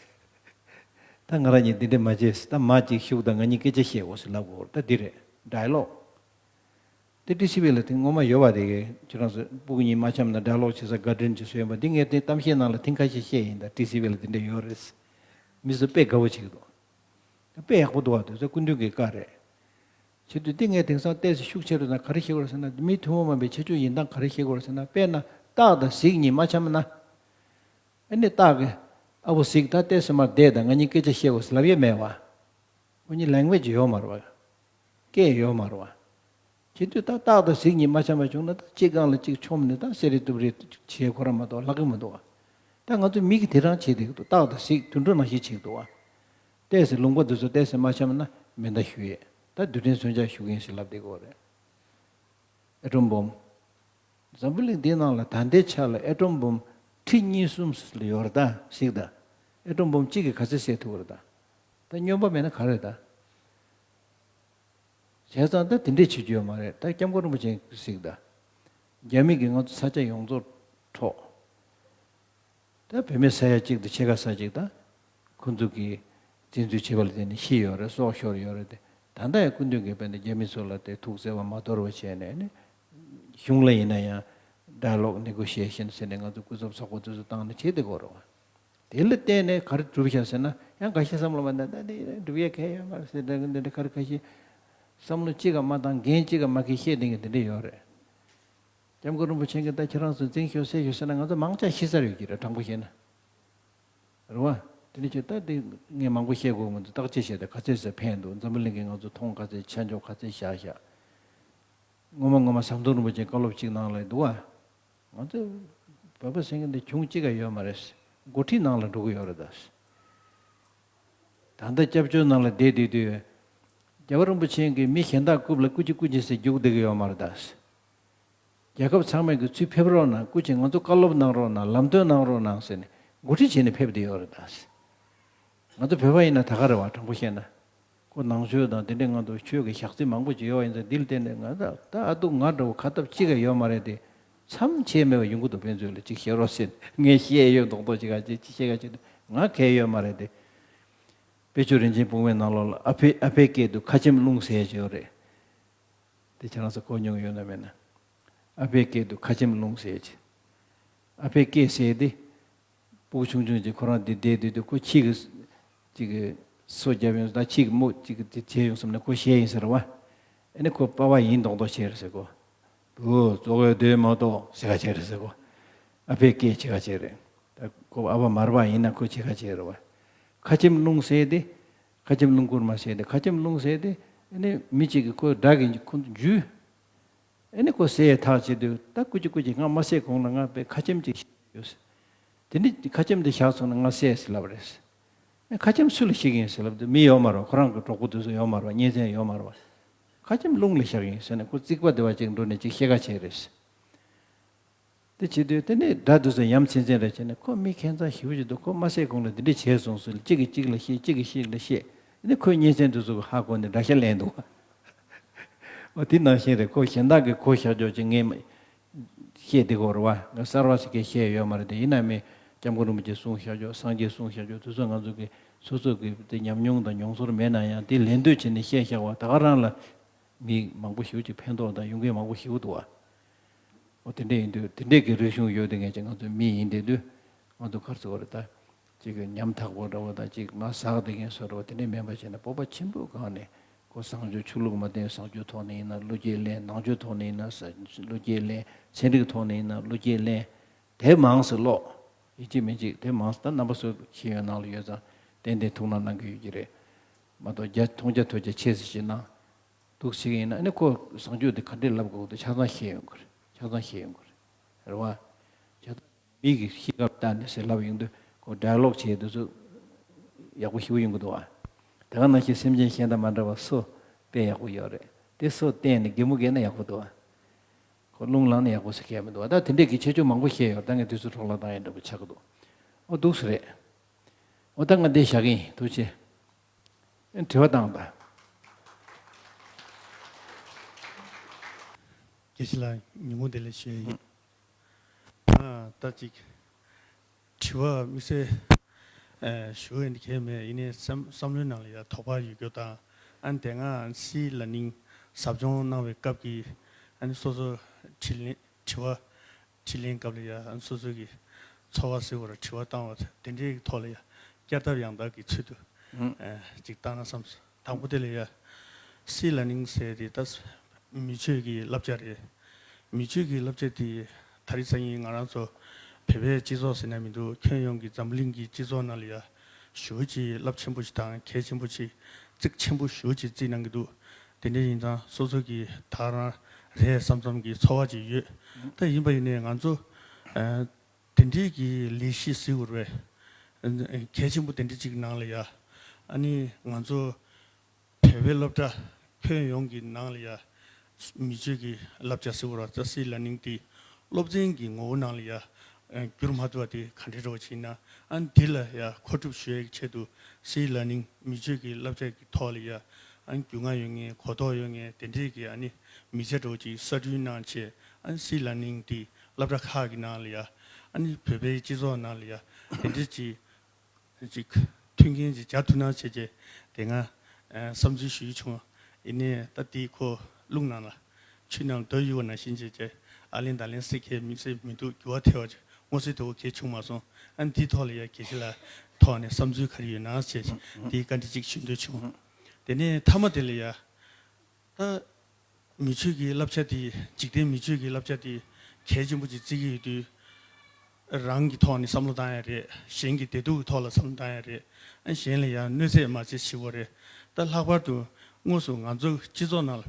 ད་ང་རང་གཉིས་འདི་འདྲས་མ་བྱེད་ཟེར། ད་མ་ཅིག་ཤུགས་དང་ང་གཉིས་སྐད་ཆ་བཤད་དགོས་ཟེར་ལབ་དགོས་རེད། ད་འདི་རེད། ཌའི་ལོག་དེ་ཊི་སི་ཝི་ལ་དེ་སྔོན་མ་ཡོད་པ་དེ་གས་ཁྱེད་རང་ཚོ་སྤུ་གུ་གཉིས་མ་འཆམ་ན་ཌའི་ལོག་བྱེད་ས་ག་དྲིན་ཅིག་བཟོས་ཡོད་པ་འདི་ངས་དེ་གཏམ་བཤད་ནང་ལ་ཐེངས་ཁ་ཤས་བཤད་ཡིན། ད་ཊི་སི་ཝི་ལ་དེ་འདྲས་ཡོད་རེད་ཟེར། མི་ཚོ་དཔེ་དགའ་བོ་བྱེད་ཀྱི་འདུག་དཔེ་ཡག་པོ་འདུག་བ། དེ་ཚོ་སྐུ་མདུན་གྱི་བཀའ་རེད། བྱེད་དུས་འདི་ངས་དེང་སང་ཏོག་ཙམ་ཤུགས་ཆེ་རུ་དང་ག་རེ་བཤད་དགོས་རེད་ཟེར་ན། མི་ཐུན་མོང་མ་ཡིན་པའི་ཁྱད་ཆོས་ཡིན་སྟངས་ག་རེ་བཤད་དགོས་རེད་ཟེར་ན། དཔེར་ན་སྟག་དང་གཟིག་གཉིས་མ་འཆམ་ན། ཨ་ནི་སྟག་གིས་ཨ་བོ་གཟིག་ད་ཏོག་ཙམ་མར་བསྡད་དང་ང་གཉིས་སྐད་ཆ་བཤད་དགོས་ཟེར་ལབ་ཡས་མེད་བ། ཁོ་གཉིས་ལེང་གུ་ཨེ་ཇི་ཡོད་མ་རེད་བ། སྐད་ཡོད་མ་རེད་བ། བྱེད་དུས་ད་སྟག་དང་གཟིག་གཉིས་མ་འཆམ་པ་བྱུང་ན་ད་གཅིག་སྒང་ལ་གཅིག་མཆོངས་ནས་ད་སེ་རེ་སྟུབ་རེ་བྱེད་ཁོ་རང་མ་གཏོགས་ལྷག་གི་མི་འདུག་བ། ད་ང་ཚོ་མི་གིས་དེ་རང་བྱེད་བསྡད་ཀྱི་འདུག་སྟག་དང་གཟིག་དུད་འགྲོ་ནང་བཞིན་བྱེད་ཀྱི་འདུག་བ། ཏོག་ཙམ་ལུང་པ་འདི་ཚོ་ཏོག་ཙམ་མ་འཆམ་ན་མེ་མདའ་གཞུ་ཡས། ད་རྡུལ་ཕྲན་མཚོན་ཆ་གཞུ་གིན་ཞེས་ལབ་བསྡད་ཀྱི་ཡོད་རེད། ཨེ་ཊོམ་བོམ། འཛམ་བུ་གླིང་འདིའི་ནང་ལ་ད་ལྟའི་ཆ་ལ་ཨེ་ཊོམ་བོམ་ཁྲི་གཉིས་གསུམ་ལ་ཡོད་རེད་ད། གཟིག་ད། ཨེ་ཊོམ་བོམ་གཅིག་གིས་ག་ཚོད་བསད་ཐུབ་ཀྱི་རེད་ད། ད་སྨྱོན་པ་མེད་ན་ག་རེད་ད། བྱས་ཙང་ད་དེ་འདྲས་བྱེད་རྒྱུ་ཡོད་མ་རེད། ད་སྐྱབས་མགོན་རིན་པོ་ཆེ་གཟིགས་དང་། རྒྱ་མི་གིས་ང་ཚོ་ས་ཆ་ཡོངས་རྫོགས་འཕྲོག་ད་བོད་མི་ས་ཡ་གཅིག་དང་ཕྱེད་ཀ་ས་གཅིག་དང་། ཁོ་ཚོ་གིས་བཙན་འཛུལ་བྱས་པ་ལ་བརྟེན་ནས་ཤི་ཡོད་རེད། སྲོག་ཤོར་ཡོད་རེད་དེ། ད་ལྟ་ཡང་སྐུ་མདུན་གྱིས་དཔེར་ན་རྒྱ་མི་ཚོ་ལ་དེ་ཐུགས་བརྩེ་བ་མ་དོར་བ་བྱས་ནས་ནི། གཞུང་ལ་ཡིན་ན་ཡང་ཌའི་ལོག་ནེ་གོ་ཤི་ཨེ་ཤན་ཟེར་ནས་ང་ཚོ་སྐུ་ཚབ་ཚོགས་པ་དེ་ཚོ་བཏང་ནས་བྱེད་བསྡད་ཀྱི་ཡོད་རེད་བ། དེ་ལ་བརྟེན་ནས་ག་རེ་གྲུབ་ཤག་ཟེར་ན། ཡང་འགའ་ཤས་བསམ་བློ་མ་བཏང་། ད་དེ་གྲུབ་ཡས་གང་ཡང་ཡོད་མ་རེད་ཟེར། འདྲ་འདྲ་ག་རེ་ཁ་ཤས་བསམ་བློ་གཅིག་ག་མ་བཏང་། འགན་གཅིག་ག་མ་འཁྱེར་བཤད་བསྡད་མཁན་དེ་འདྲ་ཡོད་རེད། སྐྱབས་མགོན་རིན་པོ་ཆེ་གིས་ད་ཁྱེད་རང་ཚོ་འཛིང་ཤོག་བསད་ཤོག་ཟེར་ན་ང་ཚོ་མང་ཆ་ཤི་ས་རེད་ཀྱི་རེད། དྲང་པོ་བཤད་ན། རེད་བ། དེ་འདྲ་བྱས་ད་དེ་ངས་མང་པོ་བཤད་དགོས་མི་འདུག་བརྟག་དཔྱད་བྱས་ཏེ་ག་ཚད་ཟེར་ཕན་འདུག་འཛམ་བུ་གླིང་གིས་ང་ཚོ་མཐོང་ག་ཚད་ཆ་འཇོག་ག་ཚད་བཞག་བཞག་ངོ་མ་ངོ་མ་ཟམ་གདོང་རིན་པོ་ཆེའི་བཀའ་སློབ་གཅིག་ནང་ལ་འདུག་བ། ང་ཚོ་ བོད་པ་ཟེར་མཁན་དེ་གྱོང་གཅིག་ཀ་ཡོད་མ་རེད། འགོ་ཁྲིད་ནང་ལ་འགྲོ་གི་ཡོད་རེད་ད། ད་ལྟ་སྐྱབས་བཅོལ་ནང་ལ་བསྡད་བསྡད་དུས། རྒྱལ་བ་རིན་པོ་ཆེ་གིས་མི་གཞན་དག་རྐུབ་ལ་རྐུ་ཅིག་རྐུ་ཅིག་ཟེར་རྒྱུག་བསྡད་ཀྱི་ཡོད་མ་རེད་ད། རྒྱལ་ཁབ་ཚང་མས་ཀྱི་ཚུར་ཕེབས་རོགས་གནང་། སྐུ་མཁྱེན་ང་ཚོ་བཀའ་སློབ་གནང་རོགས་གནང་། ལམ་སྟོན་གནང་རོགས་གནང་ཟེར་ནས་འགོ་ཁྲིད་བྱས་ནས་ཕེབས་བསྡད་ཡོད་རེད་ད། ང་ཚོ་བོད་པ་ཡིན་ན་ད་ག་རེད་བ། དྲང་པོ་བཤད་ན། ཁོ་ནང་ཆོས་དང་དེ་འདྲའི་ང་ཚོ་ཆོས་ཀྱི་ཞག་རྩི་མང་པོ་ཅིག་ཡོད་པ་ཡིན་ཙང་། འདི་ལ་བརྟེན་ནས་ང་ད་ད་ཨ་སྡུག་ང་འདྲ་བོ་ཁ་སྟབས་གཅིག་ཀ་ཡོད་མ་རེད་དེ། མཚམས་ཆད་མེད་པ་ཡོང་གི་འདུག་ཕན་ཚུན་ལ་གཅིག་བཤད་རོགས་ཟེར། ངས་བཤད་ཡོད་མདོག་མདོག་ཅིག་ག་ཅིག་ཅིག་བཤད་ག་ཅིག་ང་གལ་ཡོད་མ་རེད་དེ། དཔེ་ཆ་རིན་ཆེན་སྤུངས་པའི་ནང་ལོགས་ལ་ཨ་ཕའི་ཨ་ཕའི་སྐད་དུ་ཁ་ཆེམས་སློང་ཟེར་ཡ་ཅིག་ཡོད་རེད། དེ་ཁྱེད་རང་ཚོ་གོ་མྱོང་ཡོད་ན་མེད་ན། ཨ་ཕའི་སྐད་དུ་ཁ་ཆེམས་སློང་ཟེར་ཡ་ཅིག་ཨ་ཕའི་སྐད་ཟེར་དེ། སྤུ་གུ་ཆུང་ཆུང་ཅིག་ཁོ་རང་འདི་བསྡད་དུས་དུས་ཁོ་ཁྱི་གི་ཅིག་གི་སོ་བརྒྱབ་ཡོང་། ད་ཁྱི་གི་མོ་ཅིག་གི་དེ་བྱས་ཡོང་བསམ་ནས་ཁོ་བཤད་ཡིན་ཟེར་བ། ཨ་ནི་ཁོ་པ་ཕ་ཡིན་མདོག་མདོག་བྱས་རེད་ཟེར་གོ། བུ་ཙོག་གེ་སྡོད་མ་གཏོགས་ཟེར་ག་བྱས་རེད་ཟེར་གོ། ཨ་ཕའི་སྐད་བྱེད་ག་བྱས་རེད། ད་ཁོ་ཨ་ཕ་མ་རེད་པ། ཡིན་ན་ཁོ་བྱེད་ག་བྱས་རེད་བ། ཁ་ཆེམས་སློང་ཟེར་དེ། ཁ་ཆེམས་སློང་སྐུར་མ་ཟེར་དེ། ཁ་ཆེམས་སློང་ཟེར་དེ། ཨ་ནི་མི་གཅིག་གིས་ཁོ་དགྲ་གི་ཁོ་འཇུས། ཨ་ནི་ཁོ་བསད་ཐག་བཅད་དུས་ད་སྐུ་མཁྱེན་སྐུ་མཁྱེན་ང་མ་བསད་གོང་ལ་ང་དཔེ་ཁ་ཆེམས་ཅིག་བཞག་ཡོད་ཟེར། དེ་ནི་ཁ་ཆེམས་དེ་བཞག་སོང་ན་ང་བསད་ཟེར་ལབ་རེད་ཟེར། ཨ་ཁ་ཆེམས་སུ་ལ་བཞག་ཡིན་ཟེར་ལབ་དུས་མི་ཡོད་མ་རེད། ཁོ་རང་གི་གྲོགས་པོ་དེ་ཚོ་ཡོད་མ་རེད། གཉེན་ཚན་ཡོད་མ་རེད། ཁ་ཆེམས་རླུང་ལ་བཞག་ཡིན་ཟེར་ནས་ཁོ་རྩིག་པ་དེ་བ་ཅིག་འགྲོ་ནས་ཅིག་བཤད་ག་བྱས་རེད་ཟེར། དེ་བྱེད་དུས་དེ་ནས་དགྲ་དེ་ཚོ་ཡ་མཚན་ཅན་རེད་བྱས་ནས། ཁོ་མི་ཁྱད་མཚར་ཞེ་པོ་ཅིག་འདུག་ཁོ་མ་བསད་གོང་ལ་འདི་འདྲ་བྱས་སོང་ཟེར། གཅིག་གིས་གཅིག་ལ་བཤད། གཅིག་གིས་གཅིག་ལ་བཤད། ཨ་ནི་ཁོའི་གཉེན་ཚན་དེ་ཚོ་གིས་ཧ་གོ་ནས་དགྲ་ཤ་ལེན་འདུག་འོ་དེ་ནང་བཞིན་རེད། ཁོ་གཞན་དག་གིས་ཁོ་བཞག་ཕྱོགས་ཅིག་ངས་མ་བཤད་བསྡད་ཀྱི་ཡོད་རེད་བ། ང་གསར་བ་ཞིག་གིས་བཤད་ཡོད་མ་རེད་དེ། ཡིན་ན་མི་སྐྱབས་མགོན་རིན་པོ་ཆེ་གསུང་བཞག་ཕྱོགས། སངས་རྒྱས་གསུང་བཞག་ཕྱོགས་དེ་ཚོ་ང་ཚོ་གི་སོ་སོ་གི་དེ་ཉམས་མྱོང་དང་མྱོང་ཚོར་མེད་ན་ཡང་དེ་ལེན་འདོད་བྱས་ནས་བཤད་བཞག་པ་ད་ག་རང་ལ་མི་མང་པོ་ཞེ་པོ་ཅིག་ཕན་ཐོགས་དང་ཡོང་མཁན་མང་པོ་ཞེ་པོ་འདུག་བ། འོ་དེ་འདྲ་ཡིན་དུས་དེ་འདྲས་ཀྱི་རིག་གཞུང་ཡོད་དེ་ངས་ཀྱང་ང་ཚོ་མི་ཡིན་བསྡད་དུས་ང་ཚོ་ག་རེ་ཟེར་དགོས་རེད་ད། ཅིག་གི་ཉམ་ཐག་པོ་འདྲ་བོ་དང་ཅིག་ང་ཟག་བསྡད་མཁན་བཟོ་འདྲ་བོ་དེ་འདྲས་མིན་པ་བྱས་ན། སྤོབས་པ་ཆེན་པོའི་སྒང་ནས་ཁོ་བཟང་སྤྱོད་ཆོས་ལུགས་མ་བསྟེན་བཟང་སྤྱོད་ཐོག་ནས་ཡིན་ན་བློ་སྐྱེད་ལེན། ནང་ཆོས་ཐོག་ནས་ཡིན་ན་ས་བློ་སྐྱེད་ལེན། ཚན་རིག་ཐོག་ནས་ཡིན་ན་བློ་སྐྱེད་ལེན། དེབ་མང་ཙམ་ཀློག་ཡིན་གཅིག་མིན་གཅིག་དེབ་མང་ཙམ། ད་རྣམ་པ་ཚོ་ཤེས་ཡོན་ནང་ལ་ཡོད་ཙང་ཏན་ཏན་ཐུགས་སྣང་གནང་གི་ཡོད་ཀྱི་རེད། མ་གཏོགས་རྒྱ་མཐོང་རྒྱ་ཐོས་རྒྱ་ཆེ་ཙམ་ཞིག་གནང་འདུག་ཟེར་གྱི་ཡིན་ན། ཨ་ནི་ཁོ་བཟང་སྤྱོད་དེ་ག་འདྲས་ལབ་དགོས་འདུག་ཆ་ཚང་ཤེས་ཡོང་གི་རེད། ཆ་ཚང་ཤེས་ཡོང་གི་རེད། རེད་བ། ཆ་ཚང་མི་གི་གཤིས་ཀ་ལྟ་ནས་ཟེར་ལབ་ཡོང་དུས་ཁོ་ཌའི་ལོག་བྱེད་དུས་ཚོ་ཡག་པོ་ཞེ་པོ་ཡོང་གི་འདུག་བ། དེ་ག་ནང་བཞིན་སེམས་ཅན་གཞན་དང་མ་འདྲ་བ་སོ་དཔེ་ཡག་པོ་ཡོད་རེད། དེ་སོ་བསྟན་ནས་གད་མོ་བགད་ན་ཡག་པོ་འདུག་བ། ཁོ་རླུང་ལངས་ན་ཡག་པོ་ཟེར་མཁན་མི་འདུག་བ། ད་དེ་འདྲས་ཀྱི་ཁྱད་ཆོས་མང་པོ་བཤད་ཡོད། ད་ངས་དུས་ཚོད་འཕྲོ་བརླག་བཏང་ཡ་འདྲ་པོ་ཆགས་ཀྱི་འདུག་འོ་འདུག་སེ་རེད། འོ་ད་ང་འདི་བཞག་གི་ཡིན། ཐུགས་རྗེ་ཆེ། དྲི་བ་བཏང་དང་། དགེ་བཤེས་ལགས་ཉིན་གུང་བདེ་ལེགས་ཞུ་ཡི་ཡིན། ཨ་ད་ཅིག་དྲི་བ་དམིགས་བསལ་ཨ་ཞུ་ཡ་འདི་གས་མེད། ཡིན་ནའི་བསམ་བསམ་བློའི་ནང་ལ་ཡ་དོགས་པ་ཡོད་རྒྱུ་དང་། ཨ་ནི་དེ་སྔ་སྲིད་བླ་གླིང་ཟབ་སྦྱོང་གནང་བའི་སྐབས་ཀྱི་ཨ་ནི་སོ་སོ་དྲིས་ལན་དྲི་བ་དྲིས་ལན་སྐབས་ལ་ཡ་ཨ་ནི་སོ་སོ་གི་ཚོར་བ་ཟེར་བ་ར་དྲི་བ་བཏང་བ་དེ་འདྲའི་ཐོག་ལ་ཡ་བསྐྱར་ལྡབ་ཡང་ལྡབ་ཀྱི་ཚུལ་དུ་ཨ་ཅིག་བཏང་ན་བསམ་སོང་། དང་པོ་དེ་ལ་ཡ། སྲིད་བླ་གླིང་ཟེར་དེ་ད་མི་ཆོས་ཀྱི་བསླབ་བྱ་རེད། མི་ཆོས་ཀྱི་བསླབ་བྱ་དེ་ད་རེས་སང་ཉིན་ང་རང་ཚོ་བོད་པའི་སྤྱི་ཚོགས་ཟེར་ན་མི་འདུག་ཁྱོན་ཡོངས་ཀྱི་འཛམ་བུ་གླིང་གི་སྤྱི་ཚོགས་ནང་ལ་ཡ་ཞེ་པོ་ཅིག་རླབས་ཆེན་པོ་ཞིག་དང་གལ་ཆེན་པོ་ཞིག་བརྩི་ཆེན་པོ་ཞེ་པོ་ཅིག་བརྩི་གནང་གི་འདུག་དེ་འདྲ་ཡིན་ཙང་སོ་སོ་གི་ད་རང་རེད་བསམ་བསམ་གྱི་ཚོར་བ་ཅིག་ཡོད། ད་ཡིན་པ་ཡིན་ནའི་ང་ཚོ་ཨ་དེ་འདྲའི་གི་ལས་གཞི་ཟེར་དགོས་རེད་པས། གལ་ཆེན་པོ་དེ་འདྲ་ཅིག་ནང་ལ་ཡ། ཨ་ནི་ང་ཚོ་བོད་པའི་སློབ་གྲྭ་ཁྱོན་ཡོངས་ཀྱི་ནང་ལ་ཡ། མི་ཆོས་ཀྱི་བསླབ་བྱ་ཟེར་དགོས་རེད་པས། སྲིད་བླ་གླིང་དེ་སློབ་ཚན་གྱི་ངོ་བོ་ནང་ལ་ཡ། བསྒྱུར་མ་ཐུབ་པ་དེ་ག་འདྲ་འདྲ་བོ་ཅིག་ཡིན་ན། ཨ་ནི་འདི་ལ་ཡ་མཁོ་སྒྲུབ་ཞུ་ཡའི་ཆེད་དུ་སྲིད་བླ་གླིང་མི་ཆོས་ཀྱི་བསླབ་བྱ་གི་ཐོག་ལ་ཡ། ཨ་ནི་རྒྱུས་མངའ་ཡོད་མཁན་གོ་རྟོགས་ཡོད་མཁན་དེ་འདྲའི་གི་ཨ་ནི་མི་ཚེ་འདྲ་བོ་ཅིག་གསར་སྐྲུན་གནང་བྱས། ཨ་ནི་སྲིད་བླ་གླིང་དེ་སློབ་གྲྭ་ཁག་གི་ནང་ལ་ཡ། ཨ་ནི་བོད་པའི་སྤྱི་ཚོགས་ནང་ལ་ཡ་དེ་འདྲ་ཅིག་ཅིག་མཐུན་རྐྱེན་ཅིག་སྦྱར་ཐུབ་ན་བྱས་བྱས་དེ་སྔ་ཨ་བསམ་ཚུལ་ཞུ་ཡི་བྱུང་། ཡིན་ནའི་ད་དེ་ཁོ་རླུང་ནང་ལ་ཆུ་ནང་ལ་རྡོ་གཡུགས་པ་ནང་བཞིན་བྱས་བྱས་ཨ་ལན་ད་ལན་སེ་ཁའི་མི་སེ་མི་འདུག་འགྱུར་བ་ཐེབས་པ་ཅིག་མངོན་གསལ་དོད་པོ་གང་ཡང་བྱུང་མ་སོང་། ཨ་ནི་དེའི་ཐོག་ལ་ཡ་དགེ་བཤེས་ལགས་ཐོག་ནས་བསམ་ཚུལ་ག་རེ་ཡོད་ན་བྱས་བྱས་དེའི་བཀའ་འདྲི་ཅིག་ཞུ་འདོད་བྱུང་། དེ་ནས་མཐའ་མ་དེ་ལ་ཡ། ད་མི་ཆོས་ཀྱི་བསླབ་བྱ་དེ། འཇིག་རྟེན་མི་ཆོས་ཀྱི་བསླབ་བྱ་དེ་གལ་ཆེན་པོ་ཅིག་བརྩི་གི་ཡོད་དུས། རང་གི་ཐོག་ནས་བསམ་བློ་བཏང་ཡ་རེད། གཞན་གྱི་བདེ་སྡུག་གི་ཐོག་ལ་བསམ་བློ་བཏང་ཡ་རེད། ཨ་གཞན་ལ་ཡང་གནོད་འཚེ་མ་བྱེད་ཞེས་པ་རེད། ད་ལྷག་པར་དུ་དངོས་སུ་ང་ཚོ་སྤྱི་ཚོགས་ནང་ལ་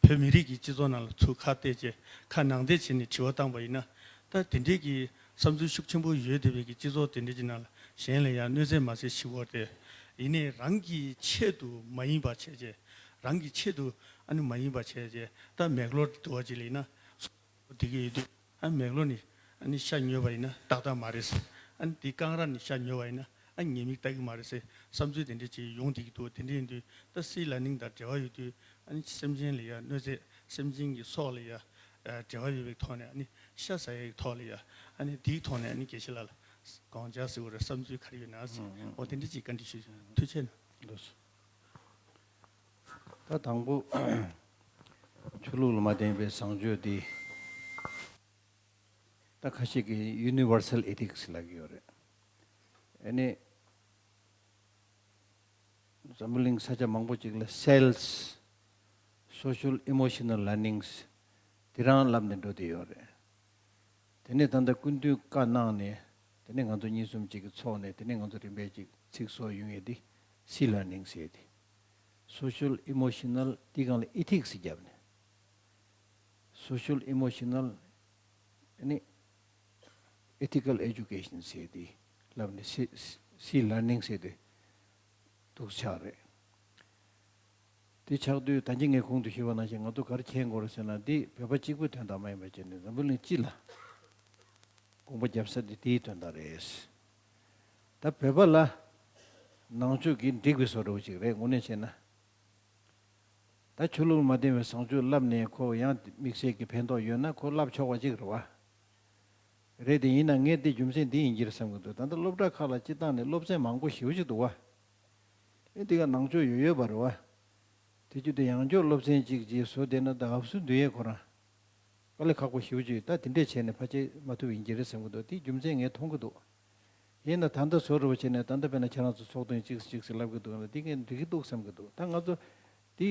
བོད་མི་རིགས་ཀྱི་སྤྱི་ཚོགས་ནང་ལ་ཚུར་ཁ་གཏད་བྱས་ཁ་ནང་བསྡད་བྱས་ནས་དྲི་བ་བཏང་པ་ཡིན་ན། ད་དེ་འདྲའི་གི་ བསམ་ཚུལ་ཤུགས་ཆེན་པོ་ཡོད་བསྡད་པའི་གི་སྤྱི་ཚོགས་དེ་འདྲ་ཅིག་ནང་ལ་གཞན་ལ་ཡང་གནོད་འཚེ་མ་བྱེད་ཤི་བོར་ཏེ། ཡིན་ནའི་རང་གི་ཆེད་དུ་མ་ཡིན་པ་བྱས་རྗེས། རང་གི་ཆེད་དུ་ཨ་ནི་མ་ཡིན་པ་བྱས་རྗེས་ད་མེག་ལོར་དུ་བ་ཅིག་ལ་ཡིན་ན་སོ་དེ་གི་ཡོད་དུས། ཨ་མེག་ལོར་ནི་ཨ་ནི་ཤ་ཉོས་པ་ཡིན་ན་ཏག་ཏག་མ་རེད། ཨ་ནི་དེ་རྐང་ར་ནི་ཤ་ཉོས་པ་ཡིན་ན་ཨ་ཉེས་དམིགས་ལྟ་གི་མ་རེད་ཟེར་བསམ་ཚུལ་དེ་འདྲ་ཅིག་ཡོང་བསྡད་ཀྱི་འདུག་དེ་འདྲ་ཡིན་དུས་ད་སི་ལར་ནིང་དང་འབྲེལ་བ་ཡོད་དུས། ཨ་ནི་སེམས་ཅན་ལ་ཡ་གནོད་འཚེ། སེམས་ཅན་གྱི་སྲོག་ལ་ཡ་ཨ་འབྲེལ་བ་ཡོད་པའི་ཐོག་ནས། ཨ་ནི་ཤ་ཟ་ཡའི་ཐོག་ལ་ཡ། ཨ་ནི་དེའི་ཐོག་ནས་ཨ་ནི་དགེ་བཤེས་ལགས་ལ་དགོངས་འཆར་ཟེར་བ་རེད། བསམ་ཚུལ་ག་རེ་ཡོད་ན་ཟེར། ཨོ་དེ་འདྲ་ཅིག་བཀའ་འདྲི་ཞུ། ཐུགས་རྗེ་ཆེ་གནང་། ལགས་སོ། ད་དང་པོ་ཆོས་ལུགས་ལ་མ་བརྟེན་པའི་བཟང་སྤྱོད་འདི། ད་ཁ་ཤས་ཀྱིས་ཡུ་ནི་ཝར་སལ་ཨེ་ཐིག་སི་ལབ་ཀྱི་ཡོད་རེད། ཨ་ནི་འཛམ་བུ་གླིང་ས་ཆ་མང་པོ་ཅིག་ལ་སེལ་སི། སོ་ཤལ་ཨི་མོ་ཤི་ནལ་ལར་ནིང་སི། དེ་རང་ལབ་ནས་འགྲོ་བསྡད་ཡོད་རེད། དེ་ནས་ད་ལྟ་སྐུ་མདུན་བཀའ་གནང་ནས། དེ་ནས་ང་ཚོ་གཉིས་གསུམ་ཅིག་གིས་ཚོགས་ནས། དེ་ནས་ང་ཚོ་རིམ་པས་ཅིག་ཚིག་བཟོ་ཡོང་ཡས་དེ་སི་ལར་ནིང་སི་ཟེར་ཡས་དེ། སོ་ཤལ་ཨི་མོ་ཤི་ནལ་དེའི་སྒང་ལ་ཨེ་ཐིག་སི་བརྒྱབ་ནས། སོ་ཤལ་ཨི་མོ་ཤི་ནལ་ཨ་ནི་ཨེ་ཐི་ཀལ་ཨེ་ཇུ་ཀེ་ཤན་ཟེར་ཏེ་ལབ་ནས་སི་སི་ལར་ནིང་ཟེར་ཏེ་འདུག་ཆགས་རེད། དེ་ཆགས་དུས་ད་གིན་ངས་གོང་དུ་ཞུས་པ་ནང་བཞིན་ང་ཚོ་ག་རེ་མཁྱེན་དགོས་རེད་ཟེར་ན། འདི་བོད་པ་གཅིག་པུའི་དོན་དག་མ་ཡིན་པ་བྱས་ནས་འཛམ་བུ་གླིང་སྤྱི་ལ་དགོངས་པ་བརྒྱབ་ས་དེ་དེའི་དོན་དག་རེད། ད་བོད་པ་ལ་ནང་ཆོས་ཀྱིས་འགྲིག་པའི་བཟོ་འདྲ་བོ་ཅིག་རེད། དངོས་གནས་བྱས་ན། ད་ཆོས་ལུགས་ལ་མ་བརྟེན་པའི་བཟང་སྤྱོད་བསླབས་ནས་ཁོ་ཡང་དམིགས་བསལ་གྱི་ཕན་ཐོགས་ཡོད་ན་ཁོ་བསླབ་ཆོག་པ་ཅིག་རེད་བ། རེད་དེ། ཡིན་ན་ངས་འདི་རྒྱུ་མཚན་འདི་ཡིན་གྱི་རེད་བསམ་གྱི་འདུག་ད་ལྟ་སློབ་གྲྭ་ཁག་ལ་སྤྱིར་བཏང་ནས་སློབ་ཚན་མང་པོ་ཞེ་པོ་ཅིག་འདུག་བ། ཨེ་འདི་ག་ནང་ཆོས་ཡོད་ཡོད་པ་རེད་བ། དེ་བརྒྱུད་དེ་ཡང་སྐྱོར་སློབ་ཚན་གཅིག་ཅིག་བཟོ་བསྡད་ན་ད་ཨབ་སུ་འདུས་ཡས་ཁོ་རང་དཀའ་ལས་ཁག་པོ་ཞེ་པོ་ཅིག་ད་དེ་འདྲས་བྱས་ནས་ཕལ་ཆེར་མ་ཐུབ་ཡིན་གྱི་རེད་བསམ་གྱི་འདུག་དེའི་རྒྱུ་མཚན་ངས་མཐོང་གི་འདུག་ཡིན་ན་ད་ལྟ་བཟོ་འདྲ་བོ་བྱས་ནས་ད་ལྟ་དཔེར་ན་ཁྱེད་རང་ཚོ་ཚོགས་ཐེངས་གཅིག་གཅིག་ཟེར་ལབ་ཀྱི་འདུག་ན་འདི་ངས་འགྲིག་གི་འདུག་བསམ་གྱི་འདུག་ད་ང་ཚོ་འདི་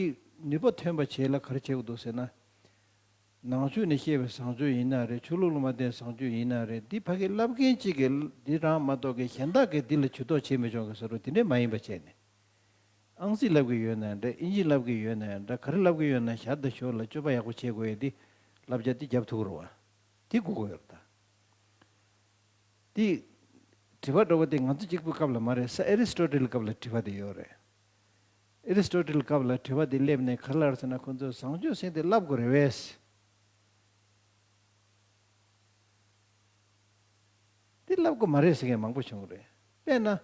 ནུས་པ་ཐོན་པ་བྱེད་ལ་ག་རེ་བྱེད་དགོས་འདུག་ཟེར་ན། ནང་ཆོས་ནས་བཤད་པའི་བཟང་སྤྱོད་ཡིན་ན་རེད། ཆོས་ལུགས་ལ་མ་བརྟེན་བཟང་སྤྱོད་ཡིན་ན་རེད། འདི་ཕ་གི་བསླབ་མཁན་གཅིག་གིས་འདི་རང་མ་གཏོགས་ཀྱི་གཞན་དག་གིས་འདི་ལ་ཇུས་གཏོགས་བྱེད་མི་ཆོག་གི་བཟོ་འདྲ་དེ་འདྲས་མ་ཡིན་པ་བྱས་ནས། ཨང་རྩིས་བསླབ་ཀྱི་ཡོད་ན་འདྲ། ཨིན་ཇི་བསླབ་ཀྱི་ཡོད་ན་འདྲ། ག་རེ་བསླབ་ཀྱི་ཡོད་ན་ཞར་དང་ཞོར་ལ་སྤྱོད་པ་ཡག་པོ་བྱེད་དགོས་ཡས་འདི་བསླབ་བྱ་འདི་རྒྱབ་ཐུབ་རོགས་བ། དེ་དགོས་ཀྱི་ཡོད་རེད་ད། དེ་དྲི་བ་འདྲ་བོ་དེ་ང་ཚོ་གཅིག་པུའི་སྐབས་ལ་མ་རེད། ས་ཨེ་རི་སི་ཊོ་ཊལ་སྐབས་ལ་དྲི་བ་དེ་ཡོད་རེད། ཨེ་རི་སི་ཊོ་ཊལ་སྐབས་ལ་དྲི་བ་དེ་སླེབས་ནས་ག་རེ་ལབ་ཟེར་ན། ཁོ་ཚོས་བཟང་སྤྱོད་ཟེར་དེ་བསླབ་དགོས་རེད་བས། དེ་བསླབ་དགོས་མ་རེད་ཟེར་མཁན་མང་པོ་བྱུང་རེད། དཔེར་ན།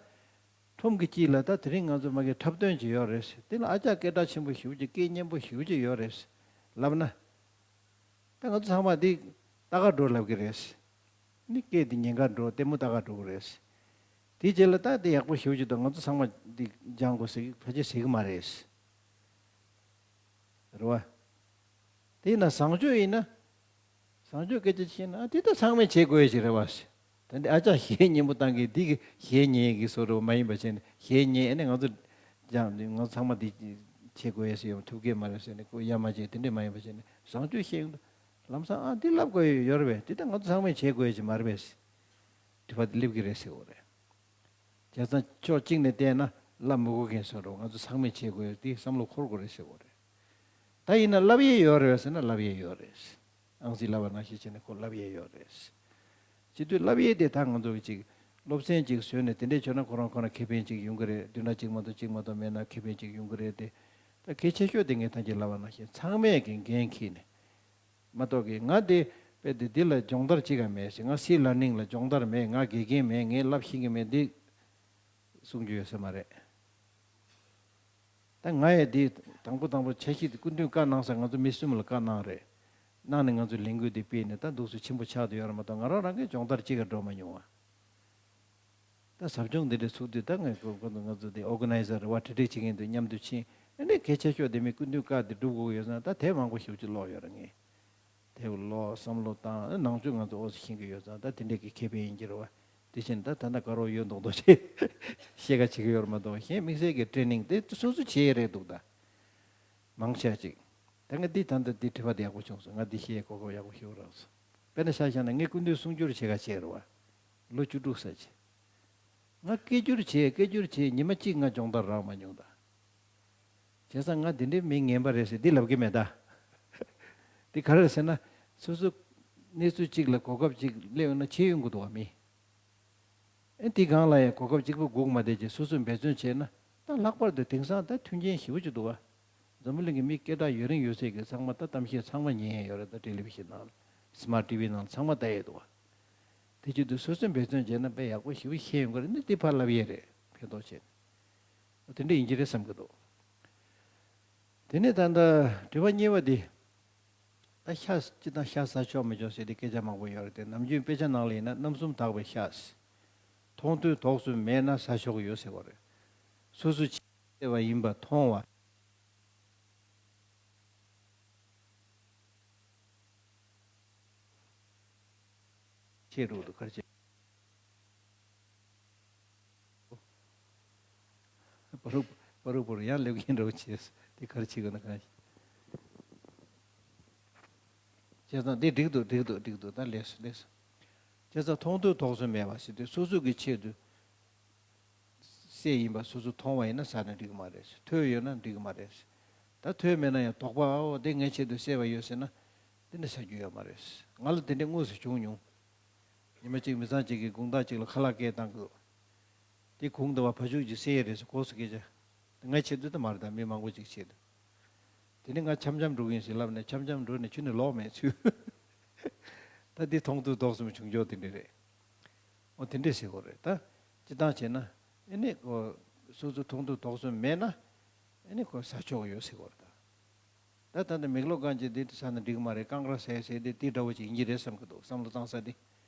ཁྲོམ་གྱི་དཀྱིལ་ལ་ད་དེ་རིང་ང་ཚོ་མ་གི་འཁྲབ་སྟོན་ཅིག་ཡོད་རེད། དེ་ལ་ཨ་ཅག་སྐད་གྲགས་ཆེན་པོ་ཞེ་པོ་ཅིག་སྐད་སྙན་པོ་ཞེ་པོ་ཅིག་ཡོད་རེད་ལབ་ན། ད་ང་ཚོ་ཚང་མ་འདི་ལྟ་ག་འགྲོ་ལབ་ཀྱི་རེད། ནི་སྐད་འདི་ཉན་ག་འགྲོ། ལྟད་མོ་ལྟ་ག་འགྲོ་གི་རེད། དེའི་རྗེས་ལ་ད་འདི་ཡག་པོ་ཞེ་པོ་ཅིག་འདུག་ང་ཚོ་ཚང་མ་འདི་སྦྱང་དགོས་ཟེར་གི་ཕལ་ཆེར་ཟེར་གི་མ་རེད། རེད་བ། དེས་ན་བཟང་སྤྱོད་ཡིན་ན། བཟང་སྤྱོད་སྐད་ཆ་བཤད་ན་ཨ་དེ་ད་ཚང་མས་བྱེད་དགོས་ཡ་ཞིག་རེད་བ། ད་འདི་ཨ་ཅག་གཞས་སྙན་པོ་བཏང་གི་འདི་གི་གཞས་ཉན་གི་བཟོ་འདྲ་བོ་མ་ཡིན་པ་བྱས་ནས། གཞས་ཉན་ཨ་ནི་ང་ཚོ་སྦྱང་ང་ཚོ་ཚང་མ་འདི་བྱེད་དགོས་ཡ་ཞིག་ཡོང་ཐུབ་ཀྱི་མ་རེད་ཟེར་ནས་ཁོ་ཡ་མ་བྱས་དེ་འདྲས་མ་ཡིན་པ་བྱས་ནས་བཟང་སྤྱོད་བཤད་ཡོང་དུས་ལམ་སང་ཨ་འདི་བསླབ་དགོས་ཡ་ཡོད་རེད་པས། འདི་ད་ང་ཚོ་ཚང་མས་བྱེད་དགོས་ཡ་ཞིག་མ་རེད་པས། དྲི་བ་འདི་སླེབས་ཀྱི་རེད་ཟེར་བ་རེད། བྱས་ཙང་ཕྱོགས་གཅིག་ནས་བལྟས་ན་བསླབ་མི་དགོས་མཁན་བཟོ་འདྲ་བོ། ང་ཚོ་ཚང་མས་བྱེད་དགོས་ཡ་དེ་བསམ་བློ་འཁོར་དགོས་རེད་ཟེར་བ་རེད། ད་ཡིན་ན་བསླབ་ཡས་ཡོད་རེད་ཟེར་ན་བསླབ་ཡས་ཡོད་རེད། ཨང་རྩིས་བསླབ་པ་ནང་བཞིན་བྱས་ནས་ཁོ་བསླབ་ཡས་ཡོད་རེད། བྱེད་དུས་བསླབ་ཡས་དེ་ད་ང་ཚོ་གི་ཅིག་སློབ་ཚན་ཅིག་བཟོས་ནས་དེ་འདྲས་བྱས་ན་ཁོ་རང་ཁོ་ན་ཁེ་ཕན་ཅིག་ཡོང་གི་རེད། བདུན་ཕྲག་གཅིག་མ་གཏོགས་གཅིག་མ་གཏོགས་མེད་ན་ཁེ་ཕན་ཅིག་ཡོང་གི་རེད་དེ། ད་གལ་ཆེ་ཤོས་དེ་ངས་ད་གིན་ལབ་པ་ནང་བཞིན་ཚང་མས་ཀྱི་འགན་འཁྱེར་ནས། མ་གཏོགས་ཀྱི་ང་དེ་དཔེ་དེ་འདི་ལ་སྦྱོང་བརྡར་ཅིག་ཡང་མེད་ཟེར། ང་སི་ལར་ནིང་ལ་སྦྱོང་བརྡར་མེད། ང་དགེ་རྒན་མེད། ངས་བསླབ་ཤེས་ཀྱི་མེད། འདི་གསུང་རྒྱུ་ཡོད་ས་མ་རེད། ད་ང་ཡང་འདི་དང་པོ་དང་པོ་འཆར་གཞི་འདི་སྐུ་མདུན་བཀའ་གནང་ས་ང་ཚོ་མི་གསུམ་ལ་བཀའ་གནང་རེད། གནང་ནས་ང་ཚོས་ལས་འགུལ་འདི་སྤེལ་ནས་ད་འདུག་སེ་ཆེན་པོ་ཆགས་བསྡད་ཡོད་རེད་མ་གཏོགས་ང་རང་རང་གིས་སྦྱོང་བརྡར་ཅིག་ཡང་འགྲོ་མ་མྱོང་བ། ད་ཟབ་སྦྱོང་འདི་འདྲ་ཚུགས་དུས་ད་ངས་ཁོ་ཁོ་ཚོ་ང་ཚོ་དེ་ཨོར་ག་ནའི་ཛར་རེད་བ། གྲ་སྒྲིག་བྱེད་མཁན་དེ་མཉམ་དུ་ཕྱིན། ཨ་ནི་གལ་ཆེ་ཤོས་དེ་མི་སྐུ་མདུན་བཀའ་དེ་སྒྲུབ་དགོས་ཀྱི་ཡོད་ཙང་ད་དེབ་མང་པོ་ཞེ་པོ་ཅིག་ཀློག་ཡོད་རེད་ངས། དེབ་ཀློག་བསམ་བློ་བཏང་། ཨ་ནང་ཆོས་ང་ཚོ་འོ་ཙམ་ཤེས་ཀྱི་ཡོད་ཙང་ད་དེ་འདྲས་ཀྱི་ཁེ་ཕན་ཡིན་གྱི་རེད་བ། དེ་བཞིན་ད་ད་ལྟ་དགའ་རོགས་ཡོད་མདོག་མདོག་བྱས་བཤད་ཁ་བྱེད་ཀྱི་ཡོད་རེད་མ་གཏོགས་གཞན་དམིགས་བསལ་གྱི་ཊེ་རེ་ནིང་དེ་སོ་སོ་བྱས་རེད་འདུག་ད་མང་ཆེ་བ་ཅིག་ད་ངས་འདི་ད་ལྟ་འདི་དྲི་བ་དེ་ཡག་པོ་བྱུང་སོང་། ང་འདི་བཤད་གོ་སྐབས་ཡག་པོ་ཞིག་རག་སོང་། དཔེར་ན་ཆ་བཞག་ན་ངས་སྐུ་མདུན་གསུང་སྒྱུར་བྱེད་ག་བྱས་རེད་བ། ལོ་བཅུ་དྲུག་ཙམ་བྱས། ང་སྐད་སྒྱུར་བྱས་སྐད་སྒྱུར་བྱས་ཉི་མ་གཅིག་ང་སྦྱོང་བརྡར་རག་མ་མྱོང་ད། བྱས་ཙང་ང་འདི་འདྲའི་མི་ངན་པ་རེད་ཟེར་འདི་ལབ་ཀྱི་མེད་ད། འདི་ག་རེ་རེད་ཟེར་ན། སོ་སོ་ གནས་ཚུལ་གཅིག་ལ་གོ་སྐབས་གཅིག་སླེབས་ཡོང་ན་ཆེ་ཡོང་གི་འདུག་བ་མི། ཨེ་འདི་སྒང་ལ་ཡང་གོ་སྐབས་གཅིག་པུ་སྒུག་མ་བསྡད་ཅིག་སོ་སོས་འབད་བརྩོན་བྱས་ན་ད་ལྷག་པར་དུ་དེང་སང་ད་མཐུན་རྐྱེན་ཞེ་པོ་ཅིག་འདུག་བ། འཛམ་བུ་གླིང་གི་མི་སྐད་གྲགས་ཡོད་རིང་ཡོད་ཚད་ཀྱི་ཚང་མ་ད་གཏམ་བཤད་ཚང་མ་ཉན་ཡ་ཡོད་རེད། ད་ཊེ་ལི་བི་ཤན་ནང་ལ་སི་མཱར་ཊི་ཝི་ནང་ལ་ཚང་མ་ལྟ་ཡས་འདུག་བ། དེ་བྱེད་དུས་སོ་སོས་འབད་བརྩོན་བྱས་ན་དཔེ་ཡག་པོ་ཞེ་པོ་ཤེས་ཡོང་གི་རེད། འདི་འདི་ཕར་ལབ་ཡས་རེད། ཕན་ཐོགས་བྱས་ནས་དེ་འདྲ་ཡིན་གྱི་རེད་བསམ་གྱི་འདུག་དེ་ནས་ད་ལྟ་དྲི་བ་གཉིས་པ་འདི། ད་ཤ་སྤྱི་དང་ཤ་ཟ་ཆོག་མི་ཆོག་ཟེར་ཏེ་སྐད་ཆ་མང་པོ་ཡོད་རེད་དེ། ནམ་རྒྱུན་དཔེ་ཆ་ནང་ལ་ཡིན་ན་རྣམ་གསུམ་དག་པའི་ཤ་ཟེར། མཐོང་ཐོས་དོགས་གསུམ་མེད་ན་ཟ་ཆོག་གི་ཡོད་ཟེར་བ་རེད། སོ་སོ་ཕྱི་བལྟས་པ་ཡིན་པ་མཐོང་བ། ཆེ་རུ་དུ་གར་ཆེ། པ་རུ་པ་རུ་པོར་ཡང་ལེབ་ཀྱིན་འགྲོ་བྱེད་དེ་གར་ཆེ་གི་ན་གང་ཞིག་བྱས་ཙང་འདི་འགྲིག་འདུག་འགྲིག་འདུག་འགྲིག་འདུག་ད་ལས་སོ་ལས་སོ། བྱས་ཙང་མཐོང་ཐོས་དོགས་གསུམ་མེད་པ་ཟེར་དུས་སོ་སོ་གི་ཆེད་དུ། སྲས་ཡིན་པ་སོ་སོ་མཐོང་བ་ཡིན་ན་ཟ་ན་འགྲིག་གི་མ་རེད། ཐོས་ཡོད་ན་འགྲིག་གི་མ་རེད། ད་ཐོས་མེད་ན་ཡང་དོགས་པ་ཨའོ་དེ་ངའི་ཆེད་དུ་བསད་པ་ཡོད་ཟེར་ན་དེ་ནི་ཟ་རྒྱུ་ཡོད་མ་རེད། ང་ལ་དེ་འདྲ་དངོས་སུ་བྱུང་མྱོང་། ཉི་མ་གཅིག་མི་ཚང་གཅིག་གིས་དགུང་དག་ཅིག་ལ་ཁ་ལག་སྐད་བཏང་གི་འདུག་དེ་གུང་དུ་བ་ཕ་ཕྱུགས་ཀྱིས་བསད་ཡས་རེད་ཟེར་གོ་སོ་སྐད་ཆ། དེ་ངའི་ཆེད་དུ་ད་མ་རེད། ད་མི་མང་པོ་ཅིག་ཆེད་དུ། དེ་ནས་ང་འཆམ་འཆམ་འགྲོ་གི་ཡིན་ཟེར་ལབ་ནས་འཆམ་འཆམ་འགྲོ་ནས་ཁྱོད་ནི་ལོག་མེད་ཚུལ། ད་འདི་མཐོང་ཐོས་དོགས་གསུམ་བྱུང་ཆོག་དེ་འདྲ་རེད། འོ་དེ་འདྲས་ཟེར་དགོས་རེད་ད། སྤྱི་བཏང་བྱས་ན་ཨེ་ནི་ཁོ་སོ་སོ་མཐོང་ཐོས་དོགས་གསུམ་མེད་ན་ཨེ་ནི་ཁོ་ཟ་ཆོག་གི་ཡོད་ཟེར་དགོས་རེད་ད། ད་ད་ལྟ་མིག་ལོག་གང་ཅི་འདི་ཟ་ན་འགྲིག་མ་རེད། རྐང་ར་ཟས་ཟས་འདི་འདི་འདྲ་བོ་ཅིག་ཡིན་གྱི་རེད་བསམ་གི་འདུག་བསམ་བློ་བཏང་ས་འདི།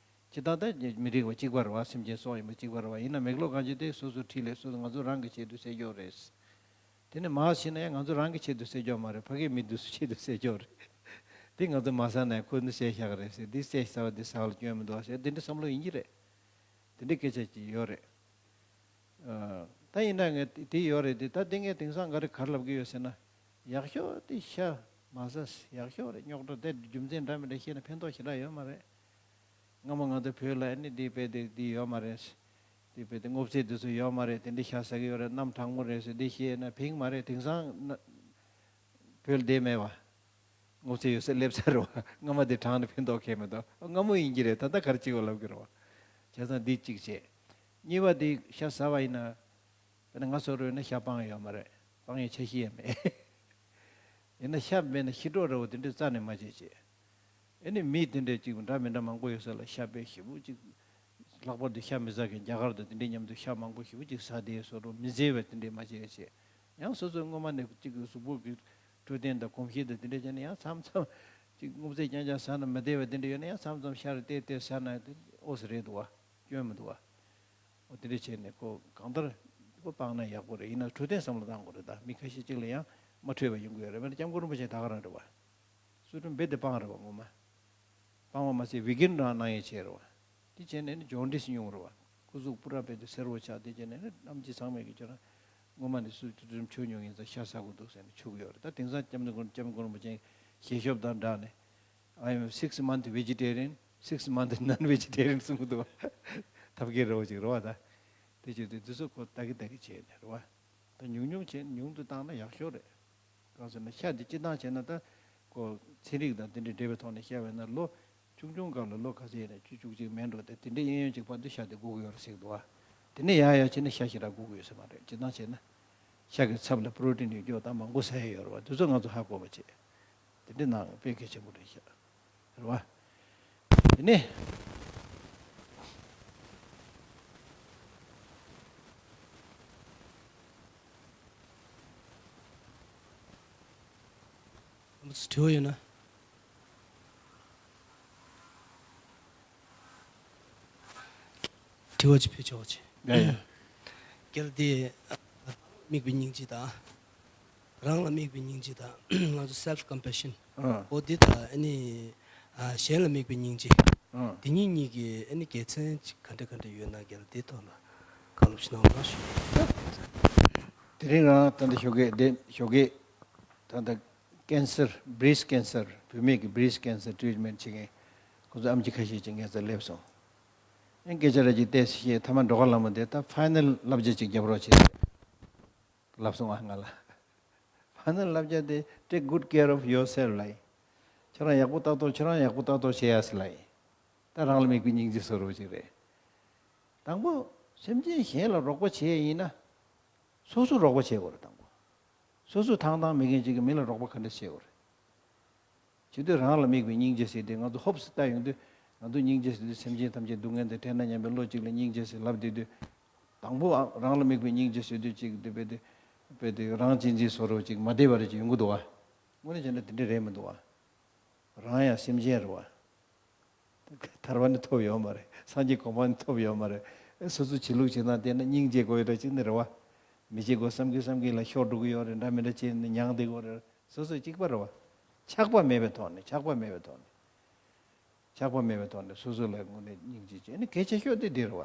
ཇི་ལྟར་ད་མི་འགྲིག་པ་གཅིག་པ་རེད་བ། སེམས་ཅན་སྲོག་ཡིན་པ་གཅིག་པ་རེད་བ། ཡིན་ན་མིག་ལོག་གང་ཅི་དེ་སོ་སོ་ཁྲིད་ལས་སོ་སོ་ང་ཚོ་རང་གི་ཆེད་དུ་བསད་རྒྱུ་རེད། དེ་ནས་མར་ཕྱིན་ན་ཡང་ང་ཚོ་རང་གི་ཆེད་དུ་བསད་རྒྱུ་མ་རེད། ཕ་གིའི་མི་འདི་ཚོ་ཆེད་དུ་བསད་རྒྱུ་རེད། དེ་ང་ཚོ་མ་ཟ་ན་ཡང་ཁོ་འདི་བསད་བཞག་གི་རེད་ཟེར། འདི་བསད་ཟ་བ་འདི་ཟ་བ་ལ་སྐྱོན་མི་འདུག་བ་ཟེར་འདི་འདྲ་བསམ་བློ་ཡིན་གྱི་རེད། དེ་འདྲའི་སྐད་ཆ་ཅིག་ཡོད་རེད། ཨ། ད་ཡིན་ན་ངས་དེ་ཡོད་རེད་དེ། ད་དེ་ངས་དེང་སང་ག་རེ་ག་རེ་ལབ་ཀྱི་ཡོད་ཟེར་ན། ཡག་ཤོས་དེ་ཤ་མ་ཟ། ཡག་ཤོས་རེད། རྙོག་དྲ་དེ་རྒྱུ་མཚན་འདྲ་མི་འདྲ་བཤད་ན་ཕན་ཐོགས་ཞེ་དྲག་ཡོད་མ་རེད། སྔ་མོ་ང་ཚོ་བོད་ལ་ཨ་ནི་འདི་དཔེ་དེ་འདི་ཡོད་མ་རེད། འདི་དཔེ་དེ་སྔོ་ཚལ་དེ་ཚོ་ཡོད་མ་རེད། དེ་འདྲ་ཤ་ཟ་གི་ཡོད་རེད། གནམ་གྲང་མོ་རེད་ཟེར་འདི་བཤད་ན་ཕན་གི་མ་རེད། དེང་སང་ན་བོད་ལ་བསྡད་མེད་བ། སྔོ་ཚལ་ཡོད་ས་སླེབས་ཚར་བ། སྔ་མ་དེ་དྲངས་ནས་ཕན་ཐོགས་ཁེལ་མི་འདུག་སྔ་མོ་ཡིན་གྱི་རེད། ད་ལྟ་ག་རེ་བྱེད་དགོས་ལབ་ཀྱི་རེད་བ། བྱས་ཙང་འདི་གཅིག་བྱས། གཉིས་པ་དེ་ཤ་ཟ་བ་ཡིན་ན། དཔེར་ན་ང་ཚོ་རོལ་ན་ཤ་སྤང་ཡོད་མ་རེད། སྤང་ཡའི་ཆ་ཤས་ཡང་མེད། ཡིན་ན་ཤ་མེད་ན་ཤི་གྲོགས་འདྲ་བོ་དེ་འདྲས་རྩ་ནས་མ་བྱེད་བྱས། ཨེ་ནི་མི་དེ་འདྲས་ཅིག་འདྲ་མི་འདྲ་མང་པོ་ཡོད་ས་ལ་ཤ་དཔེ་ཞེ་པོ་ཅིག་ལྷག་པར་དུ་ཤ་མི་ཟ་མཁན་རྒྱ་གར་དང་དེ་འདྲའི་མཉམ་དུ་ཤ་མང་པོ་ཞེ་པོ་ཅིག་ཟ་བསྡད་བཟོ་འདྲ་མི་མཛེས་པ་དེ་འདྲས་མ་བྱེད་བྱས། ཡང་སོ་སོའི་སྔོན་མ་ནས་ཅིག་གཟུགས་པོ་གི་འཕྲོད་བསྟེན་དང་གོམས་གཤིས་དང་དེ་འདྲས་བྱས་ནས་ཡང་མཚམས་མཚམས་ཅིག་སྔོ་ཚལ་རྐྱང་རྐྱང་ཟ་ན་མི་བདེ་བ་དེ་འདྲས་ཡོད་ན་ཡང་མཚམས་མཚམས་ཤ་རེ་བལྟས་བལྟས་ཟ་ན་དེ་ཨོ་ཙི་རེད་འདུག་བ། སྐྱོན་མི་འདུག་བ། འོ་དེ་འདྲ་བྱས་ནས་ཁོ་གང་ལྟར་ཁོ་སྤངས་ན་ཡག་པོ་རེད། ཡིན་ན་འཕྲོད་བསྟེན་བསམ་བློ་བཏང་དགོས་རེད། ད་མི་ཁ་ཤས་ཅིག་ལ་ཡང་མ་འཕྲོད་པ་ཡོང་གི་ཡོད་རེད། དཔེར་ན་སྐྱབས་མགོན་རིན་པོ་ཆེ་ད་ག་རང་རེད་བ། སུ་ཁྲིམས་རྦད་དེ་སྤངས་རེད་བ་ངོ་མ། སྤངས་པ་མ་ཟད་ཝི་གན་རང་གནང་ཡས་བྱས་རེད་བ། དེ་བྱས་ནས་ནི་ཇོན་ཏིས་ཉུང་རེད་བ། སྐུ་གཟུགས་པུ་ར་རྦད་དེ་སེར་བོ་ཆགས། དེ་བྱས་ནས་ནི་གནམ་གྱི་ཚང་མས་ཀྱི་ཁྱོད་རང་ངོ་མ་ནས་སུ་སུ་ཁྲིམས་ཆོས་ཉུང་ཡིན་ཙང་ཤ་ཟ་དགོས་འདུག་ཟེར་ནས་ཆུག་ཡོད་རེད། ད་དེང་སང་སྐྱབས་མགོན་སྐྱབས་མགོན་རིན་པོ་ཆེ་ཞལ་ཤོབ་དང་སྦྲགས་ནས། I am six month vegetarian, six month non-vegetarian གསུང་གི་འདུག་བ། ཐབས་མཁས་རེ་བ་ཅིག་རེད་བ་ད། དེ་བྱས་ཏེ་འདི་ཚོ་ཁོ་ལྟ་གི་ལྟ་གི་བྱས་ནས་རེད་བ། ད་ཉུང་ཉུང་བྱས་ཉུང་དུ་བཏང་ན་ཡག་ཤོས་རེད། གང་ཟེར་ན་ཤ་འདི་སྤྱི་བཏང་བྱས་ན་ད་ཁོ་ཚན་རིག་དང་དེ་འདྲའི་འབྲེལ་བའི་ཐོག་ནས་བཤད་པ་ཡིན་ན་ལོ་ཆུང་ཆུང་སྐབས་ལ་ལོ་ག་ཚོད་ཡིན་ན་བཅུ་བཅུ་གཅིག་མེད་འགྲོ་སྟེ་དེ་འདྲའི་གཡས་གཡོན་གཅིག་བར་དུ་ཤ་དེ་སྒུག་གི་ཡོད་རེད་ཟེར་གི་འདུག་བ། དེ་ནས་ཡར་ཡར་བྱས་ན་ཤ་ཞེ་དྲག་སྒུག་གི་ཡོད་ས་མ་རེད། སྤྱི་བཏང་བྱས་ན། ཤ་གི་ཚབ་ལ་པྲོ་ཏིན་ཡོད་རྒྱུ་དང་མང་པོ་ཟ་ཡ་ཡོད་རེད་བ། དེ་ཚོ་ང་ཚོ་ཧ་གོ་བ་བྱེད། དེ་འདྲ་ནང་དཔེ་གལ་ཆེན་པོ་རེད་ཤག་རེད་བ། དེ་ནས། དྲི་བ་ཡོད་ན། དྲི་བ་ཅིག་ཕུལ་ཆོག་ཅིག་ཡ་ཡ། རྒྱལ་དེ་དམིགས་པའི་སྙིང་རྗེ་དང་། རང་ལ་དམིགས་པའི་སྙིང་རྗེ་དང་། ང་ཚོ་self compassion ཨ། འོ་འདི་དང་ཨ་ནི་ཨ་གཞན་ལ་དམིགས་པའི་སྙིང་རྗེ། ཨ། འདི་གཉིས་གཉིས་ཀྱི་ཨ་ནི་དགེ་མཚན་ཅིག་ག་འདྲ་ག་འདྲ་ཡོད་ན་རྒྱལ་དེའི་ཐོག་ལ་བཀའ་སློབ་ཞིག་གནང་རོགས་ཞུ། དེ་རིང་རང་ད་ལྟ་ཞོགས་ཀས་བསྡད་ཞོགས་ཀས་ད་ལྟ་cancer breast cancer བུད་མེད་ཀྱི་breast cancer treatment བྱེད་མཁན་ཁོ་ཚོ་ཨེམ་ཆི་ཁ་ཤས་ཅིག་ངའི་རྩར་སླེབས་སོང་། ཨེ་སྐད་ཆ་ར་ཅིག་བལྟས་ཤེས་ཐ་མ་འགྲོ་ཁ་ལ་མོ་དེ་ད་final བསླབ་བྱ་ཅིག་རྒྱབ་རོགས་བྱེད་ལབ་སོང་ཨ་ང་ལ། final བསླབ་བྱ་དེ take good care of yourself ལབ་ཡིན། ཁྱེད་རང་ཡག་པོ་ལྟ་རྟོག་ཁྱེད་རང་ཡག་པོ་ལྟ་རྟོག་བྱེད་ཡ་ཟེར་ལ་ཡིན། ད་རང་ལ་དམིགས་པའི་སྙིང་རྗེ་བཟོ་འདྲ་ཅིག་རེད། དང་པོ་སེམས་ཅན་གཞན་ལ་རོགས་པ་བྱེད་ཡ་ཡིན་ན། སོ་སོ་རོགས་པ་བྱེད་དགོས་རེད་དང་པོ། སོ་སོ་ཐང་ཐང་མེད་མཁན་ཅིག་གིས་མི་ལ་རོགས་པ་ག་འདྲ་བྱེད་དགོས་རེད། བྱེད་དུས་རང་ལ་དམིགས་པའི་སྙིང་རྗེ་ཟེར་དུས་ང་ཚོ་ཧོབ་སེ་ལྟ་ཡོང་དུས། ང་ཚོ་སྙིང་རྗེ་ཟེར་དུས་སེམས་ཅན་ཐམས་ཅད་སྡུག་བསྔལ་དང་བྲལ་ན་སྙམ་པའི་བློ་གཅིག་ལ་སྙིང་རྗེ་ཟེར་ལབ་བསྡད་དུས། དང་པོ་ཨ་རང་ལ་དམིགས་པའི་སྙིང་རྗེ་ཟེར་དུས་གཅིག་དེ་དཔེ་དེ། དཔེ་དེ་རང་གཅེས་འཛིན་བཟོ་འདྲ་ཅིག་མ་བདེ་བ་རེ་ཅིག་ཡོང་གི་འདུག་བ། དངོས་གནས་བྱས་ན་དེ་འདྲ་རེད་མི་འདུག་བ། རང་ཡང་སེམས་ཅན་རེད་བ། ཐར་པ་ནི་ཐོབ་ཡོད་མ་རེད། སངས་རྒྱས་གོ་འཕང་ནི་ཐོབ་ཡོད་མ་རེད། ཨེ་སོ་སོ་བྱེད་ལུགས་བྱེད་སྟངས་བལྟས་ན་སྙིང་རྗེ་དགོས་ཡོད་འདྲ་ཅིག་ནི་རེད་བ། མི་བྱེད་དགོས་བསམ་གི་བསམ་གི་ལ་ཤོར་འགྲོ་གི་ཡོད་རེད། འདྲ་མི་འདྲ་བྱས་ནས་མྱངས་བསྡད་དགོས་རེད། སོ་སོ་གཅིག་པ་རེད་བ། ཆགས་པ་མེད་པའི་ཐོག་ནས། ཆགས་པ་མེད་པའི་ཐོག་ནས། ཆགས་པ་མེད་པའི་ཐོག་ནས་སོ་སོ་ལ་དངོས་གནས་སྙིང་རྗེ་བྱས་ནས་གལ་ཆེ་ཤོས་དེ་འདི་རེད་བ།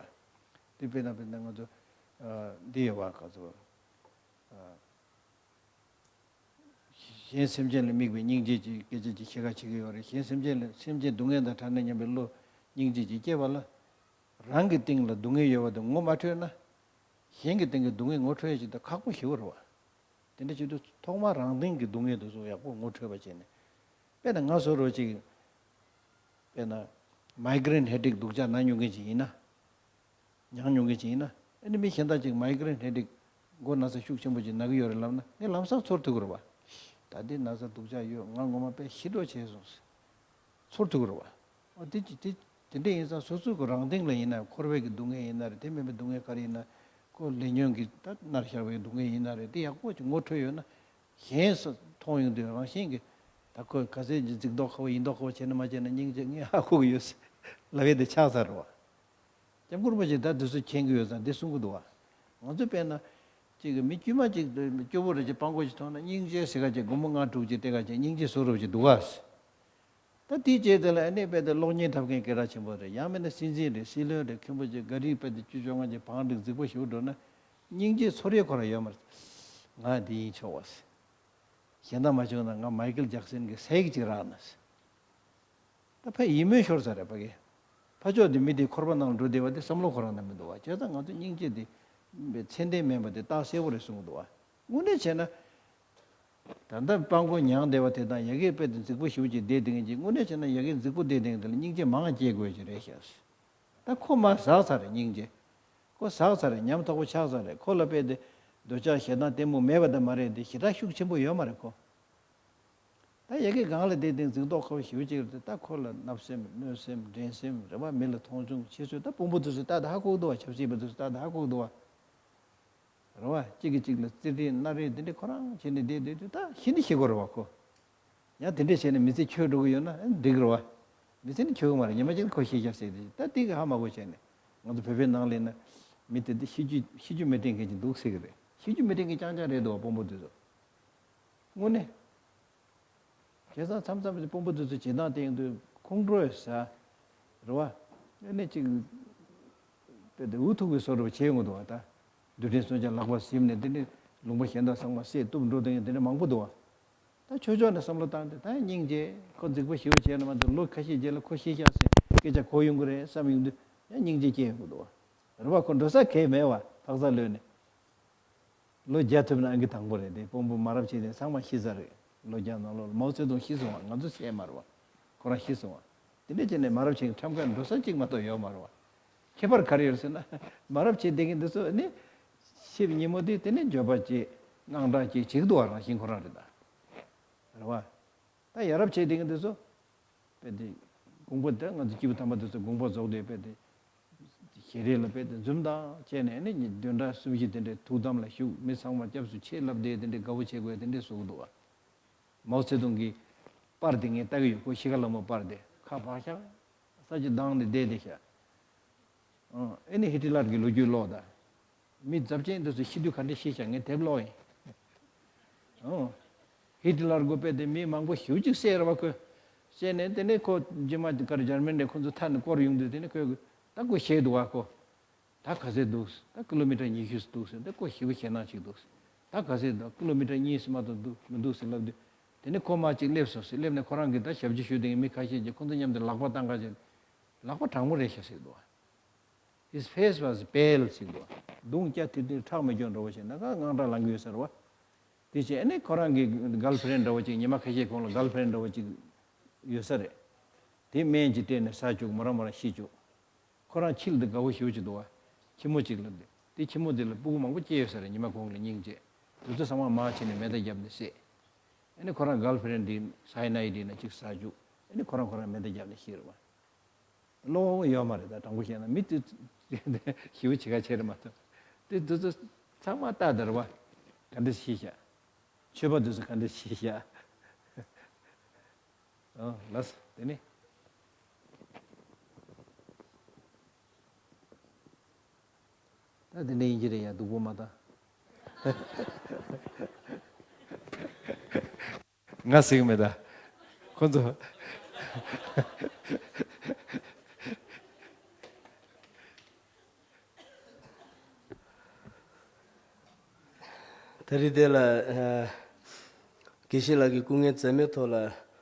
དེ་དཔེར་ན་དཔེར་ན་ང་ཚོ་ཨ་འདི་ཡོད་བ། ག་ཚོད་ཨ། གཞན་སེམས་ཅན་ལ་དམིགས་པའི་སྙིང་རྗེ་གི་སྐད་ཆ་ཅིག་བཤད་ཁ་བྱེད་ཀྱི་ཡོད་རེད། གཞན་སེམས་ཅན་ལ་སེམས་ཅན་སྡུག་བསྔལ་དང་བྲལ་ན་སྙམ་པའི་བློ་སྙིང་རྗེ་ཅིག་སྐྱེས་པ་ལ། རང་གི་སྟེང་ལ་སྡུག་བསྔལ་ཡོད་པ་དེ་ངོ་མ་འཕྲོད་ན། གཞན་གྱི་སྟེང་གི་སྡུག་བསྔལ་ངོ་འཕྲོད་ཡ་ཅིག་ད་ཁག་པོ་ཞེ་པོ་རེད་བ། དེ་འདྲ་བྱེད་དུས་ཐོག་མར་རང་སྟེང་གི་སྡུག་བསྔལ་དེ་ཚོ་ཡག་པོ་ངོ་འཕྲོད་པ་བྱས་ནས། དཔེར་ན་ང་བཟོ་འདྲ་ཅིག་དཔེར་ན་མའི་གྷི་རེན་ཧེ་ཌེག་སྡུག་ཅག་ན་མྱོང་མཁན་ཅིག་ཡིན་ན། མྱངས་མྱོང་མཁན་ཅིག་ཡིན་ན། ཨ་ནི་མི་གཞན་དག་ཅིག་མའི་གྷི་རེན་ཧེ་ཌེག་མགོ་ན་ཚ་ཤུགས་ཆེན་པོ་ཅིག་ན་གི་ཡོད་རེད་ལབ་ན། ངས་ལམ་སང་ཚོར་ཐུབ་ཀྱི་རེད་བ། ད་འདི་ན་ཚ་སྡུག་ཅག་ཡོད། ང་ངོ་མ་དཔེ་ཞེ་པོ་བྱས་སོང་ཟེར། ཚོར་ཐུབ་ཀྱི་རེད་བ། ཨ་དེ་ཅི་དེ་དེ་འདྲ་ཡིན་ཙང་སོ་སོ་གི་རང་སྟེང་ལ་ཡིན་ན། འཁོར་བའི་གི་སྡུག་བསྔལ་ཡིན་ན་རེད། དེ་མིན་པའི་སྡུག་བསྔལ་ག་རེ་ཡིན་ན། ཁོ་ལས་ཉོན་གྱིས་ད་མནར་བཞག་པའི་སྡུག་བསྔལ་ཡིན་ན་རེད། དེ་ཡག་པོ་ཅིག་ངོ་འཕྲོད་ཡོད་ན། གཞན་སུ་མཐོང་ཡོང་དུས་རང་བཞིན་གྱིས། ད་ཁོས་ག་ཚད་ཅིག་རྫིག་མདོག་ཁ་པོ་ཡིན་མདོག་ཁ་པོ་བྱས་ན་མ་བྱས་ན་སྙིང་རྗེ་ངས་ཧ་གོ་གི་ཡོད་ཟེར་ལབ་ཡས་དེ་ཆགས་ཚར་རེད་བ། སྐྱབས་མགོན་རིན་པོ་ཆེས་ད་དེ་ཚོ་མཁྱེན་གྱི་ཡོད་ཙང་འདི་གསུང་གི་འདུག་བ། ང་ཚོ་དཔེར་ན། ཅིག་གི་མི་དཀྱུས་མ་ཅིག་སྐྱོ་པོ་རེ་ཅིག་སྤྲང་པོ་ཅིག་མཐོང་ན། སྙིང་རྗེ་ཟེར་ག་ཅིག་སྒོར་མོ་ལྔ་དྲུག་ཅིག་སྟེར་ག་ཅིག་སྙིང་རྗེ་བཟོ་འདྲ་ཅིག་འདུག་ག་ད་དེའི་རྗེས་དེ་ལ་ཨ་ནི་དཔེ་དེ་གློག་བརྙན་འཁྲབ་མཁན་སྐད་གྲགས་ཆེན་པོ་རེད། ཡང་མིན་ན་སྲིད་འཛིན་རེད། སྲིད་བློན་རེད། མཁན་པོ་ཅིག་ག་རི་དཔེ་དེ་བཅུ་བཅོ་ལྔ་ཅིག་བང་སྒྲིག་རྫིག་པོ་ཞིག་འགྲོ་ན། སྙིང་རྗེ་ཚོར་ཡས་ཁོ་རང་ཡོད་མ་རེད། ང་འདི་ཡིན་ཆོག་པ་ཟེར། གཞན་དག་མ་བྱུང་ན་ང་མའི་ཀལ་ཇེག་སན་གྱི་ཟས་ཀྱི་ཅིག་རག་ན་ཟེར། ད་ཕ་ཡིད་སྨོན་ཤོར་ཚར་རེད་ཕ་གི། ཕ་ཕྱོགས་དེ་མི་དེ་འཁོར་བ་ནང་ལ་འགྲོ་བསྡད་པ་དེ་བསམ་བློ་ཁོ་རང་ནང་མི་འདུག་བ། བྱས་ཙང་ང་ཚོ་སྙིང་རྗེ་དེ་ཚད་ལྡན་མིན་པ་དེ་རྟགས་གསལ་པོ་རེད་གསུང་གི་འདུག་བ། དངོས་གནས་བྱས་ན། ད་ལྟ་སྤྲང་པོ་མྱངས་བསྡད་པ་དེ་དང་ཡ་གིའི་དཔེ་དེ་རྫིག་པོ་ཞེ་པོ་ཅིག་བསྡད་བསྡད་མཁན་ཅིག་དངོས་གནས་བྱས་ན་ཡ་གི་རྫིག་པོ་བསྡད་བསྡད་མཁན་དེ་ལ་སྙིང་རྗེ་མང་བ་སྐྱེ་དགོས་ཀྱི་རེད་ཤག་ད་ཁོ་མར་ཟག་ཚར་རེད་སྙིང་རྗེ། ཁོ་ཟག་ཚར་རེད། ཉམ་ཐག་པོ་ཆགས་ཚར་རེད། ཁོ་ལ་དཔེ་དེ་འདོད་ཆགས་ཞེ་སྡང་གཏི་མུག་མེད་པ་དང་མ་རེད་དེ་ཞེ་དྲག་ཤུགས་ཆེན་པོ་ཡོད་མ་རེད་ཁོ། ད་ཡ་གི་སྒང་ལ་བསྡད་བསྡད་རྫིག་མདོག་ཁ་པོ་ཞེ་པོ་ཅིག་རེད། ད་ཁོ་ལ་བརྣབ་སེམས་གནོད་སེམས་འགྲན་སེམས་རེད་བ། མི་ལ་མཐོང་ཆུང་བྱེད་ཚུལ། ད་དཔོན་པོ་དེ་ཚོས་ལྟ་དེ་ཧ་གོ་གི་འདུག་བ། ཆབ་སྲིད་པ་དེ་ཚོས་ལྟ་དེ་ཧ་གོ་གི་འདུག་བ། རེད་བ། གཅིག་གིས་གཅིག་ལ་རྩེད་འགྲན་སྣ་རེས་དེ་འདྲ་ཁོ་རང་བྱས་ནས་བསྡད་བསྡད་དུས་ད་ཤི་ནི་ཤི་དགོས་རེད་བ་ཁོ། ཡང་དེ་འདྲ་བྱས་ནས་མི་ཚེ་འཁྱོལ་འགྲོ་གི་ཡོད་ན་འགྲིག་གི་རེད་བ། མི་ཚེ་ནི་འཁྱོལ་གི་མ་རེད། ཉི་མ་གཅིག་ཁོ་ཤི་ཤག་ཟེར་དེ་ད་དེ་གི་ཧ་མ་གོ་བྱས་ནས། ང་ཚོ་བོད་པའི་ནང་ལ་ཡིན་ན་མི་དེ་དེ་ཤི་རྒྱུ་ཤི་རྒྱུ་མི་དྲན་མཁན་ཅིག་འདུག་ཟེར་གི་རེད། ཤི་རྒྱུ་མི་དྲན་མཁན་རྐྱང་རྐྱང་རེད་འདུག་བ་དཔོན་པོ་དེ་ཚོ། དངོས་གནས། བྱས་ཙང་མཚམས་མཚམས་ཀྱི་དཔོན་པོ་དེ་ཚོ་བྱེད་སྟངས་དེ་ཡིན་དུས་ཁོང་ཁྲོ་ཡོད་ས་རེད་བ། ཨ་ནི་ཅིག་དཔེ་དེ་འུ་ཐུག་པའི་བཟོ་འདྲ་བྱེད་ཡོང་གི་འདུག་བ། ད་རྡུལ་ཕྲན་སུམ་ཅུ་ལག་པར་ཟིན་ནས་དེ་འདྲའི་ལུང་པ་གཞན་དག་ཚང་མ་བསད་གཏུབ་འགྲོ་དེ་འདྲ་མང་པོ་འདུག་བ། ད་ཆོས་ཕྱོགས་ནས་བསམ་བློ་བཏང་སྟེ་ད་སྙིང་རྗེ། ཁོ་རྫིག་པོ་ཞེ་པོ་བྱས་ན་མ་གཏོགས་ལོ་ཁ་ཤས་རྗེས་ལ་ཁོ་ཤི་ཤག་ཟེར་སྐད་ཆ་གོ་ཡོང་གི་རེད་བསམ་ཡོང་དུས་ཡང་སྙིང་རྗེ་སྐྱེ་ཡོང་གི་འདུག་བ། རེད་བ། ཁོ་འགྲོ་ས་གང་ཡང་མེད་བ། འཕག་འཚག་ལོས་ནས། ལོ་བརྒྱ་ཐུབ་ན་ཨང་ཀི་དང་པོ་རེད་དེ། དཔོན་པོ་མ་རབས་ཆེ་དེ་ཚང་མ་ཤི་ཚར་རེད། ལོ་བརྒྱ་ནང་ལོགས་ལ་མའོ་ཙེ་ཏུང་ཤི་སོང་བ། ང་ཚོ་བཤད་མ་རེད་བ། ཁོ་རང་ཤི་སོང་བ། དེ་འདྲ་བྱས་ནས་མ་རབས་ཆེ་གི་ཁྲིམས་ཁང་འགྲོ་ས་གཅིག་མ་གཏོགས་ཡོད་མ་རེད་བ། ཁྱད་པར་ག་རེ་ཡོད་ཟེར་ན། མ་རབས་ཆེ་དེ་གི་འདི་ཚོ་ནི་ཤི་བའི་ཉིན་མོ་དེ་དེ་ནས་འགྱོད་པ་སྐྱེ། དངངས་སྐྲག་སྐྱེ་བྱེད་ཀྱི་འདུག་བ། རང་བཞིན་ཁོ་རང་རེད་ད། རེད་བ། ད་ཡ་རབས་ཆེ་དེ་གི་འདི་ཚོ། དཔེ་དེ། དགོངས་པ་དེ་ང་ཚོ་སྐྱེས་བུ་དམ་པ་དེ་ཚོ་དགོངས་པ་རྫོགས་ཏེ་དཔེ་དེ། ཞལ་རས་ལ་དཔེ་དེ་འཛུམ་མདངས་བྱས་ནས་ནི་བདུན་ཕྲག་གསུམ་བཞི་དེ་འདྲའི་ཐུགས་དམ་ལ་བཞུགས། མི་ཚང་མ་སྐྱབས་སུ་མཆི་ལབ་སྟེ་དེ་འདྲའི་དགའ་བོ་བྱེད་དགོས་དེ་འདྲའི་བཟོ་གི་འདུག་བ། མའོ་ཙེ་ཏུང་གི་པར་དེ་ངས་ལྟ་གི་ཡོད། ཁོ་ཤི་ཁ་ལ་མོ་པར་དེ་ཁ་བག་ཤག་ས་ཅིག་བརྡུངས་ནས་བསྡད་བསྡད་ཤག་ཨ་ཨེ་ནི་ཧི་ཊི་ལར་གྱི་ལོ་རྒྱུས་ཀློག་དང་། མི་ཚབས་ཆེན་དེ་ཚོ་ཤི་དུས་ག་འདྲ་ཤི་ཤག་ངས་དེབ་ཀློག་ཡིན། ཨོ། ཧི་ཊི་ལར་དགོས་པས་དེ་མི་མང་པོ་ཞེ་པོ་ཅིག་བསད་རེད་བ་ཁོས། བསད་ནས་དེ་ནས་ཁོ་རྗེས་མ་ག་རེ་འཇར་མན་ནས་ཁོ་ཚོ་ཐར་ནས་སྐོར་ཡོང་དུས་དེ་ནས་ཁོས་ད་ཁོ་ཤེས་འདུག་བ་ཁོ། ད་ག་ཚོད་འདུག་ད་ཀི་ལོ་མི་ཊར་ཉི་ཤུ་འདུག་ཟེར། ད་ཁོ་ཞེ་པོ་ཞེད་སྣང་ཅིག་འདུག་ད་ག་ཚོད་འདུག་ཀི་ལོ་མི་ཊར་གཉིས་ཙམ་མ་གཏོགས་འདུག་མི་འདུག་ཟེར་ལབ་དུས། དེ་ནས་ཁོ་མར་ཅིག་སླེབས་སོང་ཟེར། སླེབས་ནས་ཁོ་རང་གིས་ད་ཞབས་ཕྱི་ཞུས་དེ་མི་ཁ་ཤས་ཀྱིས་ཁོ་ཚོ་མཉམ་དུ་ལག་པ་བཏང་ག་བྱས། ལག་པ་དྲང་མོ་རེད་ཤག་ཟེར་འདུག His face was pale ཟེར་འདུག་གདོང་སྐྱ་ཐིར་ཐིར་ཁྲག་མི་སྐྱོན་འདྲ་བོ་ཞིག་ན་ག་དངངས་སྐྲག་ལངས་ཀྱི་ཡོད་ས་རེད་བ། དེ་བྱས་ཨ་ནི་ཁོ་རང་གི་གརལ་ཕི་རེན་འདྲ་བོ་ཅིག་ཉི་མ་ཁ་ཤས་གོང་ལ་གརལ་ཕི་རེན་འདྲ་བོ་ཅིག་ ཡོད་ས་རེད། དེ་སྨན་གྱིས་སྤྲད་ནས་ཟ་བཅུག་མོ་རང་མོ་རང་ཤི་བཅུག་ཁོ་རང་ཁྱི་ལ་དེ་དགའ་བོ་ཞེ་པོ་ཅིག་འདུག་བ། ཁྱི་མོ་གཅིག་ལ་དེ་དེ་ཁྱི་མོ་དེ་ལ་སྤུ་གུ་མང་པོ་སྐྱེས་ཡོད་ས་རེད། ཉི་མ་གུང་ལ་སྙིང་རྗེ། དེ་ཚོ་ཚང་མ་མར་ཕྱིན་ནས་མེ་མདའ་བརྒྱབ་ནས་བསད། ཨ་ནི་ཁོ་རང་གརལ་ཕི་རེན་དེ་སའི་ནའི་དེ་ན་གཅིག་ཟ་བཅུག་ཨ་ནི་ཁོ་རང་ཁོ་རང་མེ་མདའ་བརྒྱབ་ནས་ཤི་རེད་བ། བློ་ཡོད་མ་རེད། ད་དྲང་པོ་བཤད་ན་མི་དེ་ཞེ་པོ་བྱེད་ཁ་ཆེ་རེད་མ་གཏོགས། དེ་དེ་ཚོ་ཚང་མ་ལྟ་དར་བ་ག་འདྲ་ཤི་ཤག་ཆོས་པ་དེ་ཚོ་ག་འདྲ་ཤི་ཤག་ཨ་ལགས་དེ་ནི། ད་དེ་འདྲ་ཡིན་གྱི་རེད་ཡ། སྡུག་པོ་མ་ད། ང་ཟེར་གི་མེད་ད། ཁོ་ཚོ། ད་རེས་དེ་ལ་ཨ་དགེ་བཤེས་ལགས་ཀྱི་སྐུ་ངལ་འཛེམས་མེད་ཐོག་ལ་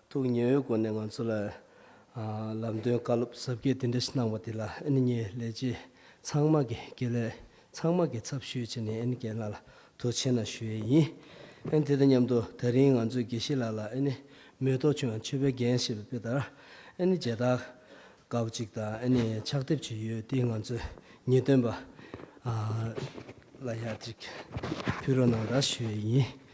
ཐུགས་ཉེ་བའི་སྒོ་ནས་ང་ཚོ་ལ་ཨ་ལམ་སྟོན་བཀའ་སློབ་ཟབ་རྒྱས་དེ་འདྲ་ཞིག་གནང་བ་དེ་ལ་ཨ་ནི་ངས་ལས་བྱེད་ཚང་མ་གི་དགེ་ལས་ཚང་མ་གི་ཚབ་ཞུས་བྱས་ནས་ཨ་ནི་རྒན་ལགས་ལ་ཐུགས་རྗེ་ཆེ་གནང་ཞུ་ཡས་ཡིན། ཨ་ནི་དེ་དང་མཉམ་དུ་དེ་རིང་ང་ཚོའི་དགེ་བཤེས་ལགས་ལ་ཨ་ནི་མེ་ཏོག་ཆུང་ཡང་མཆོད་པའི་རྒྱན་ཞེས་པའི་དཔེ་ལྟར་ཨ་ནི་མཇལ་དར་དཀར་པོ་གཅིག་དང་ཨ་ནི་ཕྱག་དེབ་ཅིག་ཡོད། དེ་ང་ཚོའི་ངེས་སྟོན་པ་ཨ་ལ་ཡ་ཅིག་ཕུལ་རོགས་གནང་དང་ཞུ་ཡས་ཡིན།